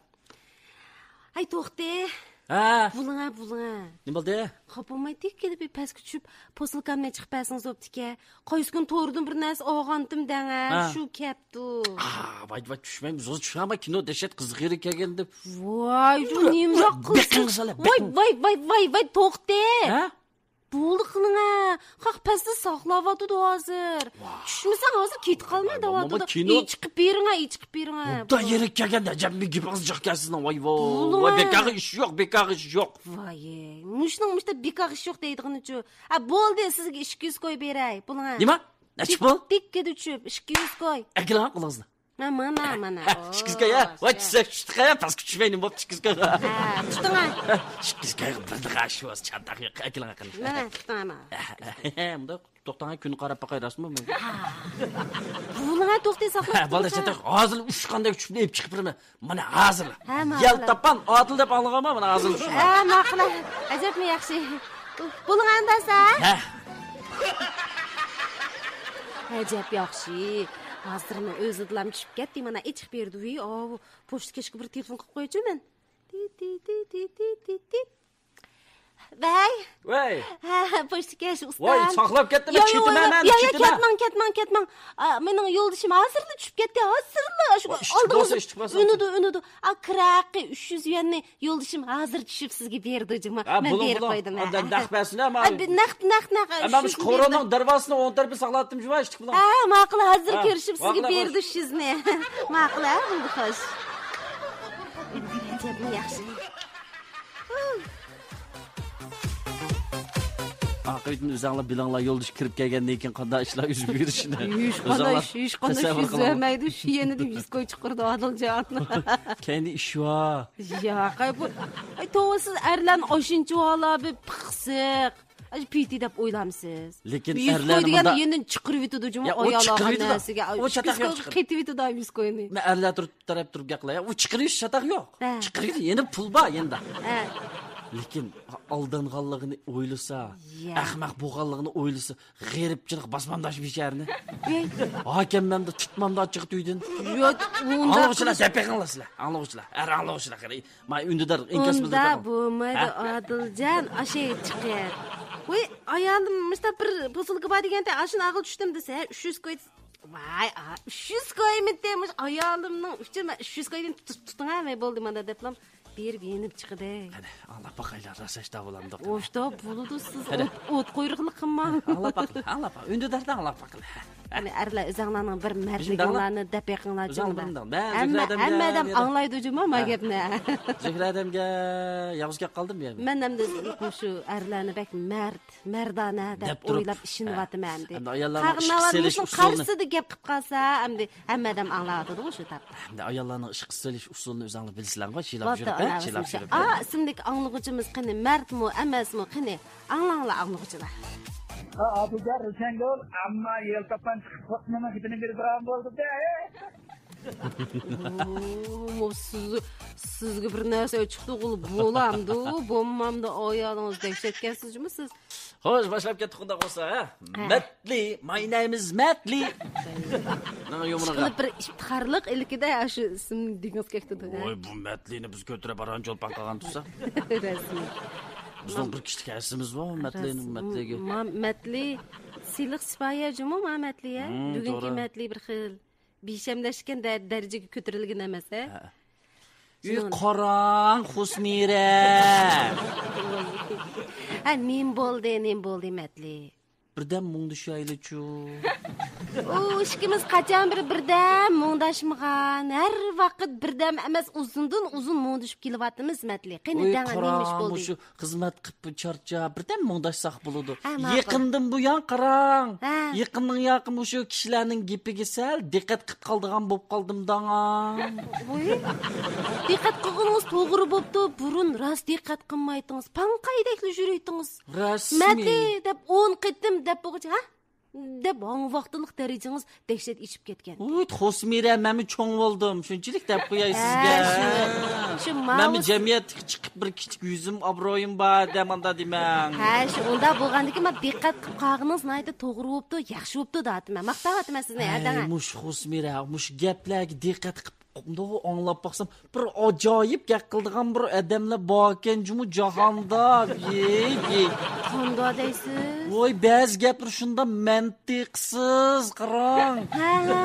ھەي، توختى. ھە؟ بولۇڭە، بولۇڭە. نېمە بولدى؟ خاپا بولماي، تېز كېلىپ بىر پەسكە چۈشۈپ، پوسۇلكامنى چىقىپ بەرسىڭىز بوپتىكەن. قايسى كۈنى توردىن بىر نەرسە ئالغانتىم دەڭە، ھە. شۇ كەپتۇ. ئا، ۋاي، ۋاي، چۈشمەيمىز، ھازىر چۈشەڭ، كىنو دەھشەت قىزىق يېرى كەلگەندە. ۋاي، جۇ، نېمىراق قىلسىڭىز. ۋاي، ۋاي، ۋاي، ۋاي، ۋاي، توختى. ھە؟ بولدى قىلىڭە. خەق پەستە ساقلاۋاتىدۇ ھازىر. ۋاھ. چۈشمىسەڭ ھازىر كېتىپ قالماي ۋاي، دەۋاتىدۇ. كىنو ئېچىقىپ بېرىڭە، ئېچىقىپ بېرىڭە. خۇدا يېرى كەلگەندە، ئەجەب بىر گېپىڭىز جىق كەلسىنىڭ. ۋاي، ۋاي، بولۇڭە. ۋاي، بىكارغا ئىش يوق، بىكارغا ئىش يوق. ۋاي، مۇشۇنىڭ مۇشتا بىكارغا ئىش يوق دەيدىغىنىچۇ. ھە، بولدى، سىزگە ئىككى يۈز كوي بېرەي، بولۇڭە. نېمە؟ نەچچە پۇل؟ تىك-، تىككىدە چۈشۈپ، ئىككى يۈز كوي. ئەكېلىڭ قولىڭىزنى. ھە، مانا، مانا. ھە، ئىككى يۈز كوي، ھە. ۋاي، چۈشسە، چۈشتى، قايا، پەسكە چۈشمەي، نېمە بوپتۇ، ئىككى يۈز كوي. ھە، تۇتۇڭ، ھە. ئىككى يۈز كوي، بىر دېگە ئاشۇ، چاتاق يوق، ئەكېلىڭ، ئەكېلىڭ. مانا، تۇتۇڭ، مانا. ھە، مۇنداق، توختاڭ، كۈن قاراپ باقاي، راستمۇ؟ ھە. بولۇڭ، توختى، ساقلاپ ھە، بولدى، تۇرسا. چاتاق، ھازىر ئۇچقاندەك چۈشۈپ ئېلىپ چىقىپ بېرىمەن. مانا ھازىرلا. ھە، ماقۇل. يەلتاپان ئادىل دەپ ئاڭلىغانما؟ مانا ھازىر شۇ. ھە، ماقۇل. ئەجەبمۇ ياخشى. بولۇڭ ئەمدى سەن. ھە. ئەجەب ياخشى. ھازىرمۇ ئۆزىدىلا چۈشۈپ كەتتى. مانا ئېچىق بېرىدۇ. ۋىي، ئاۋۇ پوچتا كەشكە بىر تېلېفون قىلىپ قويچۇ مەن. تىت، تىت، تىت. ۋەي. ۋەي. ھە، ھە، پوچتا كەش ئۇستا. ۋاي، ساقلاپ كەتتىم، يا، يا، كېتىمەن يا، مەن، يا، يا، كېتىمەن. كەتمەڭ، كەتمەڭ، كەتمەڭ. ئا، مېنىڭ يولدىشىم ھازىرلا چۈشۈپ كەتتى، ھازىرلا. شۇ ۋاي، ئىشلىق ئالدىڭىز بولسا، ئىشلىق بولسا. ئۈنىدۇ، ئۈنىدۇ. ئا، كىرا ھەققى ئۈچ يۈز يۈەننى يولدىشىم ھازىر چۈشۈپ سىزگە بېرىدۇ جۇما. ھە، مەن بولۇڭ، بېرىپ بولۇڭ. قويدۇم، ھە. ئا، نەق بەرسىلە، مانا. ئا، بى-، نەق، نەق، نەق، ئە، مانا شۇ مۇشۇ كورونا دەرۋازىسىنى ئوڭ تەرىپى ساقلاۋاتتىم جۇما، ئىشتىك بولۇڭ. ھە، ماقۇل، ھازىر ھە، كۆرۈشۈپ سىزگە ماقۇل، بېرىدۇ ئۈچ يۈزنى. ماقۇل، ھە، بولدى، خوش. ئەجەبمۇ ياخشى. ئاقىۋىتىنى ئۆزەڭلار بىلىڭلار، يولدىشى كىرىپ كەلگەندىن كېيىن قانداق ئىشلار يۈز بېرىشىنى. ھېچقانداق ئۆزەڭلار ئىش، ھېچقانداق ئىش تەسەۋۋۇر يۈز قىلىڭلار. بەرمەيدۇ، شۇ يەنىدىن يۈز كوي چىقىرىدۇ، ئادىلجان. كەينىدە ئىش بار. ياق، ئاي، بۇ، ئاي، توۋا، سىز ئەرلەرنى ئاشۇنچىۋالا بىر پىخسىق، ئاشۇ پىتى دەپ ئويلامسىز؟ لېكىن يۈز ئەرلەرنى كوي دېگەندە مۇنداق يەنە چىقىرىۋېتىدۇ جۇمۇ، يا، ئۇ ئايال ئالغان چىقىرىۋېتىدۇ. نەرسىگە. ئۇ چاتاق يوق چىقىرىۋېتىدۇ. قېتىۋېتىدۇ يۈز كوينى. مەن ئەرلەر تۇرۇپ، تەرەپ تۇرۇپ گەپ قىلاي. ئۇ چىقىرىۋېتىش چاتاق يوق. ھە. چىقىرىۋېتىش، يەنە پۇل بار يەنە. ھە. لېكىن ئالدانغانلىقىنى ئويلىسا، يا. ئەخمەق بولغانلىقىنى ئويلىسا، غېرىبچىلىق باسمامدا شۇ بىچارىنى. ھاكەممەمدە تۇتمامدا چىقىپ ئۆيدىن. ياق، ئۇنداق ئاڭلىغۇچىلار، قىلىش دەپ بېقىڭلار سىلەر. ئاڭلىغۇچىلار، ھەر ئاڭلىغۇچىلار قېنى. مانا ئۈندىدار ئىنكاسىمىزدا ئۇنداق بولمايدۇ، ھە؟ ئادىلجان، ئاشۇ چىقىپ. ۋاي، ئايالىم مۇشۇنداق بىر پوسۇلكا بار دېگەنتى، ئاشۇنى ئالغىلى چۈشتۈم دېسە، ئۈچ يۈز كوي. ۋاي، ئا، ئۈچ يۈز كويمىتى، مۇشۇ ئايالىمنىڭ ئۈچۈن مەن ئۈچ يۈز كويدىن تۇت-، تۇتۇڭ ھە، مەن بولدى مانا دەپلا بېرىپ يېنىپ چىقىدى. قېنى، ئاڭلاپ باقايلى، راساشتا بولامدۇ؟ ئوشتا بولىدۇ، سىز قېنى. ئوت، ئوت قۇيرۇقلۇق قىلماڭ. ئاڭلاپ باقىلى، ئاڭلاپ باقىلى. ئۈندىداردا ئاڭلاپ باقىلى. قېنى، ئەرلەر، ئۆزەڭلارنىڭ بىر مەردلىكىڭلارنى دەپ بېقىڭلار، جۇمۇ. ھەممە، ھەممە ئادەم ئاڭلايدۇ، جۇمۇ، ما گەپنى. زۆھرە ئادەمگە يالغۇز كەپ قالدىم يەنە. مەن ئەمدى مۇشۇ ئەرلەرنى بەك مەرد، مەردانە دەپ ئويلاپ ئىشىنىۋاتىمەن ئەمدى. ئەمدى ئاياللارنىڭ ئىشقا سېلىش ئۇسۇلىنى. قارشىسىدا گەپ قىلىپ قالسا، ئەمدى ھەممە ئادەم ئاڭلاۋاتىدىغۇ شۇ تاپ. ئەمدى ئاياللارنىڭ ئىشقا سېلىش ئۇسۇلىنى ئۆزۈڭلار بىلىسىلەرغۇ، شىلاپ يۈرۈپ، شىلاپ يۈرۈپ. ئا، ئىسىمدىكى ئاڭلىغۇچىمىز قېنى مەردمۇ، ئەمەسمۇ، قېنى ئاڭلاڭلار ئاڭلىغۇچىلار. ھە، ئابۇجان، روشەنگۈل، ئەمما يەلتاپان چىقىپ خوتۇنىنىڭ گېپىنى بېرىدىغان بولدى-دە. ئوو، سىز، سىزگە بىر نەرسە چىقتىغۇ بولامدۇ، بولمامدۇ، ئايالىڭىز دەھشەتكەنسىز جۇمۇ سىز. خوش، باشلاپ كەتتۇق ئۇنداق بولسا، ھە؟ ھە. مەتلى، my name is مەتلى. نېمە يۇمۇرغا؟ ئىشقىلىپ بىر ئىپتىخارلىق ئىلكىدە شۇ ئىسىم دېگىڭىز كەپتىدۇ، ھە؟ ۋاي، بۇ مەتلىنى بىز كۆتۈرۈپ بارغان چولپان قالغان تۇرسا. رەسمىي. بىزنىڭ بىر كىشىلىك ھەسسىمىز بار، مەتلىنىڭ، مەتلىگە. ما-، مەتلى سىلىق سىپايە جۇمۇ، ما مەتلى، ھە؟ مم، بۈگۈنكى توغرا. مەتلى بىر خىل بىشەملەشكەن دە-، دەرىجىگە كۆتۈرۈلگەن ئەمەس، ھە؟ ھە. ئى، قاراڭ، خۇسمىرە! ھە، نېمە بولدى، نېمە بولدى، مەتلى؟ بىردەم مۇڭدىشايلىچۇ. ئۇ ئىككىمىز قاچان بىر بىردەم مۇڭداشمىغان؟ ھەر ۋاقىت بىردەم ئەمەس، ئۇزۇندىن ئۇزۇن مۇڭدىشىپ كېلىۋاتىمىز، مەتلى. قېنى، دەڭە، نېمە ئىش بولدى؟ مۇشۇ خىزمەت قىلىپ چارچاپ، بىردەم مۇڭداشساق بولىدۇ. ھە، ماقۇل. يېقىندىن بۇيان قاراڭ. ھە. يېقىننىڭ ياقى مۇشۇ كىشىلەرنىڭ گېپىگە سەل دىققەت قىلىپ قالىدىغان بولۇپ قالدىم داڭا. ۋوي. دىققەت قىلغىنىڭىز توغرا بوپتۇ. بۇرۇن راست دىققەت قىلمايتتىڭىز. پاڭقايدەكلا يۈرۈيتتىڭىز. رەسمىي. مەتلى دەپ ئون قېتىم دەپ بولغۇچە، ھە؟ دەپ ھاڭ ۋاقىتلىق دەرىجىڭىز دەھشەت ئېشىپ كەتكەن. ۋۇي، خۇسمىرە، مەنمۇ چوڭ بولدۇم، شۇنچىلىك دەپ قوياي ھە، سىزگە. شۇ، شۇ مەنمۇ ماۋۇ جەمئىيەتتىكى چىقىپ بىر كىچىك يۈزۈم، ئابرۇيۇم بار دەم ئاندا دېمەڭ. ھە، شۇ ئۇنداق بولغاندىكىن، مانا دىققەت قىلىپ قالغىنىڭىز ناھايىتى توغرا بوپتۇ، ياخشى بوپتۇ دەۋاتىمەن، ماختاۋاتىمەن سىزنى، ھە، ھەي، دەڭە. مۇشۇ خۇسمىرە، مۇشۇ گەپلەرگە دىققەت قىلىپ، مۇنداق ئاڭلاپ باقسام، بىر ئاجايىپ گەپ قىلىدىغان بىر ئادەملەر باركەن جۇمۇ جاھاندا. ۋىي، ۋىي. قانداق دەيسىز؟ ۋاي، بەزى گەپلىرى شۇنداق مەنتىقسىز، قاراڭ. ھە، ھە.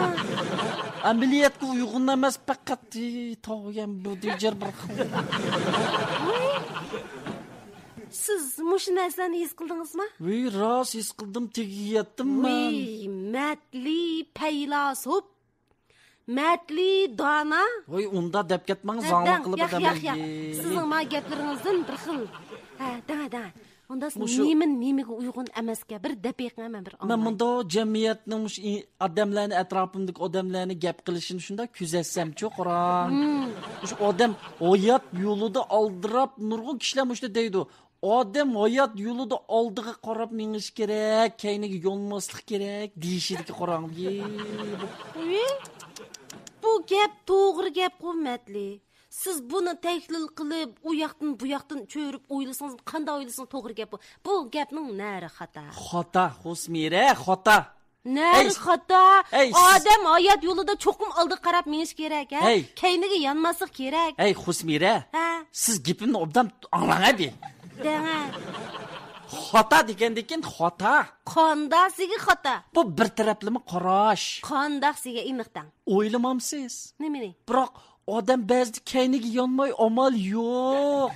ئەمەلىيەتكە ئۇيغۇن ئەمەس، پەقەت، ھېي، تاۋۇيەن بۇ دىجەر بىر خىل. سىز مۇشۇ نەرسىلەرنى ھېس قىلدىڭىزمۇ؟ ۋىي، راست ھېس قىلدىم، تېگىگە يەتتىممۇ؟ ۋىي، مەتلى پەيلاسوپ. مەتلى دانا. ۋاي، ئۇنداق دەپ كەتمەڭ، ھە، زاڭلىق دەڭ، قىلىپ ياق، ياق، ياق. سىزنىڭ ما گەپلىرىڭىزدىن بىر خىل. ھە، دەڭە، دەڭە. ئۇنداق مۇشۇ نېمە نېمىگە ئۇيغۇن ئەمەسكەن؟ بىر دەپ بېقىڭە، مەن بىر مەن ئاڭلاي. مۇنداق جەمئىيەتنىڭ مۇشۇ ئى-، ئادەملەرنى، ئەتراپىمدىكى ئادەملەرنى گەپ قىلىشىنى شۇنداق كۆزەتسەمچۇ، قاراڭ. مۇشۇ ئادەم ھايات يولىدا ئالدىراپ نۇرغۇن كىشىلەر مۇشۇنداق دەيدۇ. ئادەم ھايات يولىدا ئالدىغا قاراپ مېڭىش كېرەك، كەينىگە يانماسلىق كېرەك دېيىشىدىكى قاراڭ. يې، بۇ ئۇي، بۇ گەپ توغرا گەپقۇ، مەتلى. سىز بۇنى تەھلىل قىلىپ، ئۇ ياقتىن، بۇ ياقتىن چۆرۈپ ئويلىسىڭىز، قانداق ئويلىسىڭىز توغرا گەپ بۇ. بۇ گەپنىڭ نەرى خاتا. خاتا، خۇسمىرە، خاتا. نەرى خاتا. ھەي، سىز ئادەم ھايات يولىدا چوقۇم ئالدىغا قاراپ مېڭىش كېرەك، ھە؟ ھەي. كەينىگە يانماسلىق كېرەك. ھەي، خۇسمىرە. ھە؟ سىز گېپىمنى ئوبدان ئاڭلاڭ ھەدى. دەڭە. خاتا دېگەندىن كېيىن خاتا. قانداق سىزگە خاتا؟ بۇ بىر تەرەپلىمە قاراش. قانداق سىزگە ئېنىق دەڭ. ئويلىمامسىز؟ نېمىنى؟ بىراق ئادەم بەزىدە كەينىگە يانماي ئامال يوق.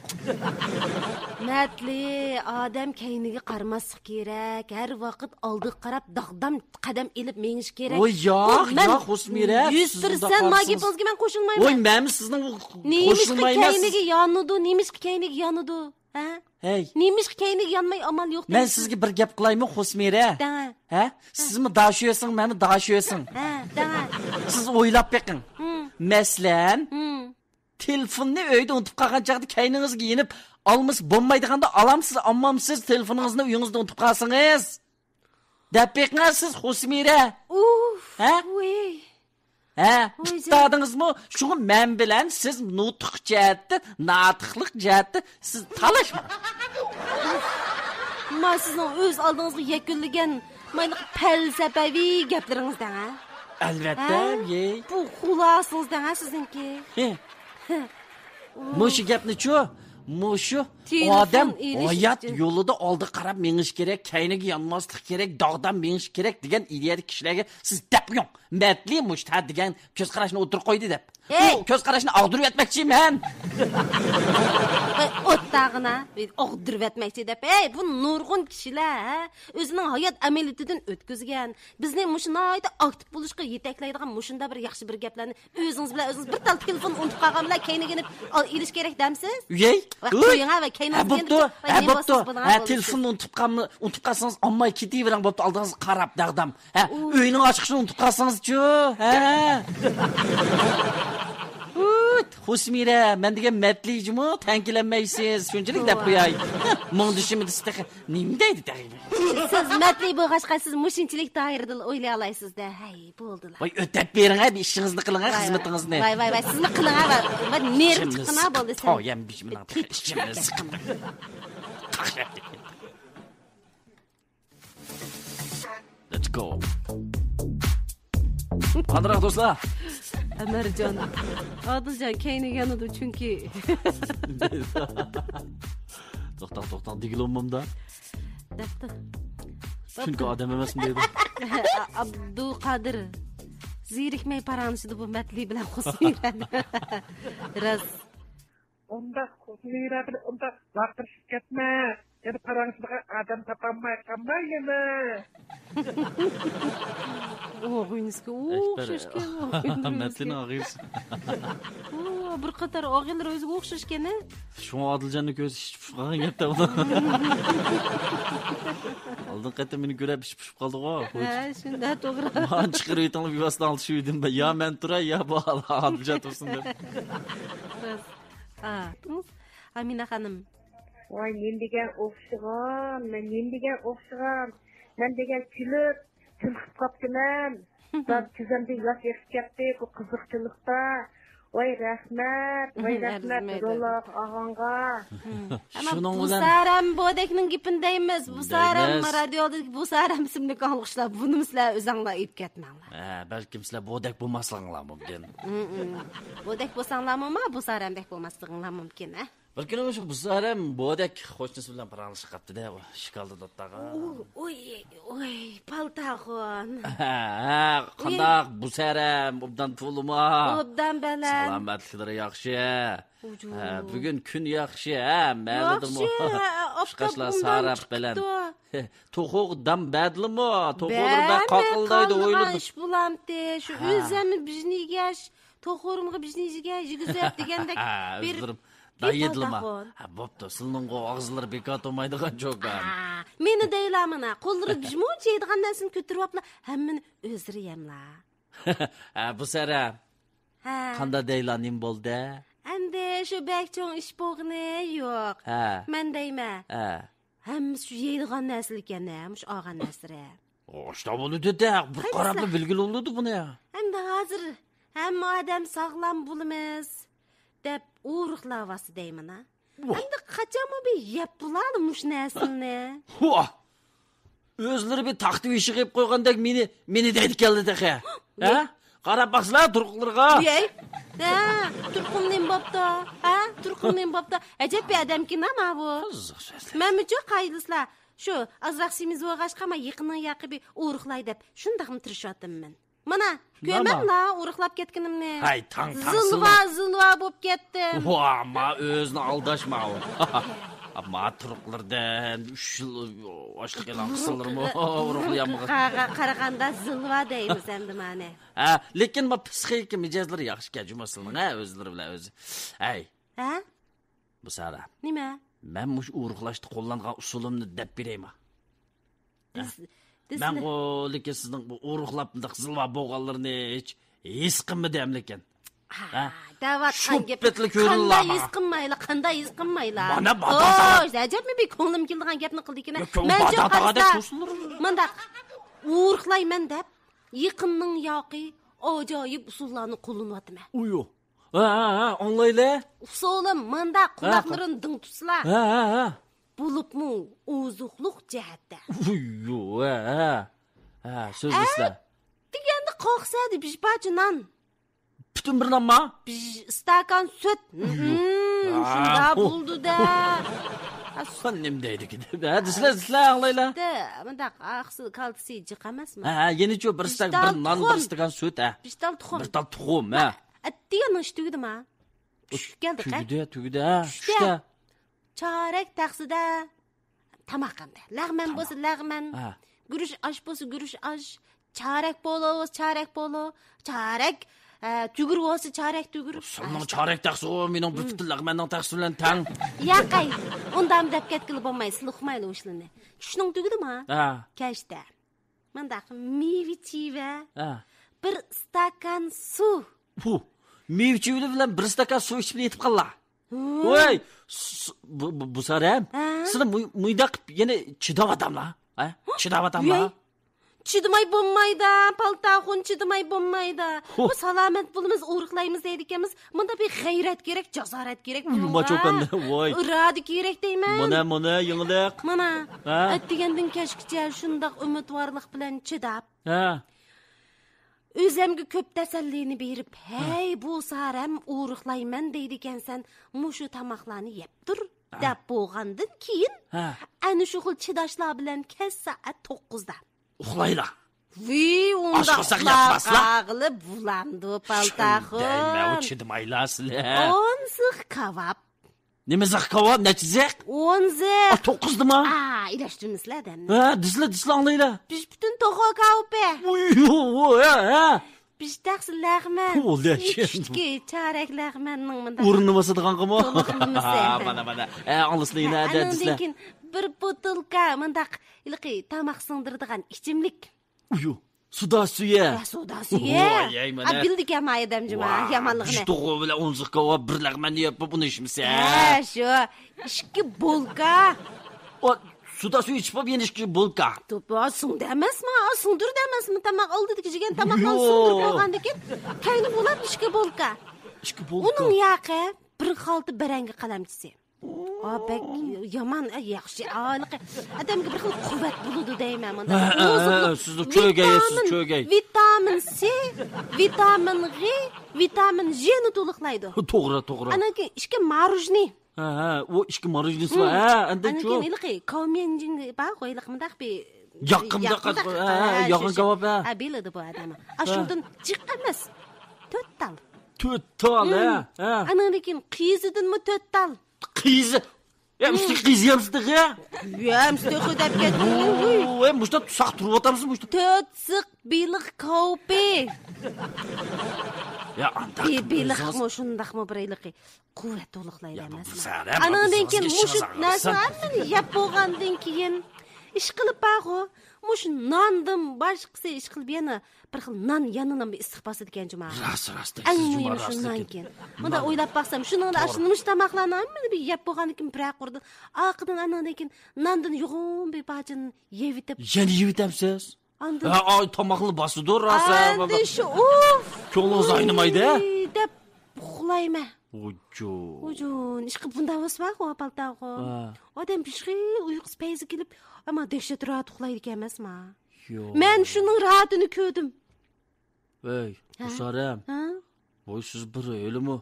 مەتلى، ئادەم كەينىگە قارىماسلىق كېرەك. ھەر ۋاقىت ئالدىغا قاراپ داغدام قەدەم ئېلىپ مېڭىش كېرەك. ۋوي، ياق، ياق، خۇسمىرە، يۈز پىرسەنت ما گېپىڭىزگە مەن قوشۇلمايمەن. ۋوي، مەنمۇ سىزنىڭ قوشۇلمايمەن. نېمىشقا كەينىگە يانىدۇ، نېمىشقا كەينىگە يانىدۇ؟ ھە؟ ھەي. نېمىشقا كەينىگە يانماي ئامال يوق دەيسىز؟ مەن سىزگە بىر گەپ قىلايمۇ، خۇسمىرە؟ دەڭە. ھە؟ سىزمۇ داشۆسىڭ، مەنمۇ داشۆسىڭ. ھە، دەڭە. سىز ئويلاپ بېقىڭ. ھىم. مەسىلەن، ھىم. تېلېفوننى ئۆيدە ئۇنتۇپ قالغان چاغدا كەينىڭىزگە يېنىپ ئالمىسا بولمايدىغاندا ئالامسىز، ئالمامسىز تېلېفونىڭىزنى ئۆيىڭىزدە ئۇنتۇپ قالسىڭىز؟ دەپ بېقىڭە سىز، خۇسمىرە. ئۇف، ھە؟ ۋۇي. ھە، ۋاي جان. ئۇتتادىڭىزمۇ؟ شۇڭا مەن بىلەن سىز نۇتۇق جەھەتتە، ناتىقلىق جەھەتتە سىز تالاشماڭ. ما سىزنىڭ ئۆز ئالدىڭىزغا يەكۈنلىگەن مايلىق پەلسەپەۋى گەپلىرىڭىز دەڭە. ئەلۋەتتە، ھە؟ يەي. بۇ خۇلاسىڭىز دەڭە سىزنىڭكى. ھە. مۇشۇ گەپنىچۇ، مۇشۇ تېلېفون ئادەم ئېلىش ھايات ئۈچۈن يولىدا ئالدىغا قاراپ مېڭىش كېرەك، كەينىگە يانماسلىق كېرەك، داغدام مېڭىش كېرەك دېگەن ئىدىيەدىكى كىشىلەرگە سىز دەپ قويۇڭ. مەتلى مۇشتا دېگەن كۆز قاراشنى ئوتتۇرىغا قويدى دەپ. ھەي! بۇ كۆز قاراشنى ئاغدۇرۇۋەتمەكچىمەن. ۋاي، ئوتتاغىنا، ئاغدۇرۇۋەتمەكچى دەپ. ھەي، بۇ نۇرغۇن كىشىلەر، ھە؟ ئۆزىنىڭ ھايات ئەمەلىيىتىدىن ئۆتكۈزگەن. بىزنى مۇشۇ ناھايىتى ئاكتىپ بولۇشقا يېتەكلەيدىغان مۇشۇنداق بىر ياخشى بىر گەپلەرنى ئۆزىڭىز بىلەن ئۆزىڭىز بىر تال تېلېفون ئۇنتۇپ قالغان بىلەن كەينىگە يېنىپ ئېلىش كېرەك دەمسىز؟ ئۆي؟ ۋە قويۇڭ ھە، ۋە ھە، كەينىڭىزگە بوپتۇ، يېنىپ ھە، بوپتۇ. ھە، تېلېفون ئۇنتۇپ قالما-، ئۇنتۇپ قالسىڭىز ئالماي كېتىۋېرىڭ، بوپتۇ، ئالدىڭىزغا قاراپ داغدام. ھە، ئۆينىڭ ئاچقۇچىنى ئۇنتۇپ قالسىڭىزچۇ؟ ھە. ئۇت، خۇسمىرە، مەن دېگەن مەتلى جۇمۇ، تەڭكىلەنمەيسىز، شۇنچىلىك دەپ قوياي. مۇڭدىشىمىز تېخى نېمە دەيدۇ تېخى؟ سىز مەتلى بولغاچقا، سىز مۇشۇنچىلىك دائىرىدىلا ئويلىيالايسىز-دە. ھەي، بولدىلا. ۋاي، ئۆتەپ بېرىڭە، بىر ئىشىڭىزنى قىلىڭە، ۋاي، خىزمىتىڭىزنى. ۋاي، ۋاي، ۋاي، سىزمۇ قىلىڭە، ۋاي، ۋاي، نېرىپ چىققىنا بولدى سەن. تايەن بىشمىنىڭ تېخى ئىچىمنى سىقىپ. Let's go. قانداق دوستلار؟ ئەمەرجان. ئادىلجان، كەينىگە يانىدۇ چۈنكى. توختاڭ، توختاڭ، دېگىلى بولمامدا. دەپتۇ. چۈنكى ئادەم ئەمەسمۇ دەيدۇ. ئابدۇقادىر. زېرىكمەي پاراڭلىشىدۇ بۇ مەتلى بىلەن خۇسمىرە. راست. مىرا بىر ئۇنداق ۋارقىرىشىپ كەتمە. يەنە پاراڭشىدىغان ئادەم تاپالماي قالماي يەنە. ئوغۇينىسىكى ئوخشاشكەن. مەتلىنىڭ ئاغىرسى. بىر قاتار ئاغىنىلىرى ئۆزىگە ئوخشاشكەن. شۇڭا ئادىلجاننى كۆرسە ئىچ پۇشۇپ قالغان گەپ دەۋاتىدۇ. ئالدىنقى قېتىم مېنى كۆرۈپ ئىچ پۇشۇپ قالدىغۇ. ھە، شۇنداق توغرا. مانا چىقىرىۋېتىڭلار بىۋاسىتە ئاڭلىتىشىۋىدىم. يا مەن تۇراي يا بۇ ئادىلجان تۇرسۇن دەپ. راست. ئا، ئامىنە خانىم. ۋاي، نېمە دېگەن ئوخشىغان، مەن نېمە دېگەن ئوخشىغان، مەن دېگەن كۈلۈپ، تىلقىپ قاپتىمەن. بار تىزەمدىن ياش ئېقىپ كەتتى، بۇ قىزىقچىلىقتا. ۋاي رەھمەت، ۋاي رەھمەت، روللار ئاغاڭغا. ئەمما شۇنىڭ بىلەن بۇسارەم بودەكنىڭ گېپىنى دەيمىز، بۇسارەم دەيمىز. رادىيودىكى بۇسارەم ئىسىملىك ئاڭلىغۇچىلار، بۇنىمۇ سىلەر ئۆزەڭلار ئېيتىپ كەتمەڭلار. ھە، بەلكىم سىلەر بودەك بولماسلىقىڭلار مۇمكىن. بودەك بولساڭلارمۇ، بۇسارەمدەك بولماسلىقىڭلار مۇمكىن، ھە؟ بىر كۈنى مۇشۇ بۇسارەم بودەك قوشنىسى بىلەن پاراڭلىشىپ قاپتىدە، ئۇ ئىشىك ئالدىدا ئولتۇرغان. ئۇ-، ئۇي، ئۇي، پالتاخۇن. ھە، ھە، قانداق بۇسارەم، ئوبدان تۇرۇلىما؟ ئوبدان بەلەن. سالامەتلىكلىرى ياخشى. ھە، بۈگۈن كۈن ياخشى، ھە، مەلىدىمۇ؟ ياخشى، ھە، ئاپتاپ قۇشقاچلار ئوبدان ساراپ بىلەن. توخۇغا دان بەردىلىمۇ؟ توخۇلىرى بەك قاقىلدايدۇ، ئويلىدىم. ئىش بولامتى، شۇ ئۆزەمنى بىژنىگەش، توخۇرۇمغا بىژنىگە يېگۈزۈپ دېگەندەك بېرىپ. ئۆزلىرىم دايىدىلىما. ھە، بوپتۇ، سىلىنىڭغۇ ئاغزىلىرى بىكار تومايدىغان چوكان. ھە، مېنى دەيلا مانا، قوللىرى بىژمۇنچە يەيدىغان نەرسىنى كۆتۈرۈۋاپلا، ھەممىنى ئۆزلىرى يەملا. ھە، بۇسارەم. ھە. قاندا دەيلا، نېمە بولدى؟ ئەمدى شۇ بەك چوڭ ئىش بولغىنى يوق. ھە. مەن دەيمەن. ھە. ھەممىسى شۇ يەيدىغان نەرسىلىكەن، مۇشۇ ئالغان نەرسىلىرى. ئاشتا بولىدۇ-دە، بىر قاراپلا بىلگىلى بولىدۇ بۇنى. ئەمدى ھازىر ھەممە ئادەم ساغلام بولىمىز دەپ ئورۇقلاۋاتسا دەيمەن-ھە. ۋاھ. ئەمدى قاچانمۇ بىر يەپ بولالى مۇشۇ نەرسىلەرنى. ۋاھ! ئۆزلىرى بىر تاختا بېشىغا يېپىپ قويغاندەك مېنى، مېنى دەيدىكەنلا تېخى. ھە؟ قاراپ باقسىلا تۇرقۇڭلارغا. ۋەي. ھە، تۇرقۇم نېمە بوپتۇ؟ ھە، تۇرقۇم نېمە بوپتۇ؟ ئەجەب بىر ئادەمكىن-ھە ماۋۇ. قىزىق سۆزلەر. مەنمۇچۇ قايىلسىلا، شۇ ئازراق سېمىز بولغاچقا، ما يېقىننىڭ ياقى بىر ئورۇقلاي دەپ شۇنداقمۇ تىرىشىۋاتىمەن. مانا، كۆرمەڭلا ئورۇقلاپ كەتكىنىمنى. ھەي، تاڭ، تاڭ زىلۋا، سىلۋا. زىلۋا بولۇپ كەتتىم. ۋا، ما ئۆزىنى ئالداش ماۋۇ. ما تۇرقلىرىدىن ئۈچ يىل ئاشلىق ئېلان قىلسىلىرىمۇ ئورۇقلىيالمىغان. قا-، قا-، قارىغاندا زىلۋا دەيمىز ئەمدى مانى. ھە، لېكىن ما پسىخىكا مىجەزلىرى ياخشىكەن جۇمۇ سىلىنىڭ، ھە، ئۆزلىرى بىلەن ئۆزى. ھەي. ھە؟ بۇسارەم. نېمە؟ مەن مۇشۇ ئورۇقلاشتا قوللانغان ئۇسۇلۇمنى دەپ بېرەيما؟ دېس-، دېسىلە. مەنغۇ لېكىن سىزنىڭ بۇ ئورۇقلاپ مۇنداق زىلۋا بولغانلىرىنى ھېچ ھېس قىلمىدىم لېكىن. ھە، ھە؟ دەۋاتقان گەپ. شۇ پېتىلا كۆرۈنلا قانداق ماڭا. ھېس قىلمايلا، قانداق ھېس قىلمايلا؟ مانا بادادا. ئوي، ئەجەبمۇ بىر كۆڭلۈم كېلىدىغان گەپنى قىلدىكىن. يا، كۆڭلۈم مەنچۇ بادادا قارىسا، دەپ تۇرسۇنلار. مۇنداق ئورۇقلايمەن دەپ، يېقىننىڭ ياقى ئاجايىپ ئۇسۇللارنى قوللىنىۋاتىمەن. ئۇيۇ. ھە، ھە، ھە، ئاڭلايلى. ئۇسۇلۇم مۇنداق، ھە، قۇلاقلىرىنى دىڭ تۇتسىلا. ھە، ھە، ھە. بولۇپمۇ ئوزۇقلۇق جەھەتتە. ئۇيۇ، ھە، ھە. ھە، سۆزلىسىلە. ئە، دېگەندە قاقسەدە بىر پارچە نان. پۈتۈن بىر نانما؟ بىر ئىستاكان سۈت. ئۇيۇ. ھىم، ھە، شۇنداق بولدى-دە. سەن نېمە دەيدىكىن؟ ھە، دېسىلە، دېسىلە، ئاڭلايلا. ئىشتە، مۇنداق، ئاقسىل كالتسىي جىق ئەمەسمۇ؟ ھە، ھە، يەنىچۇ بىر ئىستاك، بىر نان، بىر ئىستاكان سۈت، ھە. بىر تال تۇخۇم. بىر تال تۇخۇم، ھە. ئەتىگەننىڭ ئىشى تۈگىدىما؟ چۈشكە كەلدۇق، ھە؟ تۈگىدى، تۈگىدى، ھە. چۈشتە. چارەك تەخسىدە تاماق ئەمدى. لەغمەن بولسا لەغمەن. ھە. گۈرۈچ ئاش بولسا گۈرۈچ ئاش. چارەك پولۇ بولسا چارەك پولۇ. چارەك، ئە، تۈگۈر بولسا چارەك تۈگۈر. سېنىڭ چارەك تەخسىڭ مېنىڭ بىر پۈتۈن لەغمەننىڭ تەخسى بىلەن تەڭ. ياقەي، ئۇنداقمۇ دەپ كەتكىلى بولماي، سىلى ئۇقمايلا ئۇ ئىشلارنى. چۈشنىڭ تۈگىدىما؟ ھە. كەچتە. مۇنداق مېۋە چىۋە، ھە، بىر ئىستاكان سۇ. پۇ، مېۋە چىۋىلى بىلەن بىر ئىستاكان سۇ ئىچىپ يېتىپ قاللا. ھە. ۋاي، س-، بۇ، بۇ، بۇسارەم، ھە؟ سىلى مۇ-، مۇنداق قىلىپ يەنە چىداۋاتاملا؟ ھە؟ چىداۋاتاملا؟ ۋاي، چىدىماي بولمايدا، پالتاخۇن چىدىماي بولمايدا. ھو. بۇ سالامەت بولىمىز، ئورۇقلايمىز دەيدىكەنمىز. مۇندا بىر غەيرەت كېرەك، جاسارەت كېرەك بۇنىڭغا. ۋاي. ئىرادە كېرەك دەيمەن. مانا، مانا، يېڭىلىق. مانا، ھە؟ ئەتىگەندىن كەچكىچە شۇنداق ئۈمىدۋارلىق بىلەن چىداپ. ھە. ئۆزەمگە كۆپ تەسەللىنى بېرىپ، ھە، ھەي، بۇسارەم ئورۇقلايمەن دەيدىكەنسەن، مۇشۇ تاماقلارنى يەپ تۇر، ھە، دەپ بولغاندىن كېيىن، ھە، ئەنە شۇ خىل چىداشلار بىلەن كەچ سائەت توققۇزدا. ئۇخلايلا. ۋىي، ئۇنداق ئۇخلاپ قالغىلى بولامدۇ، پالتاخۇن؟ دەيمەن، ئۇ چىدىمايلا سىلەر. ئونسىخ كاۋاپ. نېمە زىق كاۋاپ؟ نەچچە زىق؟ ئون زىق. ئا، توققۇزدىما؟ ئا، ئىلەشتۈرمىسىلە ئادەمنى. ھە، دېسىلە، دېسىلە ئاڭلايلا. بىش پۈتۈن توخۇ كاۋىپى. ئۇي، يو، ۋو، ھە، ھە. بىش تەخسە لەغمەن. ئۇ لەشەن. ئۈچتىكى چارەك لەغمەننىڭ مۇنداق ئورنىنى باسىدىغانغىمۇ؟ تولۇقلىمىسى. ھا، مانا، مانا. ھە، ئاڭلىسىلە يەنە، ھە، ئانىڭدىن دېسىلە. كېيىن بىر بوتۇلكا مۇنداق ھېلىقى تاماق سىڭدۈرىدىغان ئىچىملىك. ئۇيۇ، سۇدا سۈيە. ھە، سۇدا سۈيە. ۋاي، ئەي، مانا. ھە، بىلدىكەن ما ئادەمجىما ۋاي، يامانلىقىنى. ئۈچ توخۇ بىلەن ئون زىق كاۋاپ بىر لەغمەننى يەپ بولۇپ، ئۇنى ئىچمىسە. ھە، شۇ. ئىككى بولكا. ئا، سۇدا سۈيە ئىچىپ بولۇپ، يەنە ئىككى بولكا. توپا، سۇڭدى ئەمەسما؟ سۇڭدۇردى ئەمەسما؟ تاماق ئالدىدىكى يېگەن تاماقنى يوق. سۇڭدۇرۇپ بولغاندىكىن، كەينى بولۇپ ئىككى بولكا. ئىككى بولكا. ئۇنىڭ ياقى بىر خالتا بەرەڭگە قەلەمچىسى. ئا، بەك يامان، ئە، ياخشى. ئا، ھېلىقى ئادەمگە بىر خىل قۇۋۋەت بولىدۇ دەيمەن مۇنداق. ھە، ھە، ھە، ئوزۇقلۇق. سىز چۆگەي، سىز ۋىتامىن، چۆگەي. ۋىتامىن سى، ۋىتامىن غ، ۋىتامىن ژنى تولۇقلايدۇ. توغرا، توغرا. ئاندىن كېيىن ئىككى ماروژنى. ھە، ھە، ئۇ ئىككى ماروژنىسى بار. ھە، ئاندىن ئاندىن كېيىن ھېلىقى كاۋميەنجىڭ بار غۇ، ھېلىقى مۇنداق بىر ياققىمداق، ياققىمداق، ھە، ھە، ياغان شۇ، شۇ. كاۋاپ، ھە. ھە، بىلىدۇ بۇ ئادەم. ھە. ئاشۇندىن جىق ئەمەس، تۆت تال. تۆت تال، ھە، ھە. ئاندىن كېيىن قىزىدىنمۇ تۆت تال. قىزى. يا، مۇشۇ قىزى يەمسىز تېخى. يەمسىز تېخى دەپ كەتتىڭ. ۋوي، مۇشۇنداق ساق تۇرۇۋاتامسىز مۇشۇنداق. تۆت سىق بېلىق كاۋىپى. يا، ئانداق بېلىقمۇ شۇنداقمۇ بىر ھېلىقى قۇۋۋەت تولۇقلايدۇ ئەمەسمۇ؟ ئانىڭدىن كېيىن مۇشۇ نەرسە ھەممىنى يەپ بولغاندىن كېيىن، ئىشقىلىپ بارغۇ، مۇشۇ ناندىن باشقىسى ئىشقىلىپ يەنە بىر خىل نان يەنىلا بىر ئىسسىق باسىدىكەن جۇما. راست، راست. ئەڭ مۇھىمى شۇ نانكەن. مۇنداق ئويلاپ باقسام، شۇنىڭدا ئاشۇ نېمىش تاماقلارنى ھەممىنى بىر يەپ بولغاندىن كېيىن، بىر ھەق ئۇردۇن، ئارقىدىن ئانىڭدىن كېيىن ناندىن يوغان بىر پارچىنى يەۋېتىپ. يەنە يەۋېتەمسىز؟ ئاندىن ھە، ئاي، تاماقنى باسىدۇ، راست، ھە، ئامدى شۇ، ئۇف! كۆڭلىڭىز ئاينىمايدۇ، ھە؟ ۋۇي، دەپ ئۇخلايمەن. ۋۇجۇ. ۋۇجۇن، ئىشقىلىپ بۇنداق بولسا بارغۇ، پالتاغۇ. ھە. ئادەم بىر خىل ئۇيقۇسى پەيزى كېلىپ، ئەمما دەھشەت راھەت ئۇخلايدىكەن ئەمەسما؟ يوق. مەن شۇنىڭ راھىتىنى كۆردۈم. ۋەي، ھە؟ بۇسارەم. ھە؟ ۋاي، سىز بىر ھېلىمۇ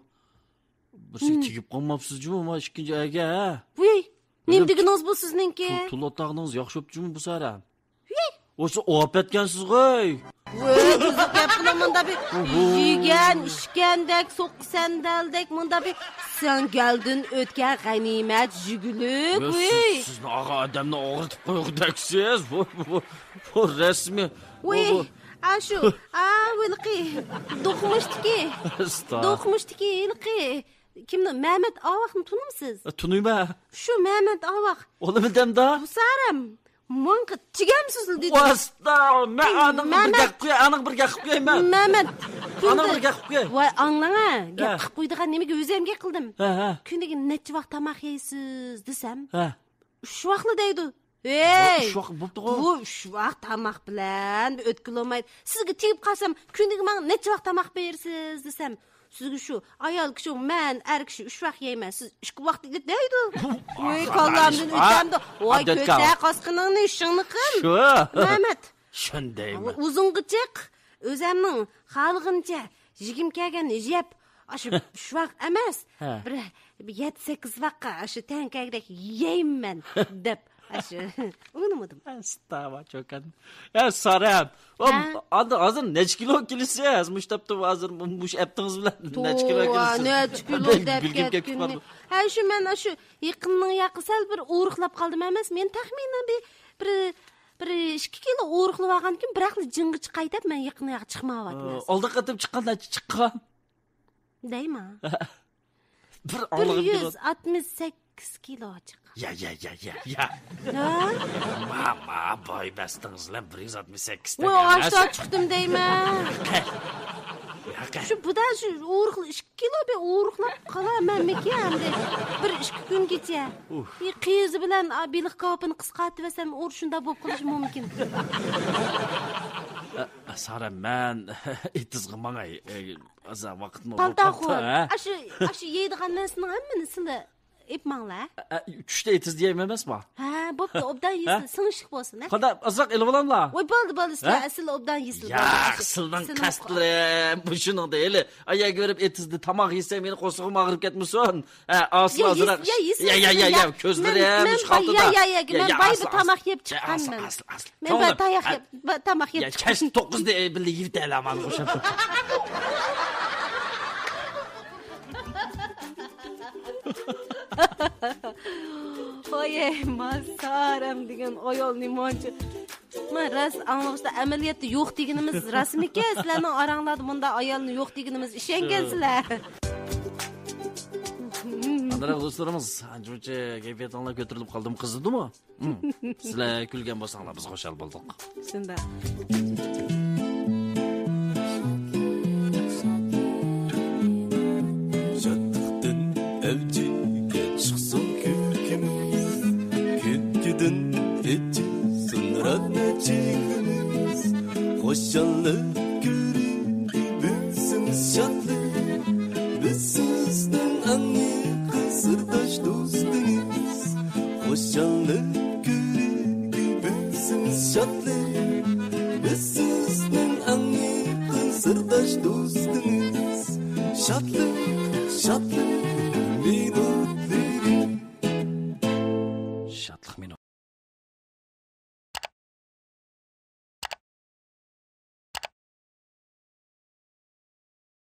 بىرسىگە تېگىپ قالماپسىز جۇمۇ، ما ئىككىنچى ئەرگە، ھە؟ ۋۇي، نېمە دېگىنىڭىز بۇ سىزنىڭكى؟ تۇ-، تۇلا تاغىنىڭىز ياخشى بوپتۇ جۇمۇ، بۇسارەم. ۋۇي. ئوسا ئاپەتكەنسىز غوي. ۋۇي، بۇزۇق گەپ قىلىڭ، مۇندا بىر يېگەن، ئىچكەندەك، سوققا سەندەلدەك، مۇندا بىر سەڭگەلدىن ئۆتكەن غەنىيمەت يېگۈلۈك، ۋۇي. سىز، سىزنى ئاغا ئادەمنى ئاغرىتىپ قويغۇدەكسىز. بۇ، بۇ، بۇ رەسمىي. ۋۇي، بۇ، بۇ. ئاشۇ، ئا، ھېلىقى دوقمۇشتىكى. ئەستا. دوقمۇشتىكى ھېلىقى. كىمنى؟ مەمەت ئاۋاقنى تونۇمسىز؟ تونۇيمەن. شۇ مەمەت ئاۋاق. ئۇنىمۇ دەمدا؟ بۇسارەم. ماڭا تېگەمسىزلا دېدى. ئاستا، مەن ئانىڭغا بىر گەپ قىلىپ قوياي، ئانىڭغا بىر گەپ قىلىپ قوياي مەن. مەمەت. ئانىڭغا بىر گەپ قىلىپ قوياي. ۋاي، ئاڭلاڭا، گەپ قىلىپ قويىدىغان نېمىگە ئۆزۈم گەپ قىلدىم. ھە، ھە. كۈنىگە نەچچە ۋاق تاماق يەيسىز دېسەم، ھە. ئۈچ ۋاقلا دەيدۇ. ھەي! ئۈچ ۋاق بوپتىغۇ. بۇ ئۈچ ۋاق تاماق بىلەن ئۆتكىلى بولمايدۇ. سىزگە تېگىپ قالسام، كۈنىگە ماڭا نەچچە ۋاق تاماق بېرىسىز دېسەم، سىزگە شۇ ئايال كىشى، مەن ئەر كىشى ئۈچ ۋاق يەيمەن، سىز ئىككى ۋاق دەيدۇ. ۋاي، كاللامدىن ئۆتەمدۇ. ۋاي، كۆتەر قاسقىنىڭنى، ئىشىڭنى قىل. شۇ. مەمەت. شۇندايمۇ؟ ئۇزۇنغا چىق، ئۆزەمنىڭ خالىغىنىچە يېگۈم كەلگەننى يەپ، ئاشۇ ئۈچ ۋاق ئەمەس، ھە، بىر، بىر يەتتە، سەككىز ۋاققا ئاشۇ تەڭ كەلگۈدەك يەيمەن دەپ، ئاشۇ ئۇنىمىدىم. ئەستاۋا چوكان. ئە، سارەم. ھە؟ ئاندىن ھازىر نەچچە كىلو كېلىسىز؟ مۇشۇ تاپتا ھازىر مۇشۇ ئەپتىڭىز بىلەن نەچچە كىلو كېلىسىز؟ نەچچە كىلو دەپ كەتكىنى. ھە، شۇ مەن ئاشۇ يېقىننىڭ ياقى سەل بىر ئورۇقلاپ قالدىم ئەمەس. مەن تەخمىنەن بىر، بىر بىر ئىككى كىلو ئورۇقلىۋالغاندىن كېيىن، بىراقلا جىڭغا چىقاي دەپ، مەن يېقىندا چىقمايۋاتىمەن. ئالدى قېتىم چىققان نەچچە چىققان؟ دەيما. بىر ئاڭلىغۇم كېلىۋاتىدۇ. بىر يۈز ئاتمىش سەككىز كىلو چىققان. يا، يا، يا، يا، يا. ھە؟ ما، ما، باي بەستىڭىز بىلەن بىر يۈز ئاتمىش سەككىز ۋاي، تەگەن ئاشتا ئەمەس. چىقتىم دەيمەن. ياق. شۇ بۇدا شۇ ئورۇقلا-، ئىككى كىلو بىر ئورۇقلاپ قالارمەنمىكىن ئەمدى بىر ئىككى كۈنگىچە. ئۇھ. ئى، قىزى بىلەن، ئا، بېلىق كاۋىپىنى قىسقارتىۋەتسەم، ئۇ شۇنداق بولۇپ قېلىشى مۇمكىن. ئە، ئە، سارا، مەن ئېتىزغا ماڭاي. ئە، ئازا ۋاقىتمۇ بولۇپ قاپتۇ، ھە؟ ئاشۇ، ئاشۇ يەيدىغان نەرسىنىڭ ھەممىنى سىلە ئېلىپ ماڭلا. ئە، ئە، چۈشتە ئېتىزدا يەيمەن ئەمەسمۇ؟ ھە، بوپتۇ، ئوبدان يېسىلە، ھە؟ سىڭىشلىق بولسۇن، ھە؟ قانداق، ئازراق ئېلىۋالاملا؟ ۋاي، بولدى، بولدى، سىلە، ھە؟ سىلە ئوبدان يېسىلە، ياق، بولدى. سىلىنىڭ قەستلىرى مۇشۇنىڭدا ھېلى. ئايەگە بېرىپ ئېتىزدا تاماق يېسەم، مېنىڭ قورسىقىم ئاغرىپ كەتمىسۇن. ھە، ئاسىل ئازراق. يا، يا، يا، يا، كۆزلىرىم مۇشۇ خالتىدا. يا، يا، يا، مەن باي بىر تاماق يەپ چىققانمەن. مەن بىر تاياق يەپ، بىر تاماق يەپ چىققان. كەچ توققۇزدا بىللە يېۋىتەيلى، ئامال ئوخشاپ. ۋاي، ماسارام دېگەن ئايال نېمانچە. مەن راست ئاڭلىغۇچتا ئەمەلىيەتتە يوق دېگىنىمىز راستمىكەن؟ سىلەرنىڭ ئاراڭلاردا مۇنداق ئايالنى يوق دېگىنىمىز ئىشەنگەنسىلەر. ئاندىراق دوستلىرىمىز، ئانچە-مۇنچە كەيپىياتىڭلار كۆتۈرۈلۈپ قالدىمۇ، قىزىدىمۇ؟ سىلەر كۈلگەن بولساڭلار، بىز خۇشال بولدۇق. شۇنداق. شادلىقتىن ئەۋجىگە چىقسۇن كۈلكىمىز، كۈلكىدىن ئېچىلسۇن رەغنە چېھرىمىز. خۇشاللىق كۆرۈندى بىزنىڭ شادلىق، بىز سىزنىڭ ئەڭ يېقىن سىرداش دوستىڭىز. خۇشاللىق كۆرۈندى بىزنىڭ شادلىق، بىز سىزنىڭ ئەڭ يېقىن سىرداش دوستىڭىز. شادلىق، شادلىق، ئۈمىد